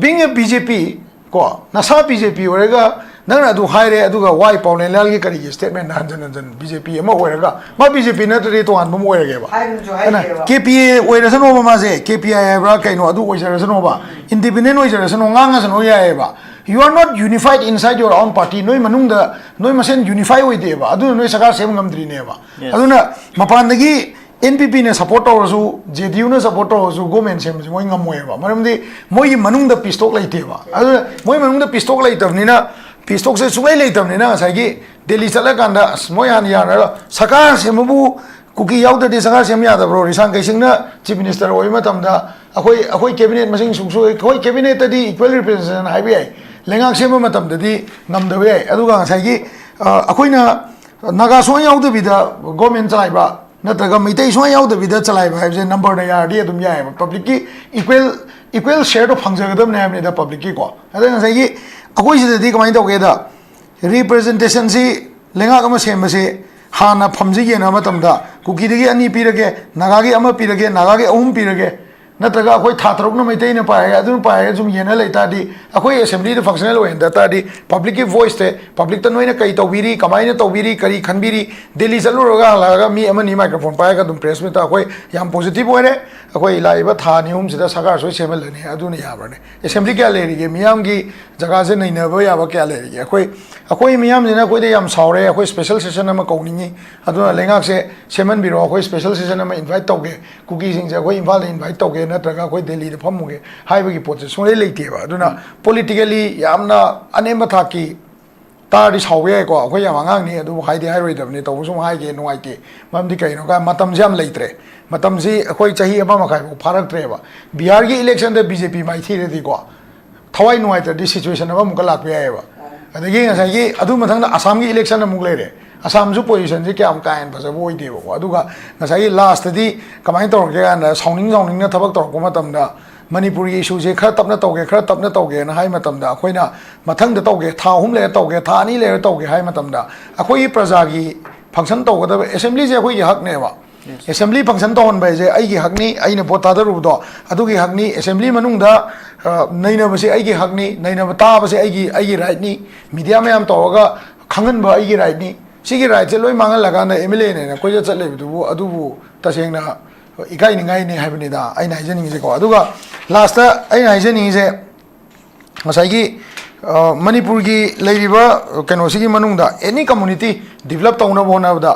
being a B J P, ꯀꯣ, ꯅꯁꯥ B J P ꯑꯣꯏꯔꯒ ꯅꯪꯅ ꯑꯗꯨ ꯍꯥꯏꯔꯦ, ꯑꯗꯨꯒ ꯋꯥꯏ ꯄꯥꯎꯂꯦꯟꯂꯥꯜꯒꯤ ꯀꯔꯤꯒꯤ statement ꯍꯟꯖꯟ ꯍꯟꯖꯟ? ꯕꯤ ꯖꯦ ꯄꯤ ꯑꯃ ꯑꯣꯏꯔꯒ, ꯃꯥ ꯕꯤ ꯖꯦ ꯄꯤ ꯅꯠꯇ꯭ꯔꯗꯤ ꯇꯣꯉꯥꯟꯕ ꯑꯃ ꯑꯣꯏꯔꯒꯦꯕ? ꯍꯥꯏꯕꯁꯨ ꯑꯗꯨꯅ ꯍꯥꯏꯗꯦꯕ꯫ ꯀꯦ ꯄꯤ ꯑꯦ ꯑꯣꯏꯔꯁꯅꯣꯕ, ꯃꯥꯁꯦ ꯀꯦ ꯄꯤ ꯑꯥꯏ ꯍꯥꯏꯕ꯭ꯔꯥ ꯀꯩꯅꯣ, ꯑꯗꯨ ꯑꯣꯏꯖꯔꯁꯅꯣꯕ, independent ꯑꯣꯏꯖꯔꯁꯅꯣ, ꯉꯥꯡꯉꯁꯅꯣ ꯌꯥꯏꯑꯕ꯫ You are not unified inside your own party. ꯅꯣꯏ ꯃꯅꯨꯡꯗ, ꯅꯣꯏ ꯃꯁꯦꯟ unify ꯑꯣꯏꯗꯦꯕ, ꯑꯗꯨꯅ ꯅꯣꯏ ꯁꯔꯀꯥꯔ ꯁꯦꯝꯕ ꯉꯝꯗ꯭ꯔꯤꯅꯦꯕ꯫ Yes. ꯑꯗꯨꯅ ꯃꯄꯥꯟꯗꯒꯤ N P P ꯅ support ꯇꯧꯔꯁꯨ, J D U ꯅ support ꯇꯧꯔꯁꯨ, government ꯁꯦꯝꯕꯁꯦ ꯃꯣꯏ ꯉꯝꯃꯣꯏꯕ꯫ ꯃꯔꯝꯗꯤ ꯃꯣꯏꯒꯤ ꯃꯅꯨꯡꯗ peace talk ꯂꯩꯇꯦꯕ꯫ ꯑꯗꯨꯅ ꯃꯣꯏ ꯃꯅꯨꯡꯗ peace talk ꯂꯩꯇꯕꯅꯤꯅ, peace talk ꯁꯦ ꯁꯨꯡꯂꯩ ꯂꯩꯇꯕꯅꯤꯅ, ꯉꯁꯥꯏꯒꯤ ꯗꯦꯜꯂꯤ ꯆꯠꯂꯀꯥꯟꯗ, "ꯑꯁ, ꯃꯣꯏ ꯍꯥꯟꯅ ꯌꯥꯅꯔ ꯁꯔꯀꯥꯔ ꯁꯦꯝꯕꯕꯨ ꯀꯨꯀꯤ ꯌꯥꯎꯗ꯭ꯔꯗꯤ ꯁꯔꯀꯥꯔ ꯁꯦꯝ ꯌꯥꯗꯕ꯭ꯔꯣ?" ꯔꯤꯁꯥꯡ ꯀꯩꯁꯤꯡꯅ chief minister ꯑꯣꯏꯕ ꯃꯇꯝꯗ, "ꯑꯩꯈꯣꯏ, ꯑꯩꯈꯣꯏ cabinet ꯃꯁꯤꯡ ꯁꯨꯛ ꯁꯨ, ꯑꯩꯈꯣꯏ cabinet ꯇꯗꯤ equal representation ꯍꯥꯏꯕ ꯌꯥꯏ, ꯂꯩꯉꯥꯛ ꯁꯦꯝꯕ ꯃꯇꯝꯗꯗꯤ ꯉꯝꯗꯕ ꯌꯥꯏ꯫ ꯑꯗꯨꯒ ꯉꯁꯥꯏꯒꯤ, ꯑ, ꯑꯩꯈꯣꯏꯅ ꯅꯥꯒꯥ ꯁꯨꯡꯌꯥꯎ ꯌꯥꯎꯗꯕꯤꯗ government ꯆꯂꯥꯏꯕ, ꯅꯠꯇ꯭ꯔꯒ ꯃꯩꯇꯩ ꯁꯨꯡꯌꯥꯎ ꯌꯥꯎꯗꯕꯤꯗ ꯆꯂꯥꯏꯕ ꯍꯥꯏꯕꯁꯦ number ꯅ ꯌꯥꯔꯗꯤ ꯑꯗꯨꯝ ꯌꯥꯏꯑꯕ꯫ Public ꯀꯤ equal, equal share ꯗꯣ ꯐꯪꯖꯒꯗꯕꯅꯦ ꯍꯥꯏꯕꯅꯤꯗ, public ꯀꯤꯀꯣ꯫ ꯑꯗ ꯉꯁꯥꯏꯒꯤ ꯑꯩꯈꯣꯏ ꯁꯤꯗꯗꯤ ꯀꯃꯥꯏꯅ ꯇꯧꯒꯦꯗ, representation ꯁꯤ, ꯂꯩꯉꯥꯛ ꯑꯃ ꯁꯦꯝꯕꯁꯦ, ꯍꯥꯟꯅ ꯐꯝꯁꯤ ꯌꯦꯡꯅꯕ ꯃꯇꯝꯗ, ꯀꯨꯀꯤꯗꯒꯤ ꯑꯅꯤ ꯄꯤꯔꯒꯦ, ꯅꯥꯒꯥꯒꯤ ꯑꯃ ꯄꯤꯔꯒꯦ, ꯅꯥꯒꯥꯒꯤ ꯑꯍꯨꯝ ꯄꯤꯔꯒꯦ, ꯅꯠꯇ꯭ꯔꯒ ꯑꯩꯈꯣꯏ ꯊꯥ ꯇꯔꯨꯛꯅ ꯃꯩꯇꯩꯅ ꯄꯥꯏꯔꯒ, ꯑꯗꯨꯅ ꯄꯥꯏꯔꯒ ꯁꯨꯝ ꯌꯦꯡꯅ ꯂꯩ ꯇꯥꯔꯗꯤ, ꯑꯩꯈꯣꯏ assembly ꯗ functional ꯑꯣꯏꯍꯟꯗ ꯇꯥꯔꯗꯤ, public ꯀꯤ voice ꯁꯦ, public ꯇ ꯅꯣꯏꯅ ꯀꯔꯤ ꯇꯧꯕꯤꯔꯤ, ꯀꯃꯥꯏꯅ ꯇꯧꯕꯤꯔꯤ, ꯀꯔꯤ ꯈꯟꯕꯤꯔꯤ, ꯗꯦꯜꯂꯤ ꯆꯠꯂꯨꯔꯒ ꯍꯜꯂꯛꯑꯒ ꯃꯤ ꯑꯃꯅꯤ microphone ꯄꯥꯏꯔꯒ ꯑꯗꯨꯝ press meet ꯇ, ꯑꯩꯈꯣꯏ ꯌꯥꯝ positive ꯑꯣꯏꯔꯦ, ꯑꯩꯈꯣꯏ ꯂꯥꯛꯏꯕ ꯊꯥ ꯑꯅꯤ ꯑꯍꯨꯝꯁꯤꯗ ꯁꯔꯀꯥꯔ ꯁꯣꯏ ꯁꯦꯝꯍꯜꯂꯅꯤ, ꯑꯗꯨꯅ ꯌꯥꯕ꯭ꯔꯅꯦ? Assembly ꯀꯌꯥ ꯂꯩꯔꯤꯒꯦ? ꯃꯤꯌꯥꯝꯒꯤ ꯖꯒꯥꯁꯦ ꯅꯩꯅꯕ ꯌꯥꯕ ꯀꯌꯥ ꯂꯩꯔꯤꯒꯦ? ꯑꯩꯈꯣꯏ, ꯑꯩꯈꯣꯏ ꯃꯤꯌꯥꯝꯁꯤꯅ ꯑꯩꯈꯣꯏꯗ ꯌꯥꯝ ꯁꯥꯎꯔꯦ, ꯑꯩꯈꯣꯏ special session ꯑꯃ ꯀꯧꯅꯤꯡꯉꯤ, ꯑꯗꯨꯅ ꯂꯩꯉꯥꯛꯁꯦ ꯁꯦꯝꯍꯟꯕꯤꯔꯣ, ꯑꯩꯈꯣꯏ special session ꯑꯃ invite ꯇꯧꯒꯦ, ꯀꯨꯀꯤꯁꯤꯡꯁꯦ ꯑꯩꯈꯣꯏ ꯏꯝꯐꯥꯜꯗ invite ꯇꯧꯒꯦ, ꯅꯠꯇ꯭ꯔꯒ ꯑꯩꯈꯣꯏ ꯗꯦꯜꯂꯤꯗ ꯐꯝꯃꯨꯒꯦ ꯍꯥꯏꯕꯒꯤ ꯄꯣꯠꯁꯦ ꯁꯨꯡꯂꯩ ꯂꯩꯇꯦꯕ꯫ ꯑꯗꯨꯅ politically ꯌꯥꯝꯅ ꯑꯅꯦꯝꯕ ꯊꯥꯛꯀꯤ ꯇꯥꯔꯗꯤ ꯁꯥꯎꯕ ꯌꯥꯏꯀꯣ, ꯑꯩꯈꯣꯏ ꯌꯥꯝ ꯑꯉꯥꯡꯅꯤ, ꯑꯗꯨꯕꯨ ꯍꯥꯏꯗꯤ ꯍꯥꯏꯔꯣꯏꯗꯕꯅꯤ, ꯇꯧꯕꯁꯨ ꯑꯃꯨꯛ ꯍꯥꯏꯒꯦ, ꯅꯨꯡꯉꯥꯏꯇꯦ꯫ ꯃꯔꯝꯗꯤ ꯀꯩꯅꯣ ꯀꯥꯏ, ꯃꯇꯝꯁꯦ ꯌꯥꯝ ꯂꯩꯇ꯭ꯔꯦ꯫ ꯃꯇꯝꯁꯤ ꯑꯩꯈꯣꯏ ꯆꯍꯤ ꯑꯃ ꯃꯈꯥꯏꯐꯥꯎ ꯐꯥꯔꯛꯇ꯭ꯔꯦꯕ꯫ ꯕꯤꯍꯥꯔꯒꯤ election ꯗ ꯕꯤ ꯖꯦ ꯄꯤ ꯃꯥꯏꯊꯤꯔꯗꯤꯀꯣ, ꯊꯋꯥꯏ ꯅꯨꯡꯉꯥꯏꯇ꯭ꯔꯗꯤ situation ꯑꯃꯃꯨꯛꯀ ꯂꯥꯛꯄ ꯌꯥꯏꯑꯕ꯫ ꯑꯗꯒꯤ ꯉꯁꯥꯏꯒꯤ ꯑꯗꯨ ꯃꯊꯪꯗ ꯑꯁꯥꯝꯒꯤ election ꯑꯃꯨꯛ ꯂꯩꯔꯦ꯫ ꯑꯁꯥꯝꯁꯨ position ꯁꯦ ꯀꯌꯥꯝ ꯀꯥ ꯍꯦꯟꯅ ꯐꯖꯕ ꯑꯣꯏꯗꯦꯕꯀꯣ꯫ ꯑꯗꯨꯒ ꯉꯁꯥꯏꯒꯤ last ꯇꯗꯤ ꯀꯃꯥꯏꯅ ꯇꯧꯔꯛꯀꯦ ꯀꯥꯟꯗ, ꯁꯥꯎꯅꯤꯡ ꯁꯥꯎꯅꯤꯡꯅ ꯊꯕꯛ ꯇꯧꯔꯛꯄ ꯃꯇꯝꯗ, ꯃꯅꯤꯄꯨꯔꯒꯤ issue ꯁꯦ ꯈꯔ ꯇꯞꯅ ꯇꯧꯒꯦ, ꯈꯔ ꯇꯞꯅ ꯇꯧꯒꯦꯅ ꯍꯥꯏ ꯃꯇꯝꯗ, ꯑꯩꯈꯣꯏꯅ ꯃꯊꯪꯗ ꯇꯧꯒꯦ, ꯊꯥ ꯑꯍꯨꯝ ꯂꯩꯔ ꯇꯧꯒꯦ, ꯊꯥ ꯑꯅꯤ ꯂꯩꯔ ꯇꯧꯒꯦ ꯍꯥꯏ ꯃꯇꯝꯗ, ꯑꯩꯈꯣꯏꯒꯤ ꯄ꯭ꯔꯖꯥꯒꯤ function ꯇꯧꯒꯗꯕ, assembly ꯁꯦ ꯑꯩꯈꯣꯏꯒꯤ ꯍꯛꯅꯦꯕ꯫ ꯑꯦꯁꯦꯝꯕ꯭ꯂꯤ ꯐꯪꯁꯟ ꯇꯧꯍꯟꯕ ꯍꯥꯏꯁꯦ ꯑꯩꯒꯤ ꯍꯛꯅꯤ, ꯑꯩꯅ ꯚꯣꯠ ꯊꯥꯗꯔꯨꯕꯗꯣ ꯑꯗꯨꯒꯤ ꯍꯛꯅꯤ꯫ ꯑꯦꯁꯦꯝꯕ꯭ꯂꯤ ꯃꯅꯨꯡꯗ ꯑ, ꯅꯩꯅꯕꯁꯦ ꯑꯩꯒꯤ ꯍꯛꯅꯤ, ꯅꯩꯅꯕ ꯇꯥꯕꯁꯦ ꯑꯩꯒꯤ ꯑꯩꯒꯤ ꯔꯥꯏꯠꯅꯤ꯫ ꯃꯤꯗꯤꯌꯥ ꯃꯌꯥꯝ ꯇꯧꯔꯒ ꯈꯪꯍꯟꯕ ꯑꯩꯒꯤ ꯔꯥꯏꯠꯅꯤ꯫ ꯁꯤꯒꯤ ꯔꯥꯏꯠꯁꯦ ꯂꯣꯏ ꯃꯥꯡꯍꯜꯂꯀꯥꯟꯗ ꯑꯦꯝ ꯑꯦꯜ ꯑꯦꯅ ꯀꯣꯏꯆꯠ ꯆꯠ ꯂꯩꯕꯗꯨꯕꯨ ꯑꯗꯨꯕꯨ ꯇꯁꯦꯡꯅ ꯏꯀꯥꯏꯅꯤꯡꯉꯥꯏꯅꯤ ꯍꯥꯏꯕꯅꯤꯗ ꯑꯩꯅ ꯍꯥꯏꯖꯅꯤꯡꯉꯤꯁꯦꯀꯣ꯫ ꯑꯗꯨꯒ ꯂꯥꯁꯇ ꯑꯩꯅ ꯍꯥꯏꯖꯅꯤꯡꯉꯤꯁꯦ, ꯉꯁꯥꯏꯒꯤ ꯑ, ꯃꯅꯤꯄꯨꯔꯒꯤ ꯂꯩꯔꯤꯕ ꯀꯩꯅꯣꯁꯤꯒꯤ ꯃꯅꯨꯡꯗ ꯑꯦꯅꯤ ꯀꯝꯃꯨꯅꯤꯇꯤ ꯗꯤꯕꯂꯞ ꯇꯧꯅꯕ ꯍꯣꯠꯅꯕꯗ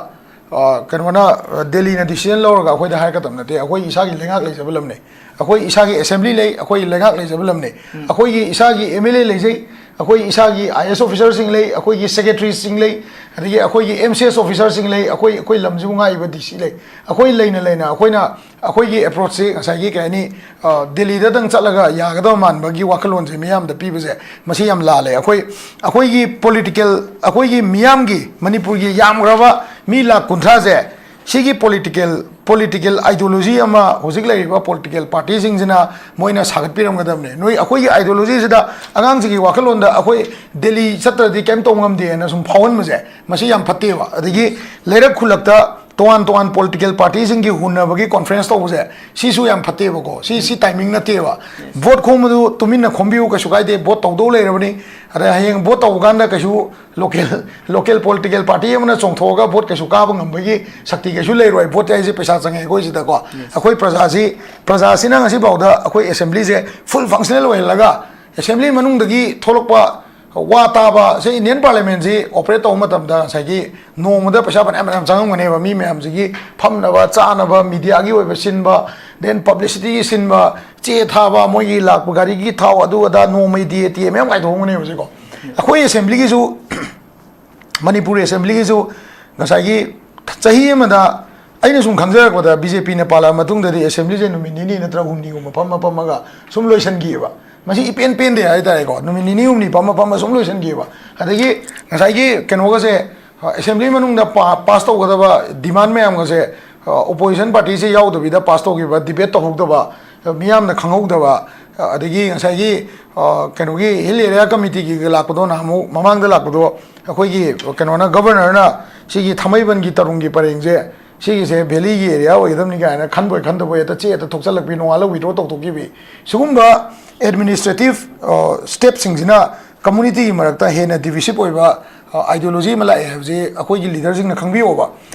ꯑ, ꯀꯩꯅꯣꯅ ꯑ, ꯗꯦꯜꯂꯤꯅ ꯗꯤꯁꯤꯖꯟ ꯂꯧꯔꯒ ꯑꯩꯈꯣꯏꯗ ꯍꯥꯏꯔꯛꯀꯗꯕ ꯅꯠꯇꯦ꯫ ꯑꯩꯈꯣꯏ ꯏꯁꯥꯒꯤ ꯂꯩꯉꯥꯛ ꯂꯩꯖꯕ ꯂꯝꯅꯦ꯫ ꯑꯩꯈꯣꯏ ꯏꯁꯥꯒꯤ ꯑꯦꯁꯦꯝꯕ꯭ꯂꯤ ꯂꯩ, ꯑꯩꯈꯣꯏ ꯂꯩꯉꯥꯛ ꯂꯩꯖꯕ ꯂꯝꯅꯦ꯫ ꯑꯩꯈꯣꯏꯒꯤ ꯏꯁꯥꯒꯤ ꯑꯦꯝ ꯑꯦꯜ ꯑꯦ ꯂꯩꯖꯩ, ꯑꯩꯈꯣꯏ ꯏꯁꯥꯒꯤ ꯑꯥꯏ ꯑꯦꯁ ꯑꯣꯐꯤꯁꯥꯔꯁꯤꯡ ꯂꯩ, ꯑꯩꯈꯣꯏꯒꯤ ꯁꯦꯀ꯭ꯔꯦꯇꯔꯤꯁꯤꯡ ꯂꯩ, ꯑꯗꯒꯤ ꯑꯩꯈꯣꯏꯒꯤ ꯑꯦꯝ ꯁꯤ ꯑꯦꯁ ꯑꯣꯐꯤꯁꯥꯔꯁꯤꯡ ꯂꯩ, ꯑꯩꯈꯣꯏ ꯑꯩꯈꯣꯏ ꯂꯝꯁꯤꯕꯨ ꯉꯥꯛꯏꯕ ꯗꯤ ꯁꯤ ꯂꯩ꯫ ꯑꯩꯈꯣꯏ ꯂꯩꯅ ꯂꯩꯅ ꯑꯩꯈꯣꯏꯅ ꯑꯩꯈꯣꯏꯒꯤ ꯑꯦꯄ꯭ꯔꯣꯆꯁꯤ ꯉꯁꯥꯏꯒꯤ ꯀꯩ ꯍꯥꯏꯅꯤ, ꯑ, ꯗꯦꯜꯂꯤꯗꯗꯪ ꯆꯠꯂꯒ ꯌꯥꯒꯗꯕ ꯃꯥꯟꯕꯒꯤ ꯋꯥꯈꯜꯂꯣꯟꯁꯦ ꯃꯤꯌꯥꯝꯗ ꯄꯤꯕꯁꯦ ꯃꯁꯤ ꯌꯥꯝ ꯂꯥꯜꯂꯦ꯫ ꯑꯩꯈꯣꯏ ꯑꯩꯈꯣꯏꯒꯤ ꯄꯣꯂꯤꯇꯤꯀꯦꯜ, ꯑꯩꯈꯣꯏꯒꯤ ꯃꯤꯌꯥꯝꯒꯤ, ꯃꯅꯤꯄꯨꯔꯒꯤ ꯌꯥꯝꯈ꯭ꯔꯕ ꯃꯤ ꯂꯥꯛ ꯀꯨꯟꯊ꯭ꯔꯥꯁꯦ ꯁꯤꯒꯤ ꯄꯣꯂꯤꯇꯤꯀꯦꯜ ꯄꯣꯂꯤꯇꯤꯀꯦꯜ ꯑꯥꯏꯗꯤꯌꯣꯂꯣꯖꯤ ꯑꯃ ꯍꯧꯖꯤꯛ ꯂꯩꯔꯤꯕ ꯄꯣꯂꯤꯇꯤꯀꯦꯜ ꯄꯥꯔꯇꯤꯁꯤꯡꯁꯤꯅ ꯃꯣꯏꯅ ꯁꯥꯒꯠꯄꯤꯔꯝꯒꯗꯕꯅꯦ꯫ ꯅꯣꯏ ꯑꯩꯈꯣꯏꯒꯤ ꯑꯥꯏꯗꯤꯌꯣꯂꯣꯖꯤꯁꯤꯗ ꯑꯉꯥꯡꯁꯤꯡꯒꯤ ꯋꯥꯈꯜꯂꯣꯟꯗ ꯑꯩꯈꯣꯏ ꯗꯦꯜꯂꯤ ꯆꯠꯇ꯭ꯔꯗꯤ ꯀꯩꯝ ꯇꯧꯕ ꯉꯝꯗꯦꯅ ꯁꯨꯝ ꯐꯥꯎꯍꯟꯕꯁꯦ ꯃꯁꯤ ꯌꯥꯝ ꯐꯠꯇꯦꯕ꯫ ꯑꯗꯒꯤ ꯂꯩꯔꯛ ꯈꯨꯜꯂꯛꯇ ꯇꯣꯉꯥꯟ ꯇꯣꯉꯥꯟ ꯄꯣꯂꯤꯇꯤꯀꯦꯜ ꯄꯥꯔꯇꯤꯁꯤꯡꯒꯤ ꯍꯨꯟꯅꯕꯒꯤ ꯀꯣꯟꯐ꯭ꯔꯦꯟꯁ ꯇꯧꯕꯁꯦ ꯁꯤꯁꯨ ꯌꯥꯝ ꯐꯠꯇꯦꯕꯀꯣ꯫ ꯁꯤ ꯁꯤ ꯇꯥꯏꯃꯤꯡ ꯅꯠꯇꯦꯕ꯫ ꯚꯣꯠ ꯈꯣꯝꯕꯗꯨ ꯇꯨꯃꯤꯟꯅ ꯈꯣꯝꯕꯤꯌꯨ, ꯀꯩꯁꯨ ꯀꯥꯏꯗꯦ, ꯚꯣꯠ ꯇꯧꯗꯧ ꯂꯩꯔꯕꯅꯤ꯫ ꯑꯗ ꯍꯌꯦꯡ ꯚꯣꯠ ꯇꯧꯕ ꯀꯥꯟꯗ ꯀꯩꯁꯨ ꯂꯣꯀꯦꯜ ꯂꯣꯀꯦꯜ ꯄꯣꯂꯤꯇꯤꯀꯦꯜ ꯄꯥꯔꯇꯤ ꯑꯃꯅ ꯆꯣꯡꯊꯣꯛꯑꯒ ꯚꯣꯠ ꯀꯩꯁꯨ ꯀꯥꯕ ꯉꯝꯕꯒꯤ ꯁꯛꯇꯤ ꯀꯩꯁꯨ ꯂꯩꯔꯣꯏ꯫ ꯚꯣꯠ ꯍꯥꯏꯁꯦ ꯄꯩꯁꯥ ꯆꯪꯉꯦ ꯑꯩꯈꯣꯏ ꯁꯤꯗꯀꯣ꯫ ꯑꯩꯈꯣꯏ ꯄ꯭ꯔꯖꯥꯁꯤ, ꯄ꯭ꯔꯖꯥꯁꯤꯅ ꯉꯁꯤꯐꯥꯎꯗ ꯑꯩꯈꯣꯏ ꯑꯦꯁꯦꯝꯕ꯭ꯂꯤꯁꯦ ꯐꯨꯜ ꯐꯪꯁꯅꯦꯜ ꯑꯣꯏꯍꯜꯂꯒ ꯑꯦꯁꯦꯝꯕ꯭ꯂꯤ ꯃꯅꯨꯡꯗꯒꯤ ꯊꯣꯛꯂꯛꯄ ꯋꯥ ꯇꯥꯕ ꯁꯦ ꯏꯟꯗꯤꯌꯟ ꯄꯥꯔꯂꯤꯌꯥꯃꯦꯟꯁꯤ ꯑꯣꯄꯔꯦꯠ ꯇꯧꯕ ꯃꯇꯝꯗ ꯉꯁꯥꯏꯒꯤ ꯅꯣꯡꯃꯗ ꯄꯩꯁꯥ ꯐꯅꯌꯥꯝ ꯐꯅꯌꯥꯝ ꯆꯪꯉꯝꯒꯅꯦꯕ꯫ ꯃꯤ ꯃꯌꯥꯝꯁꯤꯒꯤ ꯐꯝꯅꯕ ꯆꯥꯅꯕ, ꯃꯤꯗꯤꯌꯥꯒꯤ ꯑꯣꯏꯕ ꯁꯤꯟꯕ, ꯗꯦꯟ ꯄꯕ꯭ꯂꯤꯁꯤꯇꯤꯒꯤ ꯁꯤꯟꯕ, ꯆꯦ ꯊꯥꯕ, ꯃꯣꯏꯒꯤ ꯂꯥꯛꯄ ꯒꯥꯔꯤꯒꯤ ꯊꯥꯎ, ꯑꯗꯨ ꯑꯗꯥ, ꯅꯣꯡꯃꯩ ꯗꯤ ꯑꯦ ꯇꯤ ꯑꯦ ꯃꯌꯥꯝ ꯀꯥꯏꯊꯣꯛꯑꯝꯒꯅꯦꯕ ꯁꯤꯀꯣ꯫ ꯑꯩꯈꯣꯏ ꯑꯦꯁꯦꯝꯕ꯭ꯂꯤꯒꯤꯁꯨ, ꯃꯅꯤꯄꯨꯔ ꯑꯦꯁꯦꯝꯕ꯭ꯂꯤꯒꯤꯁꯨ ꯉꯁꯥꯏꯒꯤ ꯆꯍꯤ ꯑꯃꯗ ꯑꯩꯅ ꯁꯨꯝ ꯈꯪꯖꯔꯛꯄꯗ ꯕꯤ ꯖꯦ ꯄꯤꯅ ꯄꯥꯜꯂꯛꯑ ꯃꯇꯨꯡꯗꯗꯤ ꯑꯦꯁꯦꯝꯕ꯭ꯂꯤꯁꯦ ꯅꯨꯃꯤꯠ ꯅꯤꯅꯤ ꯅꯠꯇ꯭ꯔꯒ ꯍꯨꯝꯅꯤꯒꯨꯝꯕ ꯐꯝꯃ ꯐꯝꯃꯒ ꯁꯨꯝ ꯂꯣꯏꯁꯤꯟꯈꯤꯑꯕ꯫ ꯃꯁꯤ ꯏꯄꯦꯟ ꯄꯦꯟꯗꯦ ꯍꯥꯏꯇꯥꯔꯦꯀꯣ꯫ ꯅꯨꯃꯤꯠ ꯅꯤꯅꯤ ꯍꯨꯝꯅꯤ ꯐꯝꯃ ꯐꯝꯃ ꯁꯨꯝ ꯂꯣꯏꯁꯤꯟꯈꯤꯑꯕ꯫ ꯑꯗꯒꯤ ꯉꯁꯥꯏꯒꯤ ꯀꯩꯅꯣꯒꯁꯦ, ꯑꯦꯁꯦꯝꯕ꯭ꯂꯤ ꯃꯅꯨꯡꯗ ꯄꯥꯁ ꯇꯧꯒꯗꯕ ꯗꯤꯃꯥꯟ ꯃꯌꯥꯝꯒꯁꯦ ꯑꯣꯄꯣꯖꯤꯁꯟ ꯄꯥꯔꯇꯤꯁꯦ ꯌꯥꯎꯗꯕꯤꯗ ꯄꯥꯁ ꯇꯧꯈꯤꯕ, ꯗꯤꯕꯦꯠ ꯇꯧꯍꯧꯗꯕ, ꯃꯤꯌꯥꯝꯅ ꯈꯪꯍꯧꯗꯕ, ꯑꯗꯒꯤ ꯉꯁꯥꯏꯒꯤ ꯀꯩꯅꯣꯒꯤ ꯍꯤꯜ ꯑꯦꯔꯤꯌꯥ ꯀꯃꯤꯇꯤꯒꯤ ꯂꯥꯛꯄꯗꯣ, ꯅꯍꯥꯟꯃꯨꯛ ꯃꯃꯥꯡꯗ ꯂꯥꯛꯄꯗꯣ, ꯑꯩꯈꯣꯏꯒꯤ ꯀꯩꯅꯣꯅ, ꯒꯕꯔꯅꯔꯅ ꯁꯤꯒꯤ ꯊꯥꯡꯃꯩꯕꯟꯒꯤ ꯇꯔꯨꯡꯒꯤ ꯄꯔꯦꯡꯁꯦ ꯁꯤꯒꯤꯁꯦ ꯚꯦꯂꯤꯒꯤ ꯑꯦꯔꯤꯌꯥ ꯑꯣꯏꯒꯗꯕꯅꯤ ꯀꯥꯏꯅ ꯈꯟꯕꯣꯏ ꯈꯟꯗꯕꯣꯏ ꯍꯦꯛꯇ ꯆꯦ ꯍꯦꯛꯇ ꯊꯣꯛꯆꯜꯂꯛꯄꯤ, ꯅꯣꯡꯉꯥꯜꯂ ꯋꯤꯗ꯭ꯔꯣ ꯇꯧꯊꯣꯛꯈꯤꯕꯤ, ꯁꯤꯒꯨꯝꯕ ꯑꯦꯗꯃꯤꯅꯤꯁꯇ꯭ꯔꯦꯇꯤꯞ ꯁ꯭ꯇꯦꯞꯁꯤꯡꯁꯤꯅ ꯀꯝꯃꯨꯅꯤꯇꯤꯒꯤ ꯃꯔꯛꯇ ꯍꯦꯟꯅ ꯗꯤꯚꯤꯁꯤꯞ ꯑꯣꯏꯕ ꯑꯥꯏꯗꯤꯌꯣꯂꯣꯖꯤ ꯑꯃ ꯂꯥꯛꯑꯦ ꯍꯥꯏꯕꯁꯤ ꯑꯩꯈꯣꯏꯒꯤ ꯂꯤꯗꯔꯁꯤꯡꯅ ꯈꯪꯕꯤꯌꯣꯕ꯫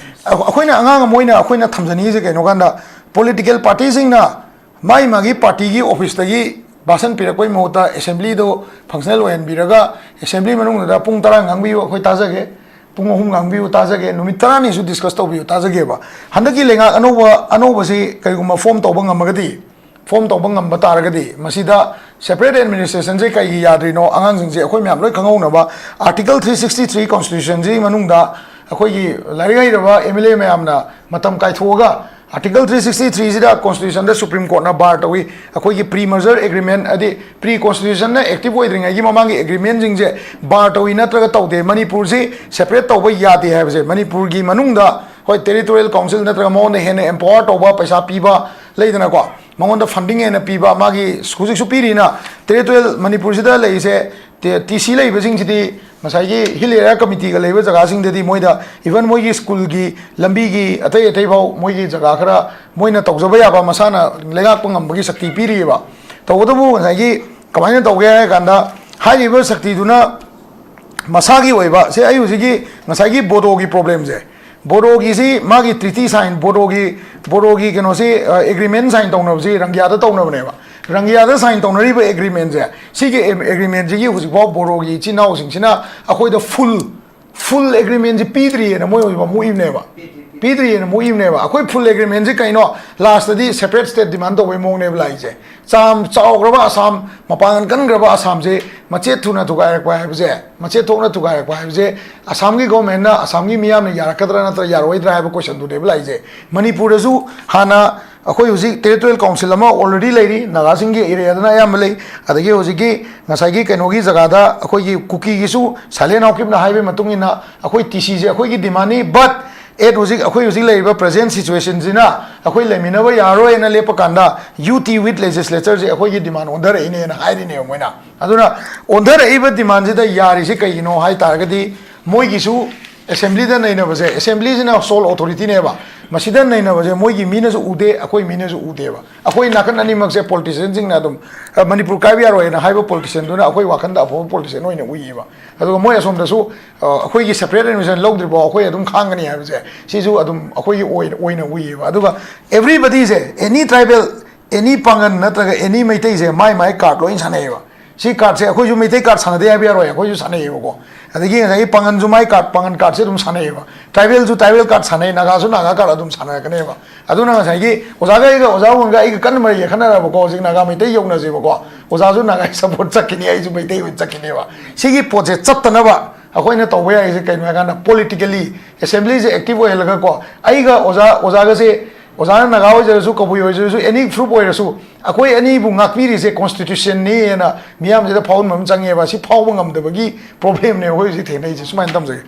ꯑꯩꯈꯣꯏꯅ ꯑꯉꯥꯡ ꯑꯃ ꯑꯣꯏꯅ ꯑꯩꯈꯣꯏꯅ ꯊꯝꯖꯅꯤꯡꯉꯤꯁꯦ ꯀꯩꯅꯣ ꯀꯥꯟꯗ, ꯄꯣꯂꯤꯇꯤꯀꯦꯜ ꯄꯥꯔꯇꯤꯁꯤꯡꯅ ꯃꯥꯒꯤ ꯃꯥꯒꯤ ꯄꯥꯔꯇꯤꯒꯤ ꯑꯣꯐꯤꯁꯇꯒꯤ ꯚꯥꯁꯟ ꯄꯤꯔꯛꯄꯒꯤ ꯃꯍꯨꯠꯇ ꯑꯦꯁꯦꯝꯕ꯭ꯂꯤꯗꯣ ꯐꯪꯁꯅꯦꯜ ꯑꯣꯏꯍꯟꯕꯤꯔꯒ, ꯑꯦꯁꯦꯝꯕ꯭ꯂꯤ ꯃꯅꯨꯡꯗꯨꯗ ꯄꯨꯡ ꯇꯔꯥ ꯉꯥꯡꯕꯤꯌꯨ, ꯑꯩꯈꯣꯏ ꯇꯥꯖꯒꯦ, ꯄꯨꯡ ꯑꯍꯨꯝ ꯉꯥꯡꯕꯤꯌꯨ ꯇꯥꯖꯒꯦ, ꯅꯨꯃꯤꯠ ꯇꯔꯥꯅꯤꯁꯨ ꯗꯤꯁꯀꯁ ꯇꯧꯕꯤꯌꯨ ꯇꯥꯖꯒꯦꯕ꯫ ꯍꯟꯗꯛꯀꯤ ꯂꯩꯉꯥꯛ ꯑꯅꯧꯕ ꯑꯅꯧꯕꯁꯤ ꯀꯔꯤꯒꯨꯝꯕ ꯐꯣꯝ ꯇꯧꯕ ꯉꯝꯃꯒꯗꯤ, ꯐꯣꯝ ꯇꯧꯕ ꯉꯝꯕ ꯇꯥꯔꯒꯗꯤ, ꯃꯁꯤꯗ ꯁꯦꯄꯔꯦꯠ ꯑꯦꯗꯃꯤꯅꯤꯁꯇ꯭ꯔꯦꯁꯟꯁꯦ ꯀꯩꯒꯤ ꯌꯥꯗ꯭ꯔꯤꯅꯣ? ꯑꯉꯥꯡꯁꯤꯡꯁꯦ ꯑꯩꯈꯣꯏ ꯃꯌꯥꯝ ꯂꯣꯏ ꯈꯪꯍꯧꯅꯕ, ꯑꯥꯔꯇꯤꯀꯜ ꯊ꯭ꯔꯤ ꯁꯤꯛꯁꯇꯤ ꯊ꯭ꯔꯤ ꯀꯣꯟꯁꯇꯤꯇ꯭ꯌꯨꯁꯟꯁꯤꯒꯤ ꯃꯅꯨꯡꯗ ꯑꯩꯈꯣꯏꯒꯤ ꯂꯥꯏꯔꯤꯛ ꯍꯩꯔꯕ ꯑꯦꯝ ꯑꯦꯜ ꯑꯦ ꯃꯌꯥꯝꯅ ꯃꯇꯝ ꯀꯥꯏꯊꯣꯛꯑꯒ, ꯑꯥꯔꯇꯤꯀꯜ ꯊ꯭ꯔꯤ ꯁꯤꯛꯁꯇꯤ ꯊ꯭ꯔꯤꯁꯤꯗ ꯀꯣꯟꯁꯇꯤꯇ꯭ꯌꯨꯁꯟꯗ ꯁꯨꯄ꯭ꯔꯤꯝ ꯀꯣꯔꯠꯅ ꯕꯥꯔ ꯇꯧꯏ, ꯑꯩꯈꯣꯏꯒꯤ ꯄ꯭ꯔꯤ ꯃꯔꯖꯔ ꯑꯦꯒ꯭ꯔꯤꯃꯦꯟ, ꯍꯥꯏꯗꯤ ꯄ꯭ꯔꯤ ꯀꯣꯟꯁꯇꯤꯇ꯭ꯌꯨꯁꯟꯅ ꯑꯦꯛꯇꯤꯚ ꯑꯣꯏꯗ꯭ꯔꯤꯉꯩꯒꯤ ꯃꯃꯥꯡꯒꯤ ꯑꯦꯒ꯭ꯔꯤꯃꯦꯟꯁꯤꯡꯁꯦ ꯕꯥꯔ ꯇꯧꯏ ꯅꯠꯇ꯭ꯔꯒ ꯇꯧꯗꯦ, ꯃꯅꯤꯄꯨꯔꯁꯤ ꯁꯦꯄꯔꯦꯠ ꯇꯧꯕ ꯌꯥꯗꯦ ꯍꯥꯏꯕꯁꯦ, ꯃꯅꯤꯄꯨꯔꯒꯤ ꯃꯅꯨꯡꯗ, ꯍꯣꯏ, ꯇꯦꯔꯤꯇꯣꯔꯤꯌꯦꯜ ꯀꯥꯎꯟꯁꯤꯜ ꯅꯠꯇ꯭ꯔꯒ ꯃꯉꯣꯟꯗ ꯍꯦꯟꯅ ꯑꯦꯝꯄꯥꯋꯔ ꯇꯧꯕ, ꯄꯩꯁꯥ ꯄꯤꯕ ꯂꯩꯗꯅꯀꯣ, ꯃꯉꯣꯟꯗ ꯐꯟꯗꯤꯡ ꯍꯦꯟꯅ ꯄꯤꯕ, ꯃꯥꯒꯤ ꯍꯧꯖꯤꯛꯁꯨ ꯄꯤꯔꯤꯅ, ꯇꯦꯔꯤꯇꯣꯔꯤꯌꯦꯜ ꯃꯅꯤꯄꯨꯔꯁꯤꯗ ꯂꯩꯔꯤꯁꯦ, ꯇꯤ ꯁꯤ ꯂꯩꯕꯁꯤꯡꯁꯤꯗꯤ ꯉꯁꯥꯏꯒꯤ ꯍꯤꯜ ꯑꯦꯔꯤꯌꯥ ꯀꯃꯤꯇꯤꯒ ꯂꯩꯕ ꯖꯒꯥꯁꯤꯡꯗꯗꯤ ꯃꯣꯏꯗ ꯏꯚꯟ ꯃꯣꯏꯒꯤ ꯁ꯭ꯀꯨꯜꯒꯤ ꯂꯝꯕꯤꯒꯤ ꯑꯇꯩ ꯑꯇꯩ ꯐꯥꯎ ꯃꯣꯏꯒꯤ ꯖꯒꯥ ꯈꯔ ꯃꯣꯏꯅ ꯇꯧꯖꯕ ꯌꯥꯕ ꯃꯁꯥꯅ ꯂꯩꯉꯥꯛꯄ ꯉꯝꯕꯒꯤ ꯁꯛꯇꯤ ꯄꯤꯔꯤꯑꯕ꯫ ꯇꯧꯕꯇꯕꯨ ꯉꯁꯥꯏꯒꯤ ꯀꯃꯥꯏꯅ ꯇꯧꯒꯦ ꯍꯥꯏ ꯀꯥꯟꯗ, ꯍꯥꯏꯔꯤꯕ ꯁꯛꯇꯤꯗꯨꯅ ꯃꯁꯥꯒꯤ ꯑꯣꯏꯕ, ꯁꯦ, ꯑꯩ ꯍꯧꯖꯤꯛꯀꯤ ꯉꯁꯥꯏꯒꯤ ꯕꯣꯗꯣꯒꯤ ꯄ꯭ꯔꯣꯕ꯭ꯂꯦꯝꯁꯦ, ꯕꯣꯗꯣꯒꯤꯁꯤ ꯃꯥꯒꯤ ꯇ꯭ꯔꯤꯇꯤ ꯁꯥꯏꯟ, ꯕꯣꯗꯣꯒꯤ, ꯕꯣꯗꯣꯒꯤ ꯀꯩꯅꯣꯁꯤ, ꯑꯦꯒ꯭ꯔꯤꯃꯦꯟ ꯁꯥꯏꯟ ꯇꯧꯅꯕꯁꯤ ꯔꯪꯒꯤꯌꯥꯗ ꯇꯧꯅꯕꯅꯦꯕ꯫ ꯔꯪꯒꯤꯌꯥꯗ ꯁꯥꯏꯟ ꯇꯧꯅꯔꯤꯕ ꯑꯦꯒ꯭ꯔꯤꯃꯦꯟꯁꯦ, ꯁꯤꯒꯤ ꯑꯦꯒ꯭ꯔꯤꯃꯦꯟꯁꯤꯒꯤ ꯍꯧꯖꯤꯛꯐꯥꯎ ꯕꯣꯗꯣꯒꯤ ꯏꯆꯤꯟ ꯏꯅꯥꯎꯁꯤꯡꯁꯤꯅ ꯑꯩꯈꯣꯏꯗ ꯐꯨꯜ, ꯐꯨꯜ ꯑꯦꯒ꯭ꯔꯤꯃꯦꯟꯁꯤ ꯄꯤꯗ꯭ꯔꯤꯑꯅ ꯃꯣꯏ ꯍꯧꯖꯤꯛꯐꯥꯎ ꯃꯨꯛꯏꯕꯅꯦꯕ꯫ ꯄꯤꯗ꯭ꯔꯤꯑꯅ ꯃꯨꯛꯏꯕꯅꯦꯕ꯫ ꯑꯩꯈꯣꯏ ꯐꯨꯜ ꯑꯦꯒ꯭ꯔꯤꯃꯦꯟꯁꯤ ꯀꯩꯅꯣ? ꯂꯥꯁꯇꯗꯤ ꯁꯦꯄꯔꯦꯠ ꯁ꯭ꯇꯦꯠ ꯗꯤꯃꯥꯟ ꯇꯧꯕꯩ ꯃꯑꯣꯡꯅꯦꯕ ꯂꯥꯛꯏꯁꯦ꯫ ꯆꯥꯝ-, ꯆꯥꯎꯈ꯭ꯔꯕ ꯑꯁꯥꯝ, ꯃꯄꯥꯡꯒꯜ ꯀꯟꯈ꯭ꯔꯕ ꯑꯁꯥꯝꯁꯦ ꯃꯆꯦꯠ ꯊꯨꯅ ꯊꯨꯒꯥꯏꯔꯛꯄ ꯍꯥꯏꯕꯁꯦ, ꯃꯆꯦꯠ ꯊꯣꯛꯅ ꯊꯨꯒꯥꯏꯔꯛꯄ ꯍꯥꯏꯕꯁꯦ, ꯑꯁꯥꯝꯒꯤ ꯒꯣꯔꯃꯦꯟꯅ ꯑꯁꯥꯝꯒꯤ ꯃꯤꯌꯥꯝꯅ ꯌꯥꯔꯛꯀꯗ꯭ꯔꯥ ꯅꯠꯇ꯭ꯔꯒ ꯌꯥꯔꯣꯏꯗ꯭ꯔꯥ ꯍꯥꯏꯕ ꯀꯣꯏꯁꯟꯗꯨꯅꯦꯕ ꯂꯥꯛꯏꯁꯦ꯫ ꯃꯅꯤꯄꯨꯔꯗꯁꯨ ꯍꯥꯟꯅ ꯑꯩꯈꯣꯏ ꯍꯧꯖꯤꯛ ꯇꯦꯔꯤꯇꯣꯔꯤꯌꯦꯜ ꯀꯥꯎꯟꯁꯤꯜ ꯑꯃ ꯑꯣꯜꯔꯦꯗꯤ ꯂꯩꯔꯤ, ꯅꯥꯒꯥꯁꯤꯡꯒꯤ ꯑꯦꯔꯤꯌꯥꯗꯅ ꯑꯌꯥꯝꯕ ꯂꯩ, ꯑꯗꯒꯤ ꯍꯧꯖꯤꯛꯀꯤ ꯉꯁꯥꯏꯒꯤ ꯀꯩꯅꯣꯒꯤ ꯖꯒꯥꯗ ꯑꯩꯈꯣꯏꯒꯤ ꯀꯨꯀꯤꯒꯤꯁꯨ ꯁꯥꯏꯂꯦꯟ ꯍꯥꯎꯀꯤꯞꯅ ꯍꯥꯏꯕꯒꯤ ꯃꯇꯨꯡ ꯏꯟꯅ ꯑꯩꯈꯣꯏ ꯇꯤ ꯁꯤꯁꯦ ꯑꯩꯈꯣꯏꯒꯤ ꯗꯤꯃꯥꯟꯅꯤ, but at ꯍꯧꯖꯤꯛ, ꯑꯩꯈꯣꯏ ꯍꯧꯖꯤꯛ ꯂꯩꯔꯤꯕ ꯄ꯭ꯔꯖꯦꯟ ꯁꯤꯆꯨꯋꯦꯁꯟꯁꯤꯅ ꯑꯩꯈꯣꯏ ꯂꯩꯃꯤꯟꯅꯕ ꯌꯥꯔꯔꯣꯏꯅ ꯂꯦꯞꯄ ꯀꯥꯟꯗ, ꯌꯨ ꯇꯤ ꯋꯤꯠ ꯂꯦꯖꯤꯁꯂꯦꯆꯔꯁꯦ ꯑꯩꯈꯣꯏꯒꯤ ꯗꯤꯃꯥꯟ ꯑꯣꯟꯊꯔꯛꯏꯅꯦꯅ ꯍꯥꯏꯔꯤꯅꯦꯕ ꯃꯣꯏꯅ꯫ ꯑꯗꯨꯅ ꯑꯣꯟꯊꯔꯛꯏꯕ ꯗꯤꯃꯥꯟꯁꯤꯗ ꯌꯥꯔꯤꯁꯦ ꯀꯩꯒꯤꯅꯣ ꯍꯥꯏ ꯇꯥꯔꯒꯗꯤ, ꯃꯣꯏꯒꯤꯁꯨ ꯑꯦꯁꯦꯝꯕ꯭ꯂꯤꯗ ꯅꯩꯅꯕꯁꯦ, ꯑꯦꯁꯦꯝꯕ꯭ꯂꯤꯁꯤꯅ ꯁꯣꯜ ꯑꯣꯊꯣꯔꯤꯇꯤꯅꯦꯕ, ꯃꯁꯤꯗ ꯅꯩꯅꯕꯁꯦ ꯃꯣꯏꯒꯤ ꯃꯤꯅꯁꯨ ꯎꯗꯦ, ꯑꯩꯈꯣꯏ ꯃꯤꯅꯁꯨ ꯎꯗꯦꯕ꯫ ꯑꯩꯈꯣꯏ ꯅꯥꯀꯟ ꯑꯅꯤꯃꯛꯁꯦ ꯄꯣꯂꯤꯇꯤꯁꯤꯌꯟꯁꯤꯡꯅ ꯑꯗꯨꯝ "ꯑ, ꯃꯅꯤꯄꯨꯔ ꯀꯥꯏꯕ ꯌꯥꯔꯣꯏꯅ" ꯍꯥꯏꯕ ꯄꯣꯂꯤꯇꯤꯁꯤꯌꯟꯗꯨꯅ ꯑꯩꯈꯣꯏ ꯋꯥꯈꯟꯗ ꯑꯐꯕ ꯄꯣꯂꯤꯇꯤꯁꯤꯌꯟ ꯑꯣꯏꯅ ꯎꯏꯌꯦꯕ꯫ ꯑꯗꯨꯒ ꯃꯣꯏ ꯑꯁꯣꯝꯗꯁꯨ, ꯑ, "ꯑꯩꯈꯣꯏꯒꯤ ꯁꯦꯄꯔꯦꯠ ꯑꯦꯗꯃꯤꯅꯤꯁꯇ꯭ꯔꯦꯁꯟ ꯂꯧꯗ꯭ꯔꯤꯐꯥꯎ ꯑꯩꯈꯣꯏ ꯑꯗꯨꯝ ꯈꯥꯡꯒꯅꯤ" ꯍꯥꯏꯕꯁꯦ ꯁꯤꯁꯨ ꯑꯗꯨꯝ ꯑꯩꯈꯣꯏꯒꯤ ꯑꯣꯏꯅ ꯑꯣꯏꯅ ꯎꯏꯌꯦꯕ꯫ ꯑꯗꯨꯒ ꯑꯦꯕ꯭ꯔꯤꯕꯗꯤꯁꯦ, ꯑꯦꯅꯤ ꯇ꯭ꯔꯥꯏꯕꯦꯜ, ꯑꯦꯅꯤ ꯄꯥꯡꯒꯟ ꯅꯠꯇ꯭ꯔꯒ ꯑꯦꯅꯤ ꯃꯩꯇꯩꯁꯦ ꯃꯥꯏ ꯃꯥꯏ ꯀꯥꯔꯠ ꯂꯣꯏ ꯁꯥꯟꯅꯩꯌꯦꯕ꯫ ꯁꯤ ꯀꯥꯔꯠꯁꯦ ꯑꯩꯈꯣꯏꯁꯨ ꯃꯩꯇꯩ ꯀꯥꯔꯠ ꯁꯥꯟꯅꯗꯦ ꯍꯥꯏꯕ ꯌꯥꯔꯣꯏ, ꯑꯩꯈꯣꯏꯁꯨ ꯁꯥꯟꯅꯩꯌꯦꯕꯀꯣ꯫ ꯑꯗꯒꯤ ꯉꯁꯥꯏꯒꯤ ꯄꯥꯡꯒꯟꯁꯨ ꯃꯥꯏ ꯀꯥꯔꯠ, ꯄꯥꯡꯒꯟ ꯀꯥꯔꯠꯁꯦ ꯑꯗꯨꯝ ꯁꯥꯟꯅꯩꯌꯦꯕ꯫ ꯇ꯭ꯔꯥꯏꯕꯦꯜꯁꯨ ꯇ꯭ꯔꯥꯏꯕꯦꯜ ꯀꯥꯔꯠ ꯁꯥꯟꯅꯩ, ꯅꯥꯒꯥꯁꯨ ꯅꯥꯒꯥ ꯀꯥꯔꯠ ꯑꯗꯨꯝ ꯁꯥꯟꯅꯔꯛꯀꯅꯦꯕ꯫ ꯑꯗꯨꯅ ꯉꯁꯥꯏꯒꯤ ꯑꯣꯖꯥꯒ ꯑꯩꯒ, ꯑꯣꯖꯥ ꯋꯣꯟꯒ ꯑꯩꯒ ꯀꯟꯅ ꯃꯔꯩ ꯌꯦꯠꯈꯠꯅꯔꯕꯀꯣ, ꯍꯧꯖꯤꯛ ꯅꯥꯒꯥ ꯃꯩꯇꯩ ꯌꯧꯅꯁꯦꯕꯀꯣ, ꯑꯣꯖꯥꯁꯨ ꯅꯥꯒꯥꯒꯤ ꯁꯞꯄꯣꯔꯠ ꯆꯠꯈꯤꯅꯤ, ꯑꯩꯁꯨ ꯃꯩꯇꯩ ꯑꯣꯏꯅ ꯆꯠꯈꯤꯅꯦꯕ꯫ ꯁꯤꯒꯤ ꯄꯣꯠꯁꯦ ꯆꯠꯇꯅꯕ ꯑꯩꯈꯣꯏꯅ ꯇꯧꯕ ꯌꯥꯔꯤꯁꯦ ꯀꯩꯅꯣ ꯍꯥꯏꯀꯥꯟꯗ, ꯄꯣꯂꯤꯇꯤꯀꯦꯜꯂꯤ ꯑꯦꯁꯦꯝꯕ꯭ꯂꯤꯁꯦ ꯑꯦꯛꯇꯤꯚ ꯑꯣꯏꯍꯜꯂꯒꯀꯣ, ꯑꯩꯒ ꯑꯣꯖꯥ, ꯑꯣꯖꯥꯒꯁꯦ, ꯑꯣꯖꯥꯅ ꯅꯥꯒꯥ ꯑꯣꯏꯖꯔꯁꯨ, ꯀꯕꯨꯏ ꯑꯣꯏꯖꯔꯁꯨ, ꯑꯦꯅꯤ ꯐ꯭ꯔꯨꯞ ꯑꯣꯏꯔꯁꯨ, ꯑꯩꯈꯣꯏ ꯑꯅꯤꯕꯨ ꯉꯥꯛꯄꯤꯔꯤꯁꯦ ꯀꯣꯟꯁꯇꯤꯇ꯭ꯌꯨꯁꯟꯅꯤꯅ ꯃꯤꯌꯥꯝꯁꯤꯗ ꯐꯥꯎꯍꯟꯕ ꯑꯃ ꯆꯪꯉꯦꯕ꯫ ꯁꯤ ꯐꯥꯎꯕ ꯉꯝꯗꯕꯒꯤ ꯄ꯭ꯔꯣꯕ꯭ꯂꯦꯝꯅꯦ ꯑꯩꯈꯣꯏ ꯍꯧꯖꯤꯛ ꯊꯦꯡꯅꯔꯤꯁꯦ꯫ ꯁꯨꯃꯥꯏꯅ ꯊꯝꯖꯒꯦ꯫